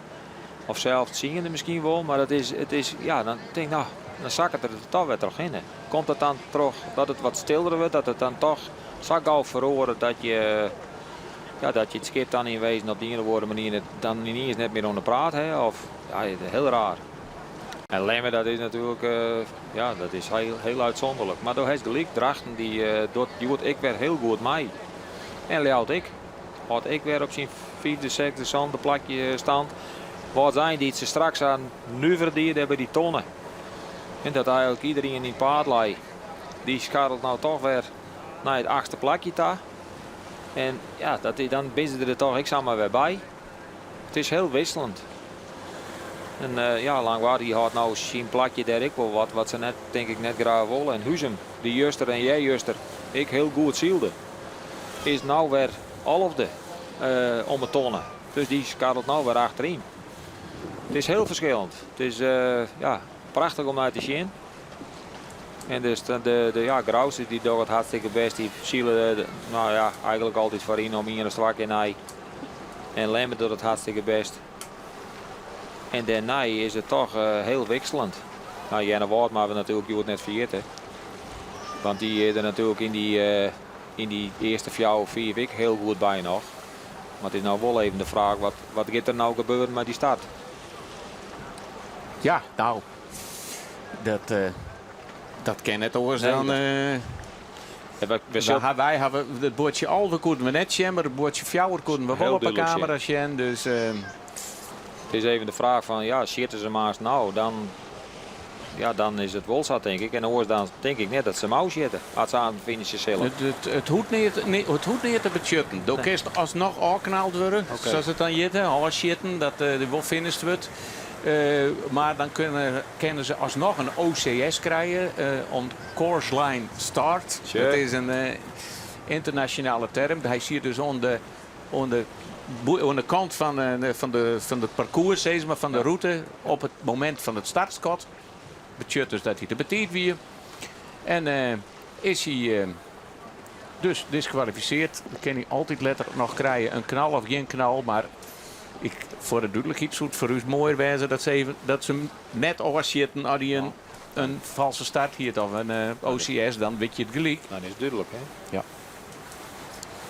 Of sels tsiende miskien wol. Mar dat is, it is, ja, dan tink ik, no, dan sakket er toch wer trochhinne. Komt dat dan troch dat it wat stiller wurdt, dat it dan toch sa gau feroaret dat je, ja, dat je it skip dan yn wezen op dy iene of oare manier dan yniens net mear oan de praat ha? Of, ja, hiel raar. En Lemmer, dat is natuerlik, ja, dat is hiel, hiel útsûnderlik. Mar do hast gelyk, Drachten dy docht hjoed ek wer hiel goed mei. En Ljouwert ek. Hâldt ek wer op syn fyfde, sechsde, sânde plakje stand. Wâldsein dy't se straks oan nuver die, dêr by dy tonne. En dat eigenlik iderien yn it paad lei. Dy skarrelt no toch wer nei it achtste plakje ta. En ja, dat, dan binne se der toch ek samar wer by. It is hiel wikseljend. En eh, ja, Langwar dy hâldt no syn plakje dêr ek wol wat, wat se net, tink ik, net graach wolle. En Huzum, dy't juster en earjuster ek hiel goed sylde, is no wer alfde eh, om 'e tonne. Dus dy skarrelt no wer achteryn. It is hiel ferskillend. It is eh, ja, prachtich om nei te sjen. En dus de, ja, Grousters dy dogge it hartstikke bêst. Dy sile no ja, eigentlik altyd foaryn om ien of twa kear nei. En Lemmer docht it hartstikke bêst. En dêrnei is it toch hiel wikseljend. No, Earnewâld moatte we natuerlik hjoed net ferjitte. Want dy is der natuerlik yn dy earste fjouwer, fiif ek hiel goed by noch. Mar it is no wol even de fraach, wat giet der no gebeuren mei dy start? Ja, no, dat, uh, dat kin net oars nee, dan. Uh, we, wy hawwe it buordsje 11 koene we net sjen, mar it buordsje fjouwer koene we wol op de kamera sjen. Dus, uh, it is even de fraach fan, ja, sjitte se maar no, dan, ja, dan is it wol sa, tink ik. En oars dan tink ik net dat se him ôfsjitte, as se oan it finishen sille. It hoecht neat, nee, it hoecht neat te betsjutten. Do kinst asnoch ôfknald wurde, sa't it dan hjit, ôfsjitten, dat der wol finished wurdt. Mar dan kinne, kinne se asnoch in OCS krije, on course line start. Dat is in ynternasjonale term. Hy siet dus oan de, oan de, oan de kant fan it parkoers, sis mar, fan de rûte, op it momint fan it startskot. Betsjut dus dat hy te betiid wie. En is hy dus diskwalifisearre. Dat kin hy altyd letter noch krije. In knal of gjin knal, mar ik, foar de dúdlikheid soe it foar ús moaier wêze dat se, even, dat se him net ôfsjitten as hy in falske start hie of in OCS, dan witte je it gelyk. Dan is it dúdlik, hè? Ja.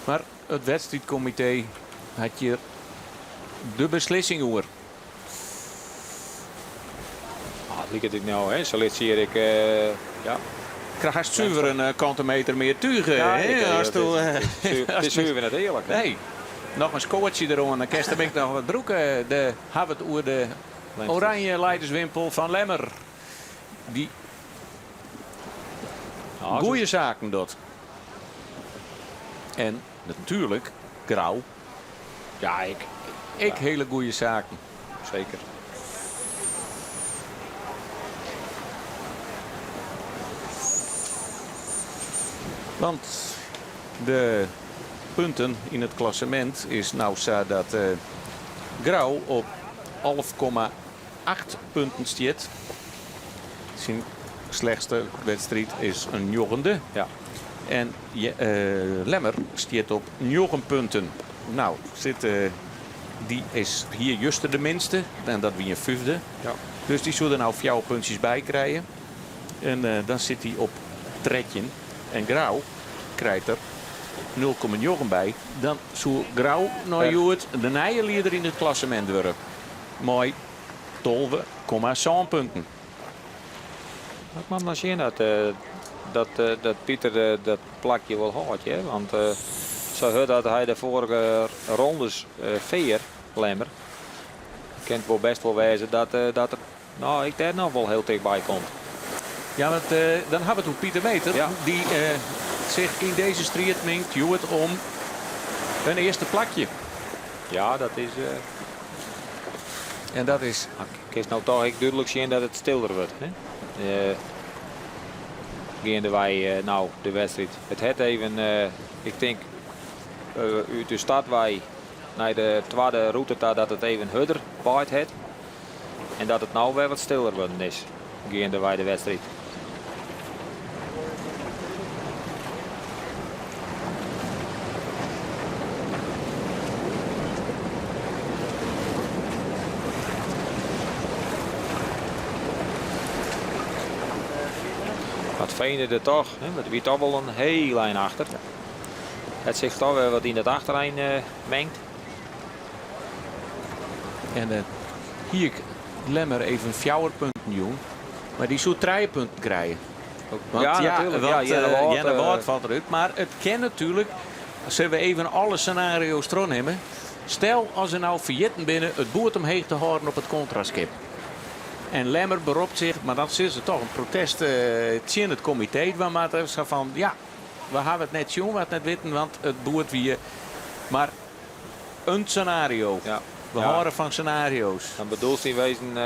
Mar it wedstriidkomitee hat hjir de beslissing oer. Ah, it liket ek no, hè? Sa lit hjir ek, ja. Krijst suver in kante meter mear túch, Ja, hè? ik, it is suver net earlik. Nee. Noch in skoatsje deroan, dan kinst him ek noch wat brûke. De hawwe it oer de oranje leiderswimpel fan Lemmer. Dy goede saken docht. En natuerlik Grou. Ja, ik. Ek hiele goede saken. Seker. Want de punten yn it klassemint is no sa dat Grou op 11,8 punten stiet. Syn slechtste wedstriid is in njoggende. Ja. En Lemmer stiet op 9 punten. No, sit, dy is hjir juster de minste. En dat wie in fyfde. Ja. Dus dy soe der no fjouwer puntsjes by krije. En dan sit hy op 13. En Grou krijt der 0,9 by. Dan soe Grou nei hjoed de nije lieder yn it klassemint wurde. Mei 12,7 punten. Ik moat mar sjen dat Pieter dat plakje wol hâldt. Hear. Want sa hurd dat hy de foarige rondes fear, Lemmer, kin it wol bêst wol wêze dat er no, ek dêr noch wol hiel tichtby komt. Ja, want dan hawwe we it oer Pieter Meeter, dy't sich yn dizze striid mingt hjoed om in earste plakje. Ja, dat is. En dat is. Kinst no toch ek dúdlik sjen dat it stiller wurdt. Hè? Geandewei no de wedstriid. It hat even, ik tink, út de start wei nei de twadde rûte ta dat it even hurder waaid hat. En dat it no wer wat stiller wurden is geandewei de wedstriid. Wat Veen der toch, hè, want wie toch wol in hiel ein achter. It sich toch wer wat yn it achterein mengt. En hie ik Lemmer even fjouwer punten jûn, mar dy soe trije punten krije. Want Ja, ja, natuerlik. want, Ja, Earnewâld, Earnewâld falt derút. Mar it kin natuerlik, sille we even alle senario's trochnimme. Stel as se no ferjitten binne it boerd omheech te hâlden op it kontraskip. En Lemmer beropt sich, mar dan sille se toch in protest tsjin it komitee dwaan moatte. Sa fan, ja, we hawwe it net sjoen, we hawwe it net witten, want it boerd wie mar in senario. We hâlde fan senario's. Dan bedoelst yn wezen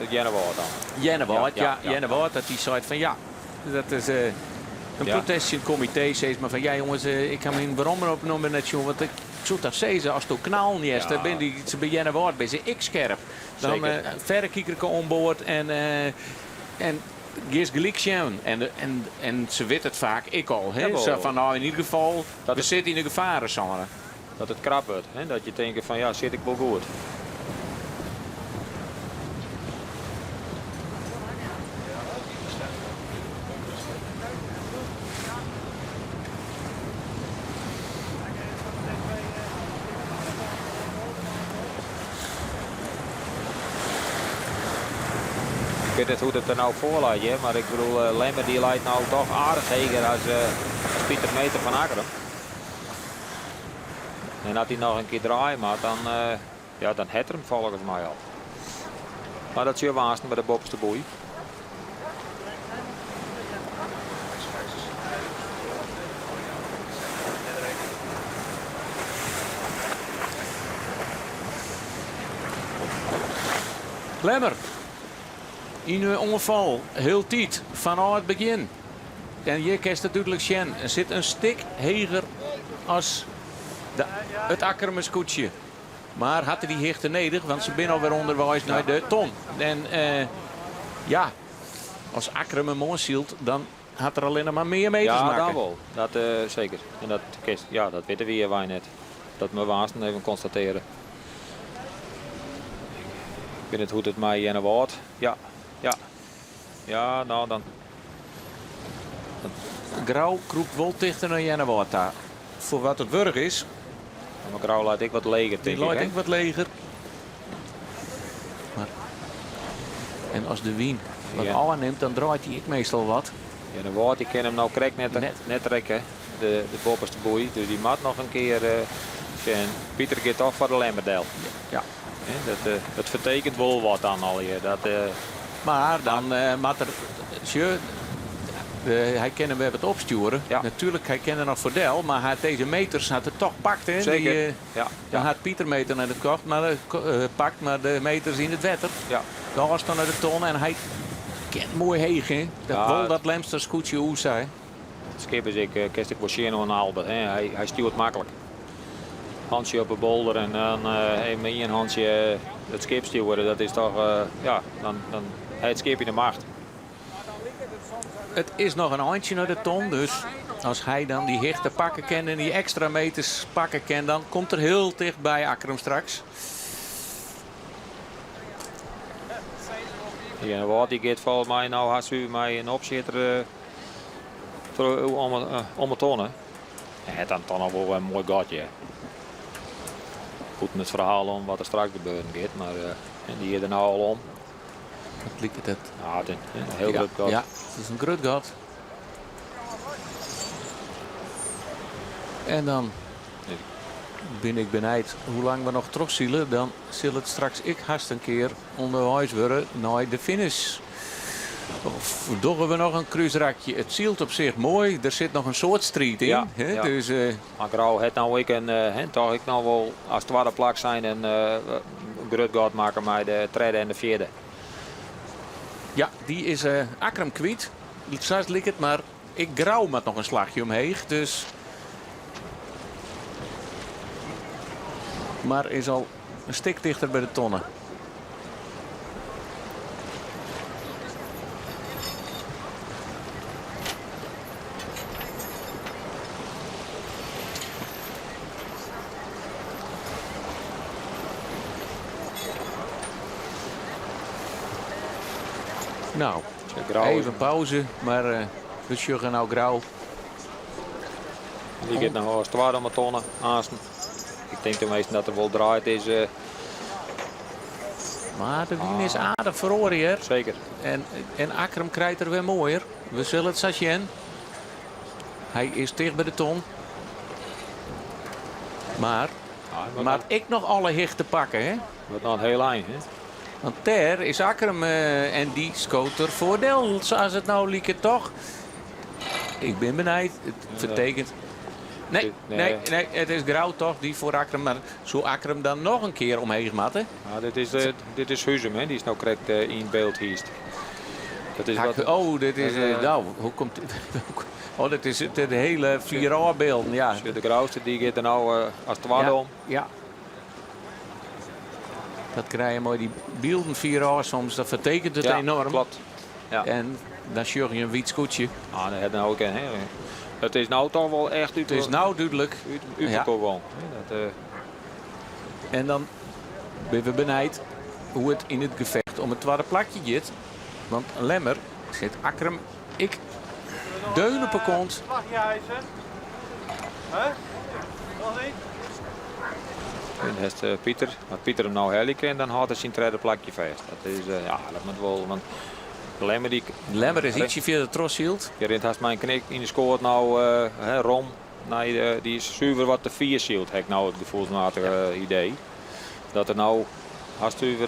Earnewâld dan? Earnewâld, ja. Earnewâld, dat dy seit fan ja, dat is in protest tsjin it komitee. Sis mar fan ja jonges, ik ha myn weropnummer net sjoen, want ik soe toch sizze, asto knallen hearst, dan binne dy se by Earnewâld binne se ek skerp. Dan verrekijker oan board en en giest gelyk sjen. En en se witte it faak ek al. Hè? Sa fan nou yn ieder gefal, we sitte yn de gefarensône. Dat it krap wurdt, hè? Dat je tinke fan ja, sit ik wol goed. Ik wit net hoe't it der no foar leit, hear, mar ik bedoel, Lemmer dy leit no toch aardich heger as Pieter Meeter fan Akkrum. En as hy noch in kear draaie moat, dan, ja, dan hat er him folgens my al. Mar dat sjogge we aansten by de boppeste boei. Lemmer yn 'e oanfal hieltyd fanôf it begjin. En hjir kinst it dúdlik sjen. Er sit in stik heger as de, it Akkrumer skûtsje. Mar hat er dy hichte nedich, want se binne alwer ûnderweis nei de ton. En ja, as Akkrum him oansylt, dan hat er allinnich mar mear meters Ja, makke. dan wol. Dat seker. En dat, ja, dat witte wy wy net. Dat moatte we aansten even konstatearje. Ik wit net hoe't it mei Earnewâld. Ja, ja. Ja, no dan. Grou krûpt wol tichter nei Earnewâld ta. Foar wat it wurdich is. Maar Grou leit ek wat leger, Dy tink ik. leit hè? ek wat leger. Mar, en as de wyn wat Ja. ôfnimt, dan draait hy ek meastal wat. Earnewâld dy kin him no krekt net, net rekke, de boppeste boei. Dus dy moat noch in kear sjen. Pieter giet toch foar de Lemmer del. Ja. Hè, dat fertekent wol wat dan allegear. Dat, Mar dan moat er, sjoch, hy kin him wer wat opstjoere. Natuerlik, hy kin der noch foar del, mar hy hat dizze meters hat er toch pakt. Hè? Zeker. Die, Dan hat Pieter meter net kocht, mar pakt, mar de meters yn it wetter. De ôfstân nei de ton en hy kin moai heech. Hè? Dat wol dat Lemster skûtsje oer sei. It skip is ek, kinst ek wol sjen oan Albert. Hè? Hy stjoert maklik. Hantsje op de bolder en dan even mei ien hantsje it skip stjoere. Dat is toch, ja, dan hat it skip yn de macht. It is noch in eintsje nei de ton, dus as hy dan dy hichte pakke kin en dy ekstra meters pakke kin, dan komt er hiel ticht by Akkrum straks. Earnewâld dy giet folgens my no hast mei in opsjitter om 'e tonne. Hy hat dan toch noch wol in moai gatje. Bûten it ferhaal om wat der straks gebeuren giet, mar dy is der no al om. It liket it. Ja, it is in hiel grut gat. Ja, it is in grut gat. En dan bin ik benijd hoe lang we noch trochsile. Dan sil it straks ek hast in kear ûnderweis wurde nei de finish. Of dogge we noch in krúsrakje? It sylt op sich moai. Der sit noch in soad striid yn. Ja, hè? ja. Dus, Mar Grou hat no ek in, hè, toch ek noch wol as twadde plak sein in grut gat makke mei de tredde en de fjirde. Ja, dy is Akkrum kwyt. Sa liket it, mar ek Grou moat noch in slachje omheech. Dus. Mar is al in stik tichter by de tonne. No, even pauze, mar we sjogge no Grou. Dy giet noch as twadde om 'e tonne, aansten. Ik tink teminsten dat er wol draaid is. Mar de wyn is aardich feroare hjir. Seker. En Akkrum krijt er wer moaier. We sille it sa sjen. Hy is ticht by de ton. Mar moat ek noch alle hichte pakke, hè? Wurdt noch in hiel ein, hè? Want dêr is Akkrum en dy skoot der foar del, sa as it no liket toch? Ik bin benijd. It fertekent. Nee, nee, nee, it is Grou toch dy foar Akkrum. Mar soe Akkrum dan noch in kear omheech moatte? Ja, dit is, dit is Huzum, hè? Dy is no krekt yn byld hiest. Dat is wat, oh, dit is. Nou, hoe komt. Oh, dit is de hele vier ôfbylden, ja. De Grouster dy giet der no as twadde om. Ja. Dat krije je mei dy bylden fierôf soms, dat fertekent it enorm. Klopt. Ja. En dan sjoch je in wyt skûtsje. Ah, dat hat no ek, hè. It is no toch wol echt út. It is no dúdlik. Út elkoar wol. Dat, En dan binne we benijd hoe it yn it gefecht om it twadde plakje giet. Want Lemmer sit Akkrum ek deun op 'e kont. En hast Pieter, as Pieter him no helje kin, dan hâldt er syn tredde plakje fêst. Dat is, ja, dat moat wol, want Lemmer dy Lemmer is ietsje fierder trochsyld. Dy rint hast mei in knik yn de skoat no, hè, rom nei de, dy is suver wat te fier syld, ha ik no it gefoelsmatige idee. Dat er no hast suver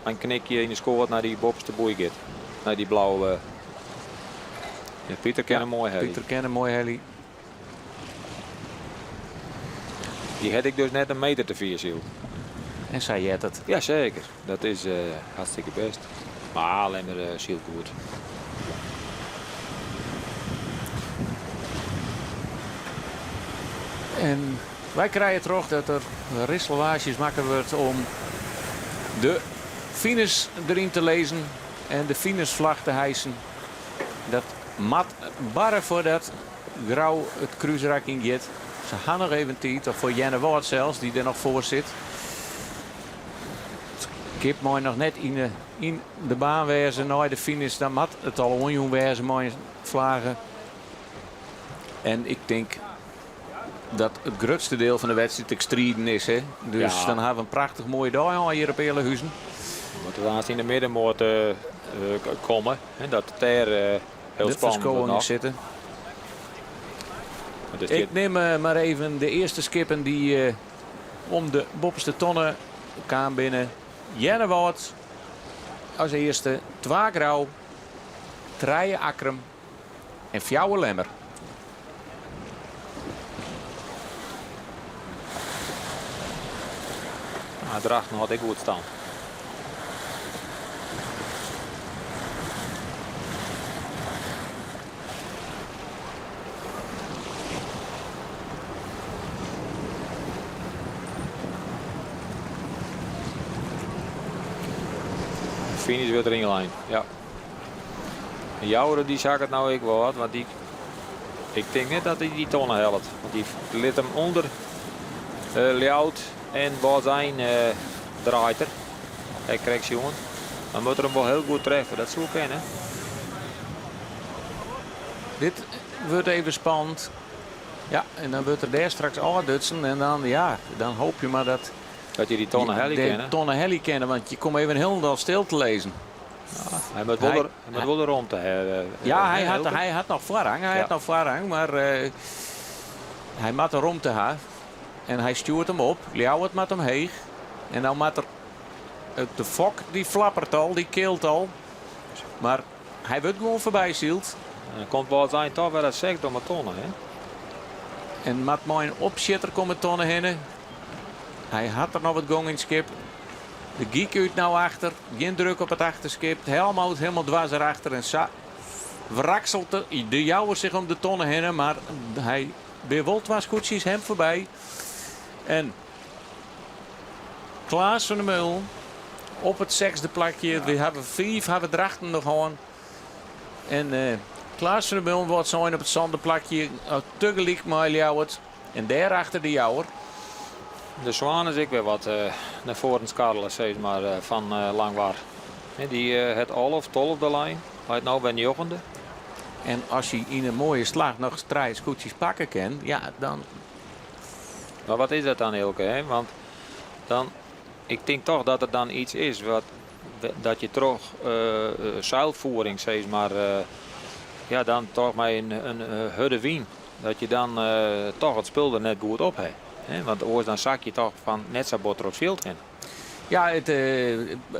mei in knikje yn de skoat nei dy boppeste boei giet. Nei dy blauwe. Ja, Pieter kin him moai helje. Pieter kin him moai helje. Dy hat ek dus net in meter te fier syld. En sa heart it. Ja, seker. Dat is hartstikke bêst. Mar Lemmer sylt goed. En wy krije troch dat der risselwaasjes makke wurdt om de finish deryn te lizzen en de finishflach te hijsen. Dat moat barre foardat Grou it krúsrak yn giet. Se ha noch even tiid, of foar Earnewâld sels, dy't der noch foar sit. It skip mei noch net yn de, yn de baan wêze nei de finish. Dan moat it al oanjûn wêze mei in flage. En ik tink dat it grutste diel fan de wedstriid ek striden is. Hè? Dus Ja. dan ha we in prachtich moaie dei hân hjir op Ealahuzen. We moatte aanst yn de middenmoat komme. Hè, dat it dêr hiel De spannend wurdt ferskowingen noch. sitte. Want it Ik giet- nim mar even de earste skippen dy't om de boppeste tonne kaam binne. Earnewâld as earste, twa Grou, trije Akkrum en fjouwer Lemmer. Ah, Drachten hat ek goed staan. Finish wurdt der ynlein, ja. Joure dy sakket no ek wol wat, want dy, ik tink net dat hy dy tonne hellet. Want dy lit him ûnder Ljouwert en Wâldsein draait er. Ha ik krekt sjoen. Dan moat er him wol hiel goed treffe, dat soe kinne. Dit wurdt even spannend. Ja, en dan wurdt er dêr straks ôfdutsen en dan, ja, dan hoopje mar dat Dat je dy tonne helje kinne. tonne helje kinne, want je komme even hielendal stil te lizzen. Ja, hy moat wol, hy moat wol de romte hawwe. Ja, hy hat noch foarrang. Hy hat noch foarrang, mar hy moat de romte ha. En hy stjoert him op. Ljouwert moat omheech. En dan moat er de fok dy flapperet al, dy kilt al. Mar hy wurdt gewoan foarby syld. En dan komt Wâldsein toch wer as sechde om 'e tonne, hè? En moat mei in opsjitter om 'e tonne hinne. Hy hat der noch wat gong yn it skip. De gyk út no achter. Gjin druk op it achterskip. De helmhout helemaal dwers erachter. En sa wrakselt de Jouwer sich om de tonne hinne. Mar hy binne wol twa skûtsjes him foarby. En Klaas van der Meulen op it sechsde plakje. We hawwe fiif hawwe Drachten noch hân. En Klaas van der Meulen wurdt sein op it sânde plakje tegelyk mei Ljouwert. En dêrachter de Jouwer. De Swan is ek wer wat nei foaren skarrele, sis mar, fan Langwar. Dy hat alve, tolfde lein, leit no wer njoggende. En as hy yn in moaie slach noch trije skûtsjes pakke kin, ja, dan. Mar wat is dat dan, Eelke? Hè? Want dan, ik tink toch dat der dan iets is wat, dat je troch seilvoering, sis mar, ja, dan toch mei in hurde wyn, dat je dan toch it spul der net goed op ha. Hè? Want oars dan sakje je toch fan net sa bot troch it fjild hinne. Ja, it,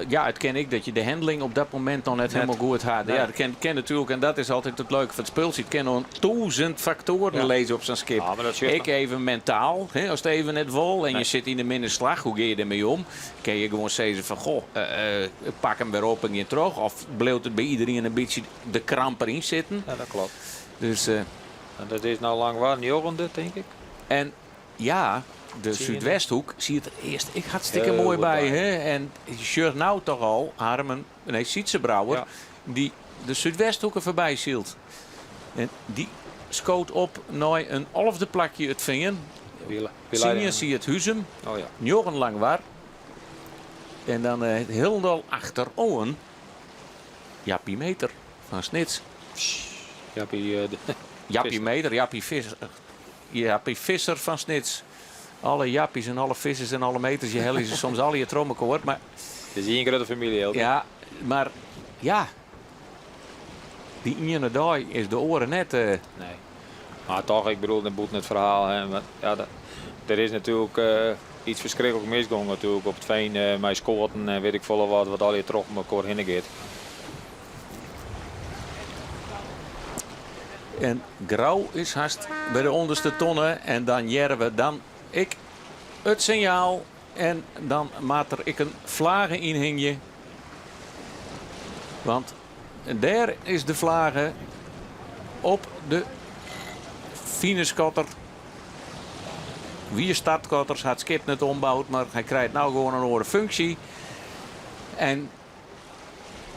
ja, it kin ek dat je de handling op dat momint noch net hielendal goed ha. Ja, dat kin, kin natuerlik, en dat is altyd it leuke fan it spultsje. It kin oan tûzen faktoaren lizze op sa'n skip. Ja, mar dat sjocht Ek even mentaal, hè, ast even net wol en je sit yn de minne slach, hoe gean je dermei om? Kinne je gewoan sizze fan goh, pak him wer op en gean troch? Of bliuwt it by iderien in bytsje de kramp deryn sitten? Ja, dat kloppet. Dus, En dat is no Langwar njoggende, tink ik. En ja, de Súdwesthoek siet der earst ek hartstikke moai by. Hè? En je sjocht no toch al Harmen, nee, Sytze Brouwer, dy't de Súdwesthoeke foarby sylt. En dy skoot op nei in alfde plakje It Fean. Tsien siet Huzum, njoggen Langwar. En dan hielendal achteroan Jappie Meter fan Snits. Jappie Meter, Jappie Visser. Jappie Visser fan Snits. Alle Jappies en alle Vissers en alle Meters, je helje se soms allegear troch mekoar. Mar, It is ien grutte famylje, Hilke. Ja, mar ja, dy iene dei is de oare net. Nee. Mar toch, ik bedoel, net bûten it ferhaal. Hè, want, ja, der is natuerlik iets ferskriklik misgong natuerlik op it Fean mei skoaten en wit ik folle wat, wat allegear troch mekoar hinne giet. En Grou is hast by de ûnderste tonne en dan hearre we dan ek it sinjaal en dan moat der ek in flage yn hingje. Want dêr is de flage op de finishkotter. Wie startkotters hat skip net omboud, mar hy krijt no gewoan in oare funksje. En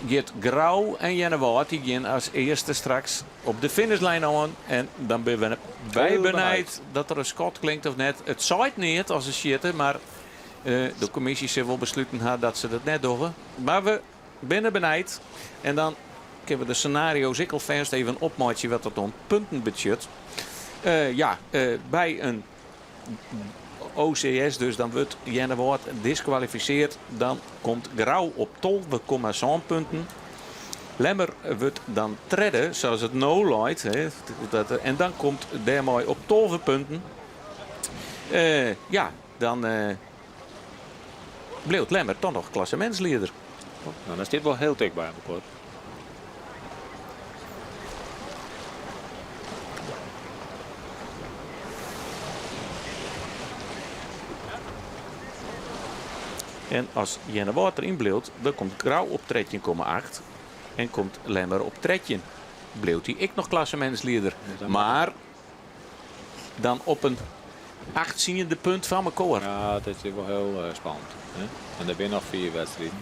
giet Grou en Earnewâld dy gean as earste straks op de finishlijn oan. En dan binne wy benijd dat der in skot klinkt of net. It seit neat as se sjitte, mar de kommisje sil wol besluten ha dat se dat net dogge. Mar we binne benijd. En dan kinne we de senario's ek alfêst even opmeitsje wat dat oan punten betsjut. Ja, by in OCS, dus dan wurdt Earnewâld diskwalifiseard. Dan komt Grou op 12,7 punten. Lemmer wurdt dan tredde, sa as it no leit. En dan komt dêrmei op 12 punten. Ja, dan bliuwt Lemmer toch noch klassemintslieder. No, dan stiet wol hiel ticht by elkoar. En as Earnewâld deryn bliuwt, dan komt Grou op 13,8 en komt Lemmer op 13. Bliuwt hy ek noch klassemintslieder. Mar dan op in achttsiende punt fan mekoar. Ja, it is wol hiel spannend. Hè? En der binne noch fiif wedstriden.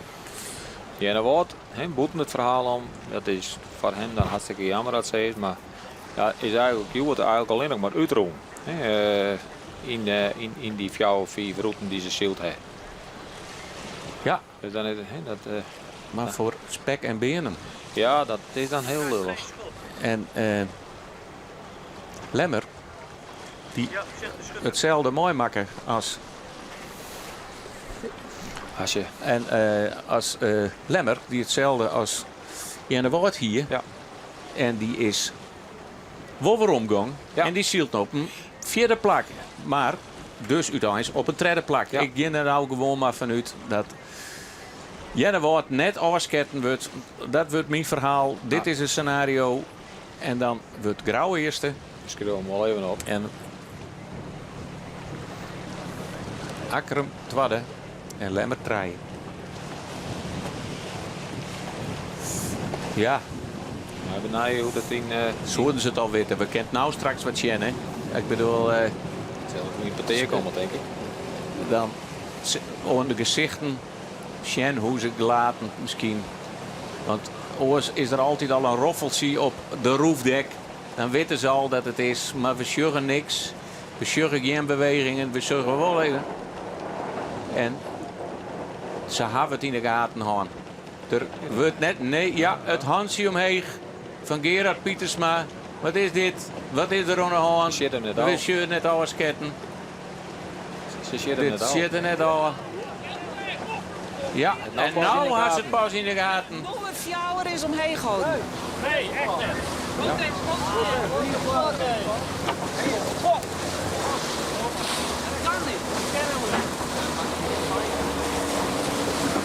Earnewâld, hè, bûten it ferhaal om, dat is foar him dan hartstikke jammer dat sa is, mar ja, is eigenlik hjoed eigenlik allinnich mar útrûn. Hè, yn dy fjouwer, fiif rûten dy't se syld ha. Ja. Dus dan is, hè, dat, Mar foar spek en beanen. Ja, dat is dan hiel lullich. En Lemmer, dy't itselde meimakke as. As je. En as Lemmer, dy't itselde as Earnewâld hie. Ja. En dy is wol weromgong. Ja. En dy sylt no op in fjirde plak. Mar dus úteins op in tredde plak. Ja. Ik gean der no gewoan mar fanút dat Earnewâld net ôfsketten wurdt. Dat wurdt myn ferhaal. Dit is in senario. En dan wurdt Grou earste. Skriuw him wol even op. En Akkrum twadde en Lemmer trije. Ja. Maar benij hoe dat yn. Soenen se it al witte? We kinne it no straks wat sjen, hè? Ik bedoel. It sil yn petear komme, tink ik. Dan oan de gesichten sjen hoe se gelaten miskien. Want oars is der altyd al in roffeltsje op de roefdek. Dan witte se al dat it is, mar we sjogge niks. We sjogge gjin bewegingen, we sjogge wol even. En se hawwe it yn de gaten hân. Der wurdt net, nee, ja, it hantsje omheech fan Gerard Pietersma. Wat is dit? Wat is der oan de hân? Sjit him net We ôf. sjogge net ôfsketten. Se sjit him Dit net ôf. sjit er net ôf. Ja, En nou en pas in no de ha se gaten. it pas yn de gaten. Nûmer fjouwer is omheech holden. Nee, echt net.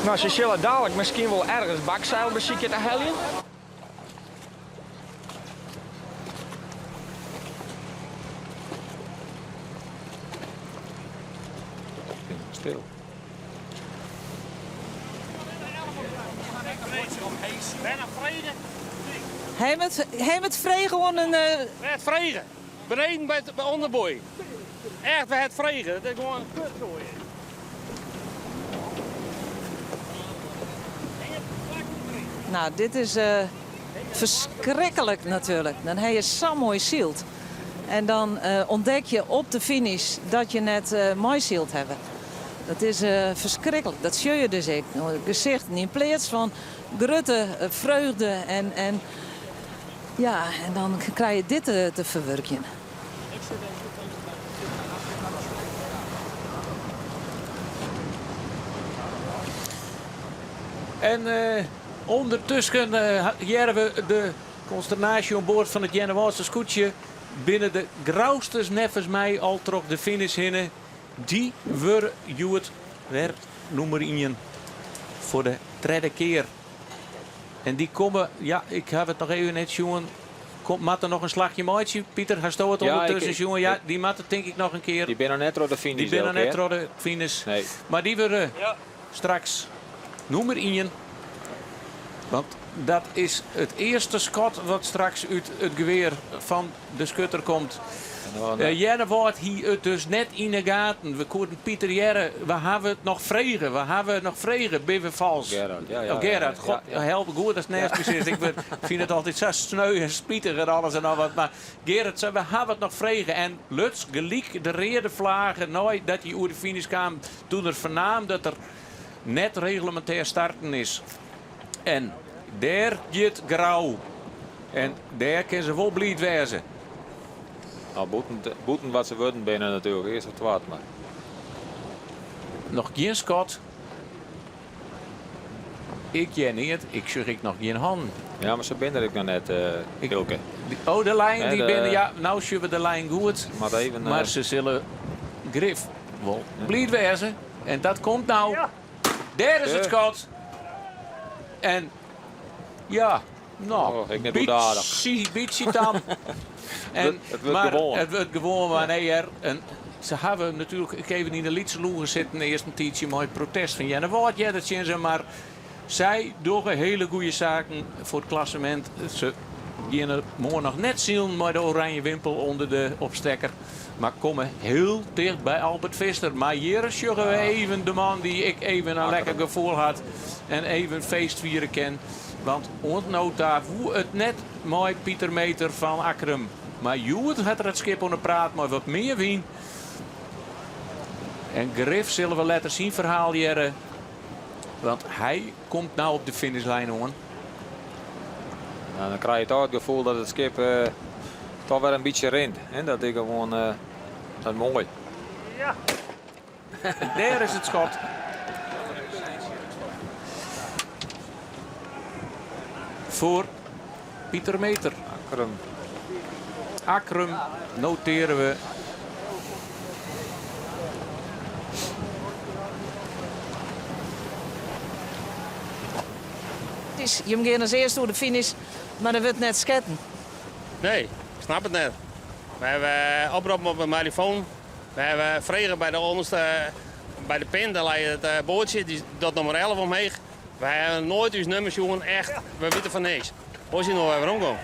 No, se sille dalik miskien wol ergens bakseil besykje te heljen. Stil. Hy het frege oan in. Het frege. Beneden by de ûnderboei. Echt, we het frege. Dat is gewoan in kutsoai. Nou, dit is uh, ferskriklik natuerlik. Dan ha je sa'n moai syld. En dan uh, ûntdek je op de finish dat je net uh, moai syld hawwe. Dat is uh, ferskriklik. Dat sjogge je dus ek. Gesichten yn pleats fan grutte freugde en, en ja, en dan krije je dit te, te ferwurkjen. En uh, ûndertusken uh, hearre we de konsternaasje oan board fan it Earnewâldster skûtsje. Binne de Grousters neffens my al troch de finish hinne. Dy wurde hjoed wer nûmer ien foar de tredde kear. En dy komme, ja, ik haw it noch even net sjoen. Komt, moat der noch in slachje meitsje? Pieter, hasto it ûndertusken sjoen? Ja, dy moatte tink ik noch in kear. Dy binne noch net troch de finish. Dy binne noch net troch de finish. Nee. Mar dy wurde straks nûmer ien. Want dat is it earste skot wat straks út it gewear fan de skutter komt. Earnewâld hie it dus net yn 'e gaten. We koenen Pieter hearre, we hawwe it noch frege, we hawwe it noch frege, binne we falsk? Gerard, ja, ja. Oh, Gerard, God help, goed datst neist my sitst. Ik fyn it altyd sa sneu en spitich en alles en noch wat. Mar Gerard sei, we hawwe it noch frege. En luts gelyk de reade flage neidat hy oer de finish kaam, doe't er fernaam dat er net reglemintêr starten is. En dêr giet Grou. En dêr kinne se wol bliid wêze. No, bûten, bûten wat se wurden binne natuerlik. Earst of twad, mar. Noch gjin skot. Ik hear neat. Ik sjoch ek noch gjin hannen. Ja, mar se binne der ek noch net, uh, Ilke. Oh, de lijn, dy binne, ja, no sjogge we de lijn goed. Moat even, Mar se sille grif wol bliid wêze. En dat komt no. Dêr is it skot. En ja, no, oh, ik bytsje, bytsje tam. En, it wurdt mar gewoan. It wurdt gewoan, mar nee, er, en se hawwe natuerlik ek even yn de lytse loegen sitten earst in tiidsje mei it protest fan Earnewâld earder tsjin se, mar sy dogge hiele goede saken foar it klassemint. Se geane moarn noch net silen mei de oranje wimpel ûnder de opstekker. Mar komme hiel ticht by Albert Visser. Mar hjir sjogge we even de man dy't ek even in lekker gefoel hat en even feest fiere kin. Want oant no ta woe it net mei Pieter Meeter fan Akkrum. Mar hjoed hat er it skip oan de praat mei wat mear wyn. En grif sille we letter syn ferhaal hearre. Want hy komt no op de finishlijn oan. Nou, dan krije je toch it gefoel dat it skip uh, toch wer in bytsje rint. Hè? Dat is gewoan uh, dat moai. Ja. Dêr is it skot. Foar Pieter Meeter. Akkrum. Akkrum notearje we. Jim gean as earste oer de finish, mar der wurdt net sketten. Nee, ik snap it net. We hawwe oproppen op de marifoon. We hawwe frege by de ûnderste, by de pin, dêr lei it eh, boatsje, dy docht nûmer 11 omheech. We hawwe noait ús nûmer sjoen, echt, we witte fan niks. Hoe is hy no wer weromgong?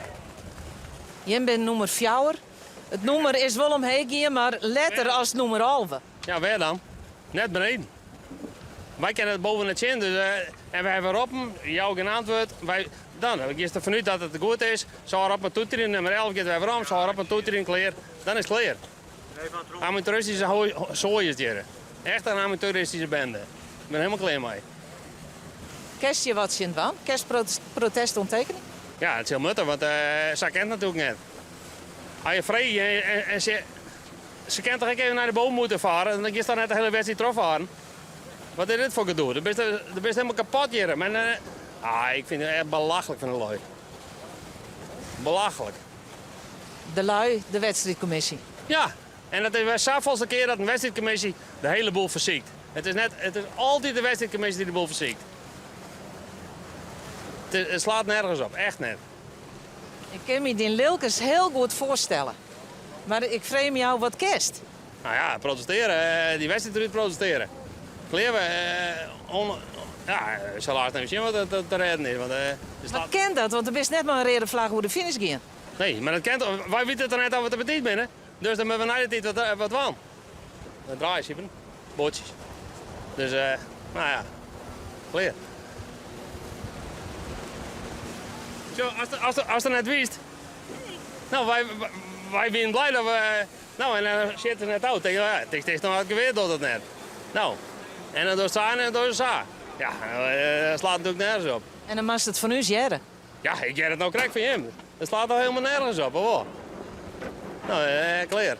Jim binne nûmer fjouwer. It nûmer is wol omheech gien, mar letter as nûmer 11. Ja, wêr dan? Net beneden. Wy kinne it boven net sjen, dus, eh, en we hawwe roppen, jou gjin antwurd. Wy, dan giest derfan út dat it goed is. Se hâlde op mei toeterjen, nûmer 11 giet wer werom, se hâlde op mei toeterjen, klear. Dan is it klear. Amateuristyske soai is it hjir. Echt in amateuristyske bende. Ik bin hielendal klear mei. Kinst hjir wat tsjin dwaan? Kinst protest oantekenje? Ja, it sil moatte, want sa kin it natuerlik net. As je freegje en se, se kin toch ek even nei de bovenmotor faren, dan giest dan net de hiele wedstriid trochfaren. Wat is dit foar gedoe? Do bist, do bist hielendal kapot hjir. Men, ah, ik fyn it echt belachlik fan de lui. Belachlik. De lui, de wedstriidkommisje. Ja, en dat is wer safolste kear dat in wedstriidkommisje de hiele boel fersiket. It is, net, it is altyd de wedstriidkommisje dy't de boel fersiket. It, it slaat nergens op, echt net. Ik kin my dyn lilkens hiel goed foarstelle. Mar ik freegje my ôf wat kinst. Nou ja, protestearje, dy wedstriid derút protestearje. Klear, we, on, ja, ik sil aanst even sjen wat der te rêden is. Want, Mar kin dat? Want do bist net mei in reade flagge oer de finish gien. Nee, mar dat kin toch. Wy witte toch net oft we te betiid binne. Dus dan moatte we nei de tiid wat, wat dwaan. Dan draaie Siepen, boatsjes. Dus, nou ja, klear. Zo, as, as, as er net wist. Nou, wy, wy wiene blij dat we. Nou, en dan sit er net ôf. Ja, het is noch it gewear docht it net. Nou, en dan dochst sa en dan dochst sa. Ja, dat slaat natuerlik nergens op. En dan moatst it fan ús hearre. Ja, ik hear it no krekt fan jim. Dat slaat al hielendal nergens op, of wol? Nou, klear.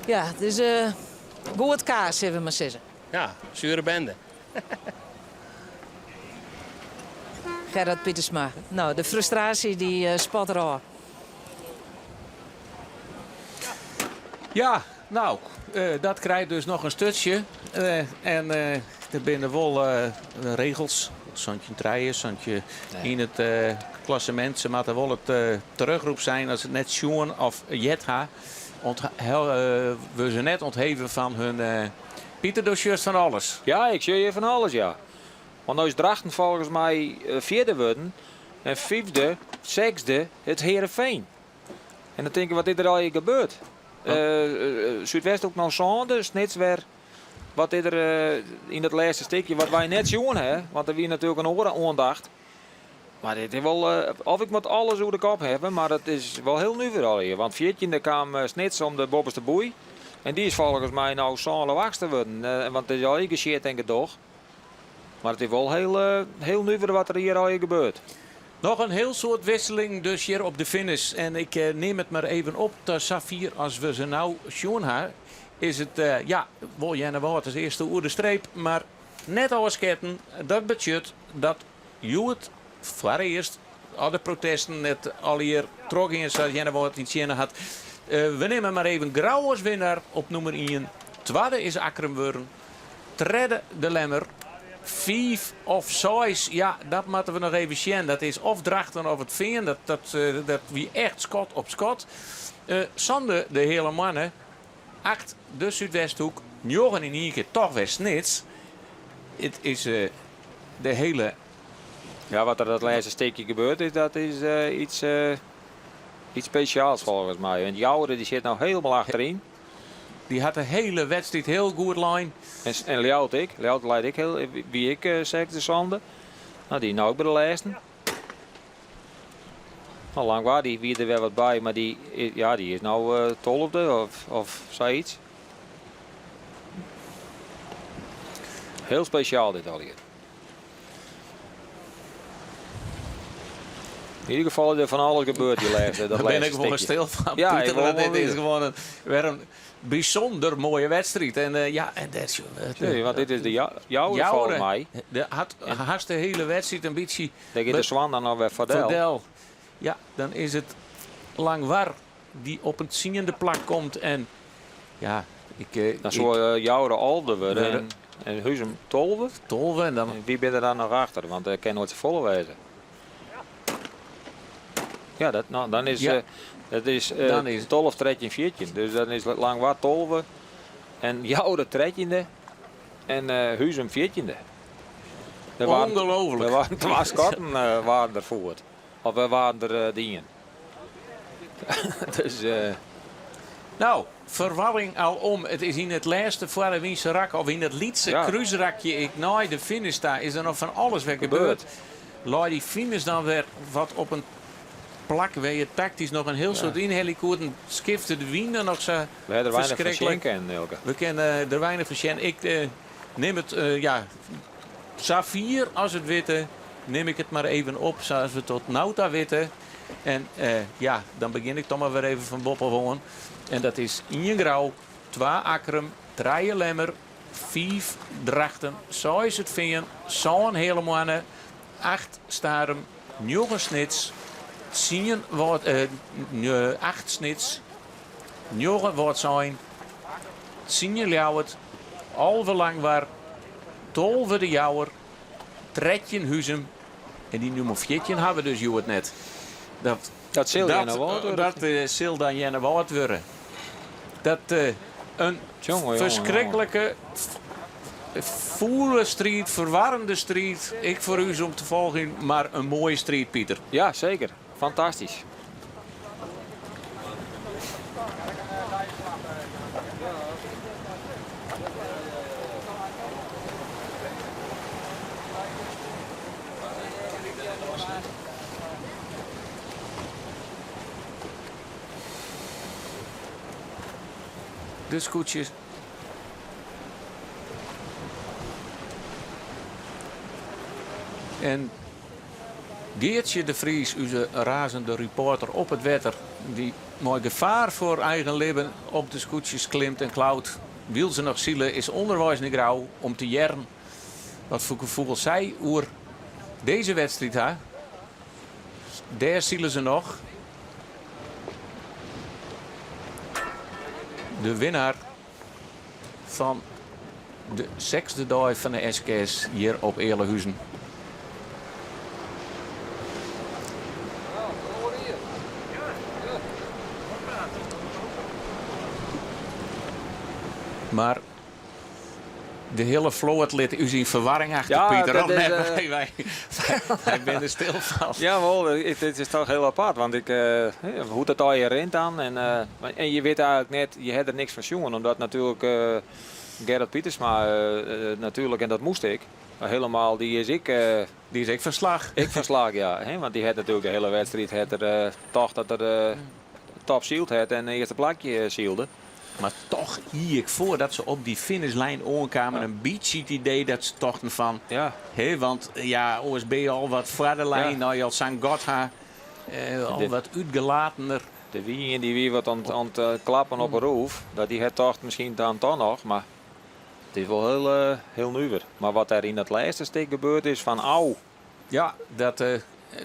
Ja, it is goed kaas, sille we mar sizze. Ja, sure bende. Gerard Pietersma. Nou, de frustraasje dy spat derôf. Ja, nou, dat krijt dus noch in sturtsje. En der binne wol regels. Santjin trije, santjin yn it klassemint. Se moatte wol it terugroep sein as se it net sjoen of heard ha. Wurde se net ûntheven fan hun Pieter, do sjochst fan alles. Ja, ik sjoch hjir fan alles, ja. Want no is Drachten folgens my fjirde wurden en fyfde, sechsde it Heerenveen. En dan tink ik, wat is der allegear gebeurd? Súdwesthoek no sânde, Snits wer. Wat is der yn dat lêste stikje wat wy net sjoen ha? Want der wie natuerlik in oare oandacht. Mar dit is wol, of ik moat alles oer de kop hawwe, mar it is wol hiel nuver allegear. Want fjirtjinde kaam Snits om de boppeste boei. En dy is folgens my no sânde of achtste wurden. Want it is allegear gesjit en gedoch. Mar it is wol hiel, hiel nuver wat der hjir allegear gebeurt. Noch in hiel soad wisselingen dus hjir op de finish. En ik nim it mar even op, ta safier as we se no sjoen ha, is it ja, wol Earnewâld as earste oer de streep, mar net ôfsketten. Dat betsjut dat hjoed foarearst al de protesten net allegear trochgean sa't Earnewâld yntsjinne hat. We nimme mar even Grou as winner op nûmer ien. Twadde is Akkrum wurden. Tredde De Lemmer. Fiif of seis, ja, dat moatte we noch even sjen. Dat is of Drachten of It Fean. Dat, dat, dat wie echt skot op skot. Sande de Heale Moanne. Acht de Súdwesthoek. Njoggen yn ien kear toch wer Snits. It is de hiele. Ja, wat der dat lêste stikje gebeurd is, dat is iets, iets spesjaals folgens my. Want Joure dy sit no hielendal achteryn. Dy hat de hiele wedstriid hiel goed lein. En, en Ljouwert ek. Ljouwert leit ek hiel, wie ek sechsde, sânde. Nou, dy no ek by de lêsten. Nou, Langwar dy wie der wer wat by, mar dy, ja, dy is no 12e of, of sayts. Hiel spesjaal dit allegear. Yn ieder gefal is der fan alles gebeurd dy lêste, dat Dêr bin lêste ik wol stikje. stil fan, Ja, ik Pieter. wol Want wol dit is wier. gewoan in, wer in bysûnder moaie wedstriid. En ja, en dêr Nee, want dit is de Joure folgens my. De hat hast de hiele wedstriid in bytsje. Dêr giet de Swan dan noch wer foar del. Foar del. Ja, dan is it Langwar dy't op in tsiende plak komt. En ja, ik, Dan soe Joure alfde wurde Wurde. en Huzum 12. 12 en dan. En wie binne der dan noch achter? Want der kin noait safolle wêze. Ja, dat, no, dan is, dat is, Dan is 12, 13, 14. Dus dan is Langwar 12 en Joure 13e en Huzum 14e. Der waarden, Ongelooflijk. Der waarden twa skotten waarden der foerd. Of wer waarden der dien. Dus, Nou, ferwarring alom. It is yn it lêste foarewynse rak of yn it lytse krúsrakje ek nei de finish ta is der noch fan alles wer gebeurd. Lei dy finish dan wer wat op in plak wêr je taktysk noch in hiel soad ynhelje koenen. Skifte de wyn dan noch sa We ha der weinich fan sjen ferskriklik. kinnen, Eelke. We kinne der weinich fan sjen. Ik nim it, ja, safier as it witte, nim ik it mar even op sa as we tot no ta witte. En ja, dan begjin ik toch mar wer even fan boppe oan. En dat is ien Grou, twa Akkrum, trije Lemmer, fiif Drachten, seis It Fean, sân Heale Moanne, acht Starum, njoggen Snits, tsien Wâld, acht Snits, njoggen Wâldsein, tsien Ljouwert, 11 Langwar, 12 De Jouwer, 13 Huzum en dy nûmer 14 hawwe we dus hjoed net. Dat, dat sil Earnewâld wurde. Dat sil dan Earnewâld wurde. Dat in ferskriklike fûle striid, ferwarrende striid, ek foar ús om te folgjen, mar in moaie striid, Pieter. Ja, seker. Fantastysk. De skûtsjes. En Geartsje de Vries, ús razende reporter op it wetter, dy't mei gefaar foar eigen libben op de skûtsjes klimt en klaut, wylst se noch sile, is ûnderweis nei Grou om te hearren wat foar gefoel sy oer dizze wedstriid ha. Dêr sile se noch. De winner fan de sechsde dei fan de SKS hjir op Ealahuzen. Mar de hiele float lit ús yn ferwarring achter, Ja, Pieter. dat Of is, net? eh, Wy binne der stil fan. Jawol, it is toch hiel apart, want ik, hoe't dat allegear rint dan. En, en je witte eigenlik net, je ha der niks fan sjoen, omdat natuerlik Gerrit Pietersma natuerlik, en dat moast ek, mar hielendal, dy is ek... Dy is ek fan slach. Ek fan slach, ja. Hè, want dy hat natuerlik de hiele wedstriid hat er tocht dat er top syld hat en earste plakje sylde. Mar toch hie ik foardat se op dy finishlijn oankamen in bytsje it idee dat se tochten fan, hè, want ja, oars binne je al wat foar de lijn, as je al sa'n gat ha, al wat útgelatener. Der wie ien dy wie wat oan it klappen op 'e roef, dat dy hat tocht miskien dan toch noch, mar it is wol hiel, hiel nuver. Mar wat der yn dat lêste stik gebeurd is fan au! Ja, dat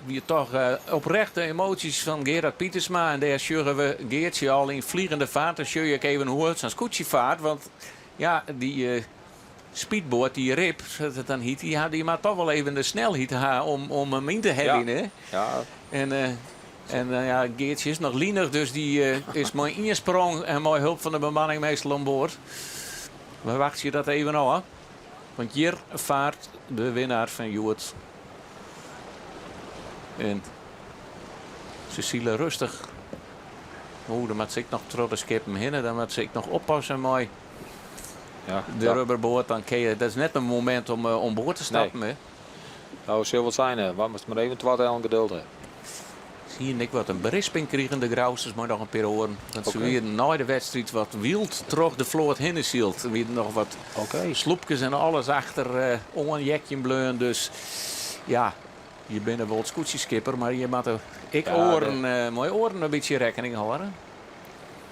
wie toch oprechte emoties fan Gerard Pietersma. En dêr sjogge we Geartsje al yn vliegende vaart. Dan sjoch ik even hoe sa'n skûtsje faart. Want ja, dy speedboat, dy rib, sa't it dan hyt, dy hat, dy moat toch wol even de snelheid ha om him yn te heljen. Hè? Ja. En ja, Geartsje is noch linich, dus dy is mei ien sprong en mei hulp fan de bemanning meastal oan board. We wachtsje dat even ôf. Want hjir faart de winnaar fan hjoed. En se sile rêstich. Oeh, dan moat se ek noch troch de skippen hinne. Dan moat se ek noch oppasse mei de rubberboat. Dan kin je, dat is net in momint om oan board te stappen. Nee. Nou, sil wat sein, hè. Moatst mar even twa tellen geduld ha. Se hienen ek wat in berisping krigen, de Grousters, mei noch in pear oaren. Want se wienen nei de wedstriid wat wyld troch de float hinne syld. Der wienen noch wat sloepkes en alles achter oanheakjen bleaun. Dus ja, je binne wol skûtsjeskipper, mar je moatte ek oaren, mei oaren in bytsje rekkening hâlde. Dat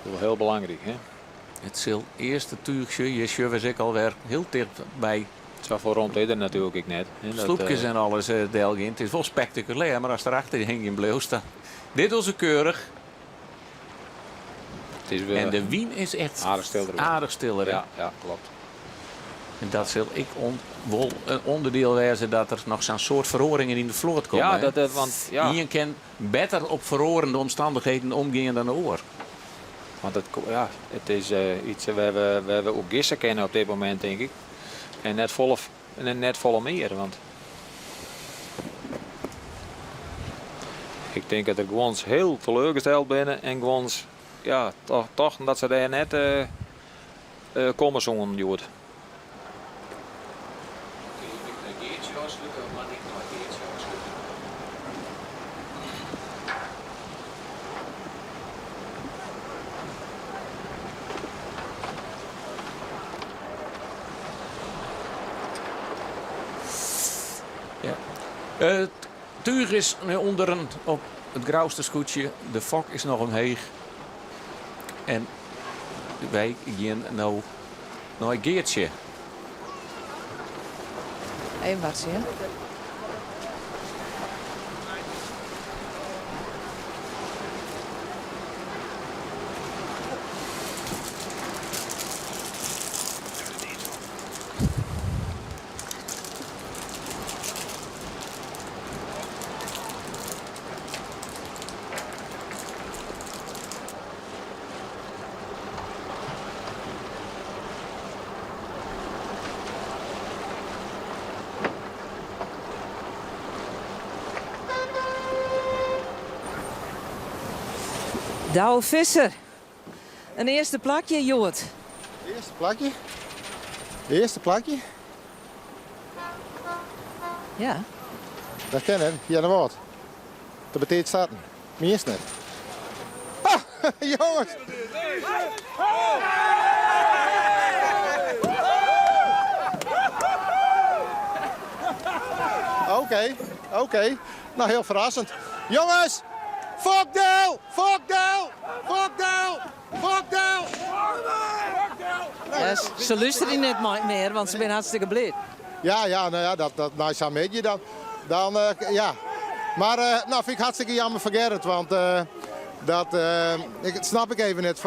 is wol hiel belangryk, hè? It sil earste túchje, hjir sjogge we se ek alwer hiel ticht by. Safolle romte is der natuerlik ek net. Sloepkes en alles delgean. It is wol spektakulêr, mar ast derachter hingjen bliuwst, dan. Dit dogge se keurich. It is En de wyn is echt aardich stiller. Aardich stiller, hè? Ja, ja, kloppet. En dat sil ek wol in ûnderdiel wêze dat der noch sa'n soad feroaringen yn de float komme. Ja, dat, want, ja. Ien kin better op feroarende omstannichheden omgean dan de oar. Want it, ja, it is iets wêr't we oer gisse kinne op dit momint, tink ik. En net folle, net folle mear. Want ik tink dat der guons hiel teleurgesteld binne en guons ja, tochten dat se dêr net komme soenen hjoed. Ja. It túch is nei ûnderen op it Grouster skûtsje. De fok is noch omheech. En wy gean no nei Geartsje. Even wachtsje, hè. Douwe Visser, in earste plakje hjoed. Earste plakje? Earste plakje? Ja. Dat kin net, Earnewâld. Te betiid starten. Mienst net. Ah, jongens! Oké, oké. Nou, heel verrassend. Jongens! Fok del! Fok del! Fok del! Fok del! Ja, se lústerje net mear, want se binne hartstikke bliid. Ja, ja, nou ja, dat, dat, nei sa'n middei dan, dan uh, ja. Maar uh, nou, vind ik hartstikke jammer voor Gerrit, want uh, dat ik, snap ik even net.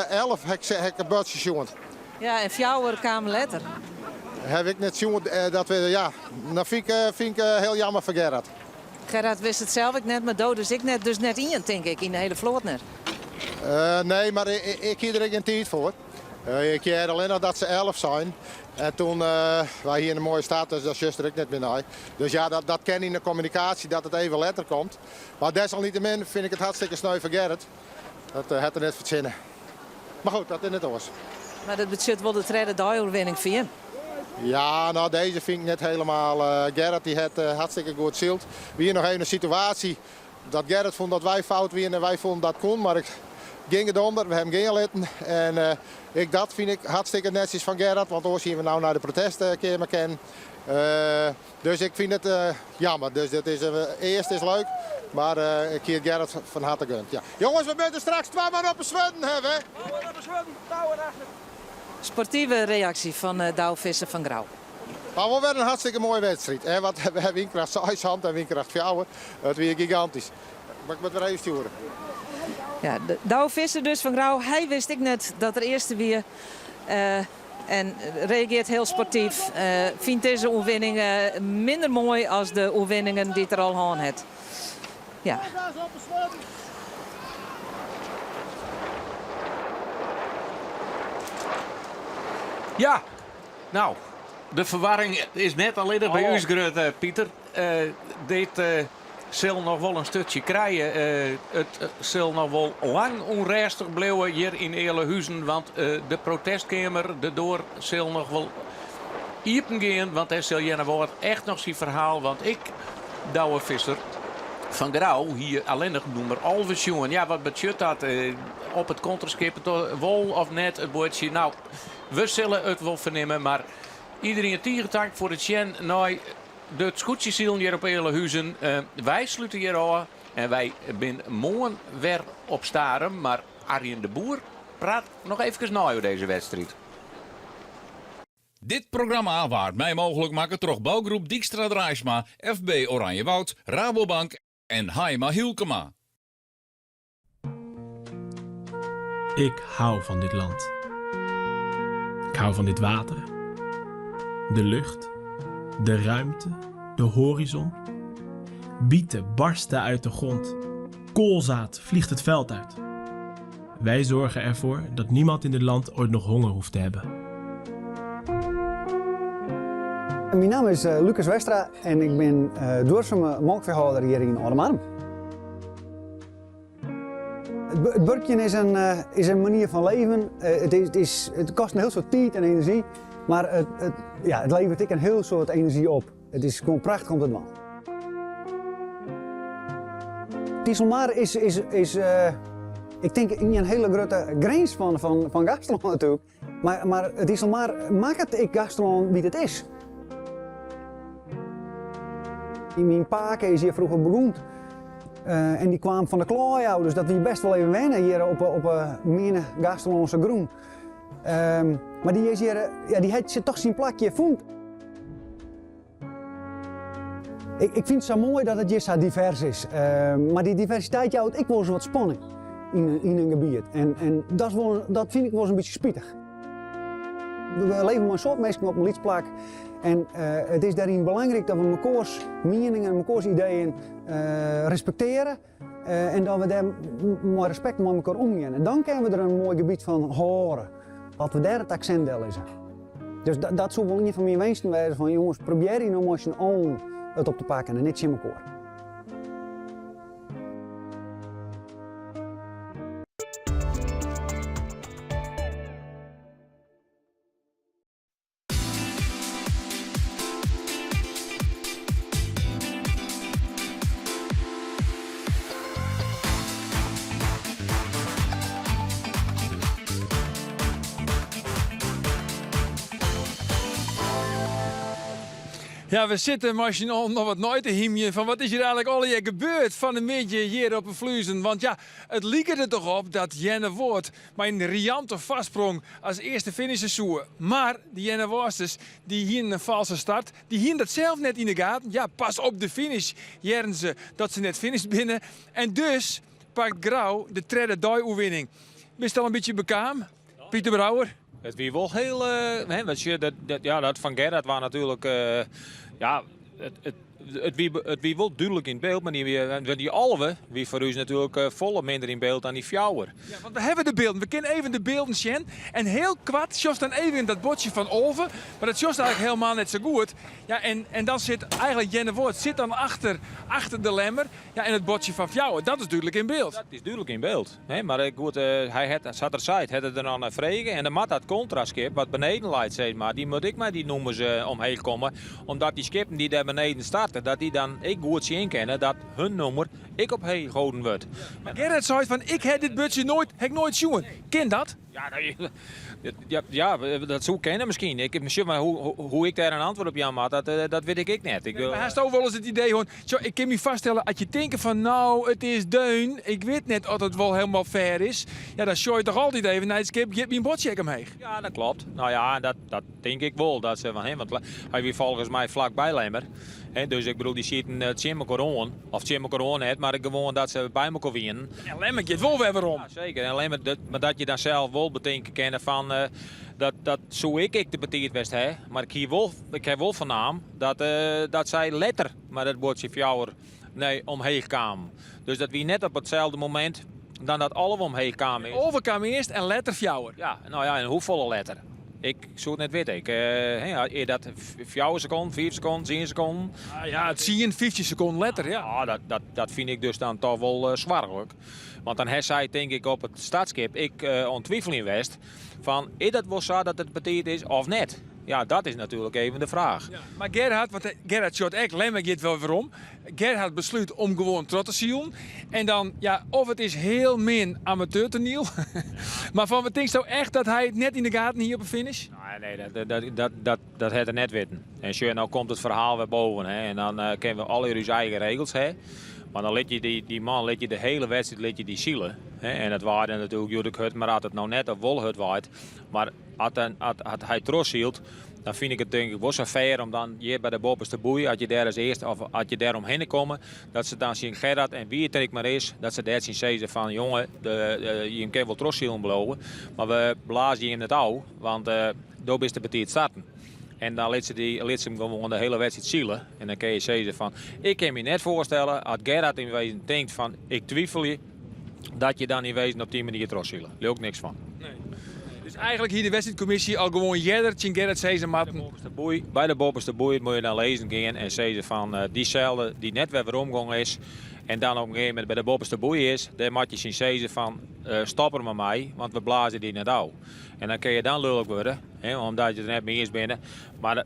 11 heb ik het buordsje sjoen. Ja, en fjouwer kamen letter. Heb ik net sjoen dat we, ja, dat vind ik, vind ik heel jammer voor Gerrit. Gerrit wist it sels ek net, mar do dus ek net. Dus net ien, tink ik, yn de hiele float net. Nee, mar ik hie der ek gjin tiid foar. Ik hearde allinnich dat se 11 seinen. En toen, wy hiene in moaie start, dus dêr sjochst der ek net mear nei. Dus ja, dat, dat kin yn de kommunikaasje dat it even letter komt. Mar desalniettemin fyn ik it hartstikke sneu foar Gerrit. Dat hat er net fertsjinne. Mar goed, dat is net oars. Mar dat betsjut wol de tredde dei-oerwinning foar jim. Ja, nou deze vind ik net helemaal. Gerrit die hat hartstikke goed syld. Wie noch even in situaasje dat Gerrit fûn dat wy fout wiene en wy fûnen dat koe, mar ik gyng it ûnder, we hawwe him gean litten. En ek dat fyn ik hartstikke netsjes fan Gerrit, want oars hiene we no nei de protestkeamer kinnen. Dus ik fyn it jammer. Dus dit is, earst is leuk, mar ik hie it Gerrit fan harte gund. Ja. Jongens, we moatte straks twa man op 'e swurden hawwe. Twa man op 'e swurden, touwen achter. Sportive reaksje fan Douwe Visser fan Grou. Mar wol wer in hartstikke moaie wedstriid. En wat we hawwe wynkracht seis hân en wynkracht fjouwer. It wie gigantysk. Mar ik moat wer even stjoere. Ja, Douwe Visser dus fan Grou, hy wist ek net dat er earste wie. En reagearret hiel sportyf. Fynt dizze oerwinning minder moai as de oerwinningen dy't er al hân hat. Ja. Ja, nou, de ferwarring is net allinnich by ús grut, Pieter. Dit sil noch wol in sturtsje krije. It sil noch wol lang ûnrêstich bliuwe hjir yn Ealahuzen, want de protestkeamer, de doar sil noch wol iepen gean, want dêr sil Earnewâld echt noch syn ferhaal, want ek Douwe Visser fan Grou hie allinnich nûmer 11 sjoen. Ja, wat betsjut dat? Op it konterskip wol of net it buordsje? Nou, we sille it wol fernimme, mar iderien tige tank foar it sjen nei de skûtsjesilen hjir op Ealahuzen. Wy slute hjir ôf en wy binne moarn wer op Starum, mar Arjen de Boer praat noch efkes nei oer dizze wedstriid. Dit programma waard mei mooglik makke troch bougroep Dykstra Draaisma, FB Oranjewoud, Rabobank en Haima Hylkema. Ik hou van dit land. Ik hou van dit water. De lucht, de ruimte, de horizon. Bieten barsten uit de grond. Koolzaad vliegt het veld uit. Wij zorgen ervoor dat niemand in dit land ooit nog honger hoeft te hebben. Myn namme is eh, Lucas Westra en ik bin uh, duorsume molkfeehâlder hjir yn Aldemardum. It wurkjen is in, eh, is in manier fan leven. It, is, it, is, it kostet in hiel soad tiid en enerzjy, mar it, it, ja, it leveret ek in hiel soad enerzjy op. It is gewoan prachtich om te dwaan. Iselmar is, is, is uh, ik tink in hiele grutte grins fan, fan, fan Gaasterlân natuerlik. Mar, mar it Iselmar makket ek Gaasterlân wie't it is. Myn pake is hjir froeger begûn. Uh, en dy kaam fan de klaai ôf, dus dat wie best wol even wenne hjir op, op 'e miene Gaasterlânske grûn. Um, mar dy is hjir, ja, dy hat toch syn plakje fûn. Ik, ik fyn it sa moai dat it hjir sa divers is. Uh, mar dy diversiteit jout ek wolris wat spanning yn, yn in gebiet. En, en dat, is wol, dat fyn ik wolris in bytsje spitich. We leve mei in soad minsken op in lyts plak. En uh, it is dêryn belangryk dat we mekoars mieningen en mekoars ideeën uh, respektearje. Uh, en dat we dêr mei respekt mei mekoar omgean. En dan kinne we der in moai gebiet fan hâlde. As we dêr it aksint dellizze. Dus dat, dat soe wol ien fan myn winsken wêze fan jonges, probearje no mei syn allen it op te pakken en net tsjin mekoar. Ja, we sitte mei syn allen noch wat nei te hymjen fan wat is hjir eigenlik allegear gebeurd fan 'e middei hjir op 'e Fluezen. Want ja, it liket der toch op dat Earnewâld mei in riante foarsprong as earste finishe soe. Mar de Earnewâldsters dy hienen in false start. Dy hienen dat sels net yn de gaten. Ja, pas op de finish hearden se dat se net finished binne. En dus pakt Grou de tredde dei-oerwinning. Bist al in bytsje bekaam, Pieter Brouwer? It wie wol hiel, hè, want sjoch, dat, dat, ja, dat fan Gerard wie natuerlik, ja, it, it, wie, it wie wol dúdlik yn byld, mar dy, wie, dy 11 wie foar ús natuerlik folle minder yn byld dan dy fjouwer. Ja, want we hawwe de bylden. We kinne even de bylden sjen. En hiel koart sjochst dan even dat buordsje fan 11, mar dat sjochst eigenlik hielendal net sa goed. Ja, en, en dan sit eigenlik Earnewâld sit dan achter, achter de Lemmer. Ja, en it buordsje fan fjouwer, dat is dúdlik yn byld. Dat is dúdlik yn byld. Hè, mar goed, hy hat, sa't er seit, hat er der noch nei frege. En dan moat dat kontraskip, wat beneden leit, sis mar, dy moat ek mei dy nûmers omheech komme. Omdat dy skippen dy't dêr beneden starte, dat dy dan ek goed sjen kinne dat hun nûmer ek op heech holden wurdt. Mar Gerrit seit fan ik ha dit buordsje noait, ha ik noait sjoen. Kin dat? Ja, ja, ja, dat soe kinne miskien. Ik, sjoch mar hoe, hoe ik dêr in antwurd op jaan moat, dat, dat wit ik ek net. Ik, Maar hasto wolris it idee hân, sjoch, ik kin my foarstelle as je tinke fan no, it is deun, ik wit net oft it wol hielendal fair is. Ja, dan sjoch je toch altyd even nei it skip, giet myn buordsje ek omheech? Ja, dat klopt. No ja, dat, dat tink ik wol. Dat se, want, want hy wie folgens my flakby Lemmer. Hè, dus ik bedoel, dy sieten tsjin mekoar oan. Of tsjin mekoar oan net, mar gewoan dat se by mekoar wienen. En Lemmer giet wol wer werom. Ja, seker. En Lemmer, dat, mar dat je dan sels wol betinke kinne fan, dat, dat soe ik ek te betiid west ha. Mar ik hie wol, ik ha wol fernaam dat, dat sy letter mei dat buordsje fjouwer nee, omheech kamen. Dus dat wie net op itselde momint dan dat 11 omheech kaam is. 11 kaam earst en letter fjouwer. Ja, no ja, en hoefolle letter? Ik soe it net witte. Ik, is dat 4 sekonden, 5 sekonden, 10 sekonden? Ah, ja, 10, 15 sekonden letter, ja. Ah, dat, dat, dat fyn ik dus dan toch wol soarchlik. Want dan ha sy, tink ik, op it startskip ek oan twiveljen west fan is dat wol sa dat it betiid is of net? Ja, dat is natuerlik even de fraach. Ja, mar Gerhard, want Gerhard sjocht ek, Lemmer giet wol werom. Gerhard beslút om gewoan troch te silen. En dan, ja, of it is hiel min amateurtoaniel. Mar fan wat tinksto echt dat hy it net yn de gaten hie op de finish? Nee, nee, dat, dat, dat, dat, dat hat er net witten. En sjoch, no komt it ferhaal wer boven. Hè, en dan kinne we allegear ús eigen regels ha. Mar dan lit je dy, dy man lit je de hiele wedstriid lit je dy sile. Hè, en it waaide natuerlik hjoed ek hurd, mar as it no net of wol hurd waait. Mar as, as, as hy trochsylt, dan fyn ik it tink ik wol sa fair om dan hjir by de boppeste boei, as je dêr as earste of as je dêr omhinne komme, dat se dan tsjin Gerard en wie it ek mar is, dat se dêr tsjin sizze fan jonge, de, jim kinne wol trochsilen bliuwe, mar we blaze jim net ôf, want do bist te betiid starten. En dan lit se, dy, lit se him gewoan de hiele wedstriid sile. En dan kinne je sizze fan, ik kin my net foarstelle, as Gerard yn wezen tinkt fan, ik twivelje, dat je dan yn wezen op dy manier trochsile. Leau ik niks fan. Nee. Dus eigenlik hie de wedstriidkommisje al gewoan earder tsjin Gerrit sizze moatten. By de boppeste boei, by de boppeste boei moatte je dan lizzen gean en sizze fan dyselde dy't net wer weromgong is en dan op in gegeven momint by de boppeste boei is, dêr moat je tsjin sizze fan stop der mar mei, want we blaze dy net ôf. En dan kinne je dan lulk wurde, hè, omdat je der net mei iens binne. Mar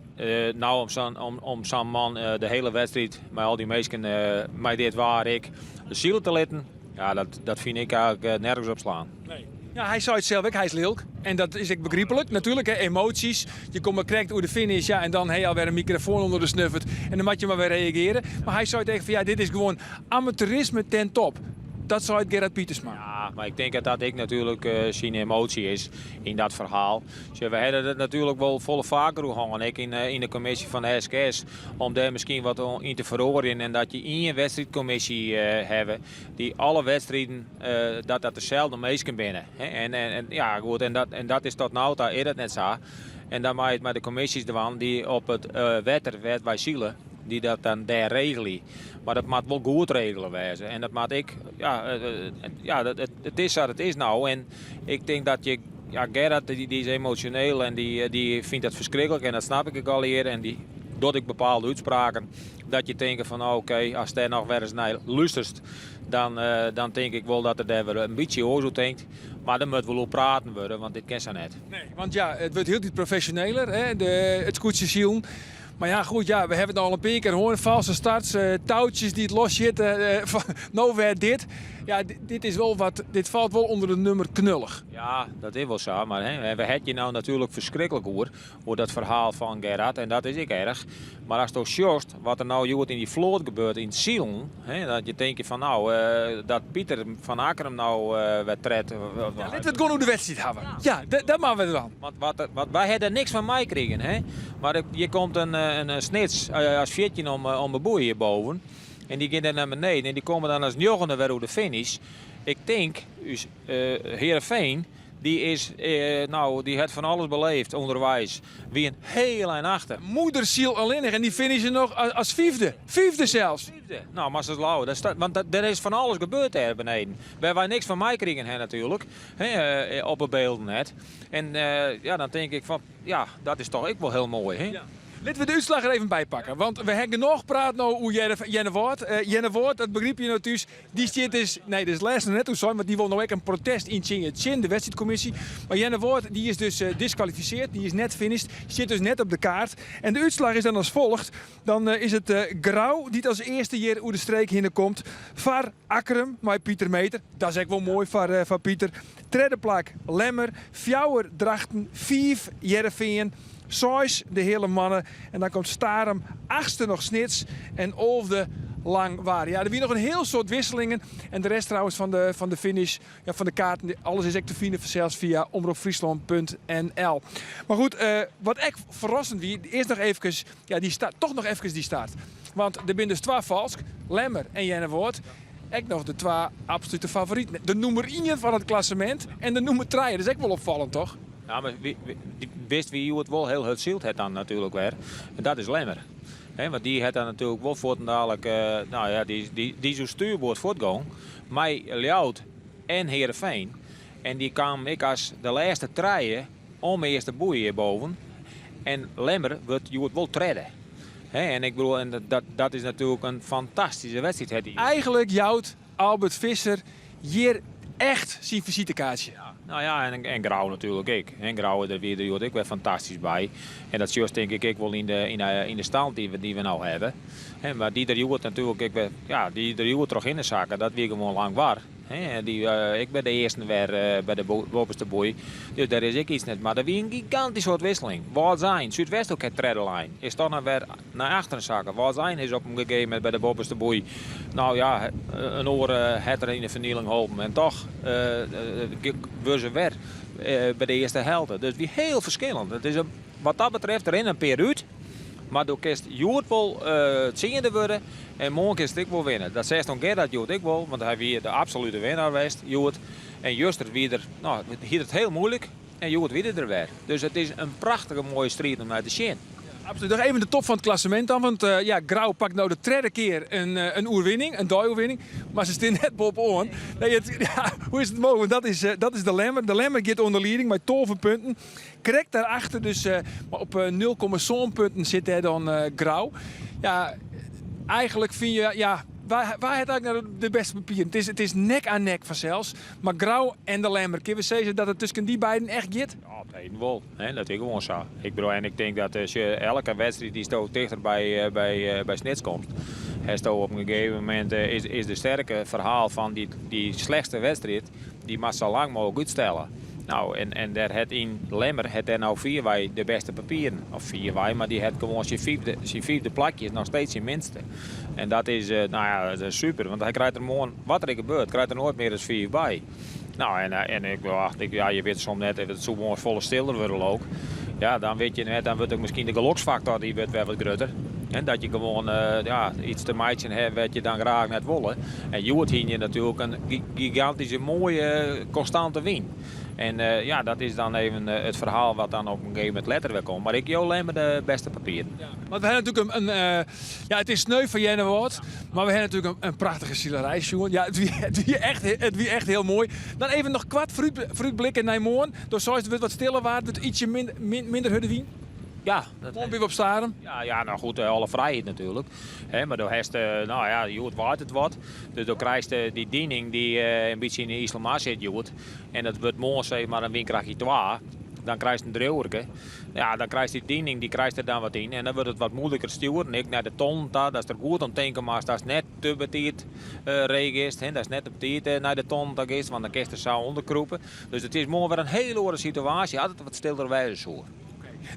no om sa'n om, om sa'n man de hiele wedstriid mei al dy minsken mei dit waar ek de sile te litten, ja, dat, dat fyn ik eigenlik nergens op slaan. Nee. Ja, hy sei it sels ek, hy is lilk. En dat is ek begryplik natuerlik, hè, emoasjes. Je komme krekt oer de finish, ja, en dan ha je alwer in mikrofoan ûnder de snuffert en dan moat je mar wer reagearje. Mar hy sei ek fan ja, dit is gewoan amateurisme ten top. Dat seit Gerard Pietersma. Ja, mar ik tink dat dat ek natuerlik syn emoasje is yn dat ferhaal. Sjoch, we hawwe it natuerlik wol folle faker oer hân, ek yn, yn de kommisje fan de SKS, om dêr miskien wat yn te feroarjen en dat je ien wedstriidkommisje hawwe dy't alle wedstriden dat dat deselde minsken binne. En, en, en, ja, goed, en, dat, en dat is tot no ta is dat net sa. En dan mei it mei de kommisjes dwaan dy't op it wetter wêr't wy sile, dy't dat dan dêr regelje. Mar dat moat wol goed regele wêze. En dat moat ek, ja, ja dat, it, it is sa't it is no. En ik tink dat je, ja, Gerard dy, dy is emosjoneel en dy, dy fynt dat ferskriklik en dat snap ik ek allegear. En dy docht ek bepaalde útspraken dat je tinke fan oké, okay, ast dêr noch wer ris nei lústerst, dan, dan tink ik wol dat er dêr wer in bytsje oars oer tinkt. Mar der moat wol oer praten wurde, want dit kin sa net. Nee, want ja, it wurdt hieltyd profesjoneler, hè, de, it skûtsjesilen. Mar ja, goed, ja, we hawwe it al in pear kear hân. False starts, toutsjes dy't lossjitte, no wer dit. Ja, dit is wol wat, dit falt wol ûnder de nummer knullich. Ja, dat is wol sa, mar hè, we het je nou natuerlik ferskriklik oer, oer dat ferhaal fan Gerard en dat is ek erch. Mar asto sjochst wat der nou hjoed yn dy float gebeurt yn it silen, hè, dat je tinke fan nou, dat Pieter van Akkrum nou wer tred. Ja, litte we it gewoan oer de wedstriid hawwe. Ja, dat moatte we dwaan. Want wat, wat, wy ha der niks fan meikrigen, hè. Mar hjir komt in Snits as 14 om de boei hjirboven. En dy gean dêr nei beneden en dy komme dan as njoggende wer oer de finish. Ik tink, ús Heerenveen, dy is, nou, dy hat fan alles beleefd ûnderweis. Wie in hiel ein achter. Moedersiel allinnich en dy finishe noch as fyfde. Fyfde sels. Fyfde. Nou, moatst ris leauwe. Dat sta, want der is fan alles gebeurd dêr beneden. Wêr wy niks fan meikrigen ha natuerlik. Hè, op 'e bylden net. En ja, dan tink ik fan, ja, dat is toch ek wol hiel moai, hè? Ja. Litte we de útslach der even by pakke, want we ha genôch praat no oer Earnewâld. Earnewâld, dat begripe je no thús, dy stiet dus, nee, dat is lêsten noch net oer sein, want dy wol no ek in protest yntsjinje tsjin de wedstriidkommisje. Mar Earnewâld, dy is dus diskwalifiseard, dy is net finished, stiet dus net op de kaart. En de útslach is dan as folget, dan is it Grou dy't as earste hjir oer de streek hinne komt, foar Akkrum mei Pieter Meeter, dat is ek wol moai foar Pieter. Tredde plak Lemmer, fjouwer Drachten, fiif Hearrenfean, seis de Heale Moanne en dan komt Starum, achtste noch Snits en alfde Langwar. Ja, der wie noch in hiel soad wisselingen en de rest trouwens fan de, fan de finish, ja, fan de kaarten, alles is ek te finen fansels fia omropfryslan.nl. Mar goed, wat ek ferrassend wie, earst noch efkes, ja, dy start, toch noch efkes dy start. Want der binne dus twa falsk, Lemmer en Earnewâld. Ek noch de twa absolute favoriten. De nûmer ien fan it klassemint en de nûmer trije. Dat is ek wol opfallend, toch? Ja, mar witst wie hjoed wol hiel hurd syld hat dan natuerlik wer. En dat is Lemmer. Hè, want dy hat dan natuerlik wol fuortendalik, nou ja, dy is oer stuurboard fuortgong mei Ljouwert en Heerenveen. En dy kamen ek as de lêste trije om earste boei hjirboven. En Lemmer wurdt hjoed wol tredde. Hè, en ik bedoel, en dat, dat is natuerlik in fantastyske wedstriid. Hat dy. Eigenlik jout Albert Visser hjir echt syn fisitekaartsje. Ja, nou ja, en, en Grou natuerlik ek. En Grou, dêr wie der hjoed ek wer fantastysk by. En dat sjochst tink ik ek wol yn de, yn de, yn de stand dy't we, dy't we no hawwe. Hè, mar dy der hjoed natuerlik ek wer, ja, dy der hjoed trochhinne sakke, dat wie gewoan Langwar. Dy ek by de earsten wer by de boppeste boei. Dus dêr is ek iets net. Mar der wie in gigantysk soad wisseling. Wâldsein, Súdwesthoek hat tredde lein. Is toch noch wer nei achteren sakke. Wâldsein is op in gegeven momint by de boppeste boei. Nou ja, in oare hat er yn de fernieling holpen. En toch wurde se wer by de earste helte. Dus it wie hiel ferskillend. It is wat dat betreft der rinne in pear út. Mar do kinst hjoed wol tsiende wurde en moarn kinst ek wol winne. Dat seachst oan Gerard hjoed ek wol, want hy wie de absolute winner west hjoed. En juster wie er, no, hie er it hiel muoilik en hjoed wie er der wer. Dus it is in prachtige moaie striid om nei te sjen. Absolút. Noch even de top fan it klassemint dan, want ja, Grou pakt no de tredde kear in oerwinning, in deioerwinning, mar se stean net boppe-oan. Nee, it, ja, hoe is it mooglik? Want dat is de Lemmer. De Lemmer giet oan de lieding mei 12 punten. Krekt daarachter, dus mar op 0,7 punten sit dêr dan Grou. Ja, eigenlik fine je, ja, wa, wa hat eigenlik no de bêste papieren? It is nek oan nek fansels, mar Grou en de Lemmer, kinne we sizze dat it tusken dy beiden echt giet? Ja, op it heden wol. Hè, dat is gewoan sa. Ik bedoel, en ik tink dat as je elke wedstriid dy'tsto tichter by Snits komst, hasto op in gegeven momint is de sterke ferhaal fan dy slechtste wedstriid, Dy moatst sa lang mooglik útstelle. No, en dêr hat yn Lemmer hat dêr no fierwei de bêste papieren. Of fierwei, mar dy hat gewoan syn fyfde plakje is noch steeds syn minste. En dat is, no ja, dat is super, want hy krijt der moarn, wat der ek gebeurt, krijt er noait mear as fiif by. No, en ik wacht, ik, ja, je witte soms net, it soe moarn folle stiller wurde leau ik. Ja, dan wit je net, dan wurdt ek miskien de geloksfaktor dy wurdt wer wat grutter. En dat je gewoan ja, iets te meitsjen ha wat je dan graach net wolle. En hjoed hiene je natuerlik in gigantyske moaie konstante wyn. En ja, dat is dan even it ferhaal wat dan op in gegeven momint letter wer komt. Mar ik jou Lemmer de bêste papieren. Ja, want we ha natuerlik in, ja, it is sneu foar Earnewâld, mar we ha natuerlik in prachtige silerij sjoen. Ja, it wie echt hiel moai. Dan even noch koart foarútblikke nei moarn. Do seist it wurdt wat stiller waar, it wurdt ytsje minder hurde wyn. Ja. Dat Moarn binne we op Starum. Ja, ja, nou goed, alle frijheid natuerlik. Hè, mar do hast, nou ja, hjoed waait it wat. Dus do krijst dy dining dy't in bytsje yn de Iselmar sit hjoed. En dat wurdt moarn sis mar in wynkrachtje 2. Dan krijst in driuwerke. Ja, dan krijst dy dining, dy krijst der dan wat yn. En dan wurdt it wat moeilijker stjoeren. Ek nei de tonnen ta, datst der goed om tinke moatst datst net te betiid ree giest. Datst net te betiid nei de tonnen ta giest, want dan kinst der sa ûnder krûpe. Dus it is moarn wer in hiele oare situaasje as it wat stiller wêze soe.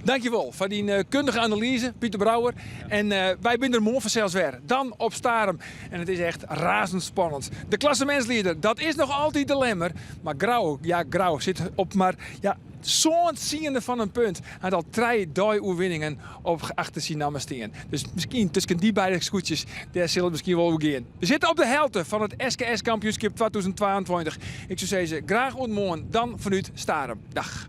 Dankjewol foar dyn kundige analyze, Pieter Brouwer. En wy binne der moarn fansels wer. Dan op Starum. En it is echt razend spannend. De klassemintslieder, dat is noch altyd de Lemmer. Mar Grou, ja Grou sit op mar ja, sân tsiende fan in punt. Hy hat al trije dei-oerwinningen op achter syn namme stean. Dus miskien tusken dy beide skûtsjes, dêr sil it miskien wol oer gean. We sitte op de helte fan it SKS-kampioenskip 2022. Ik soe sizze, graach oant moarn, dan fanút Starum. Dag.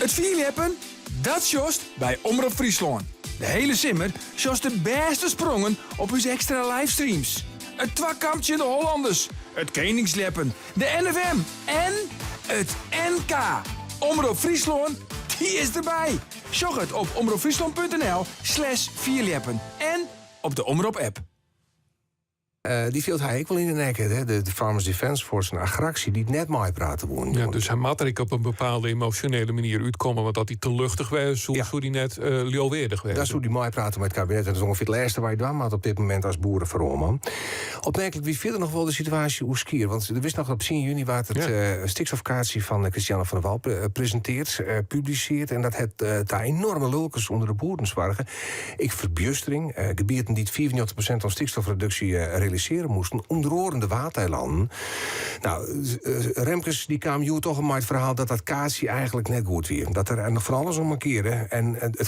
It fierljeppen, dat sjochst by Omrop Fryslân. De hele simmer sjochst de bêste sprongen op ús ekstra livestreams. It twakamp tsjin de Hollanders, it keningsljeppen, de NFM en it NK. Omrop Fryslân, dy is derby! Sjoch it op omropfryslân.nl slash fierljeppen en op de Omrop-app. Dy fielt hy ek wol yn de nekke, hè? De Farmers Defence Force en Agractie dy't net meiprate woene. Ja, dus hy moat der ek op in bepaalde emosjonele manier útkomme, want as hy te luchtich wêze soe, soe dy net leauweardich wêze. Dan soe dy meiprate mei it kabinet en dat is ûngefear it lêste wat je dwaan moatte op dit momint as boerefoaroanman. Opmerklik wie fierder noch wol de situaasje oer Skier, want der wist noch op 10 juny waard it stikstofkaartsje fan Christianne van der Wal presinteard, publiseard en dat hat ta enoarme lulkens ûnder de boeren soarge. Ek ferbjustering, gebieten dy't 95% oan stikstofreduksje realisearje moasten, ûnder oaren de Waadeilannen. No, Remkes dy kaam hjoed toch mei it ferhaal dat dat kaartsje eigenlik net goed wie. Dat der noch fan alles oan mankearde en it.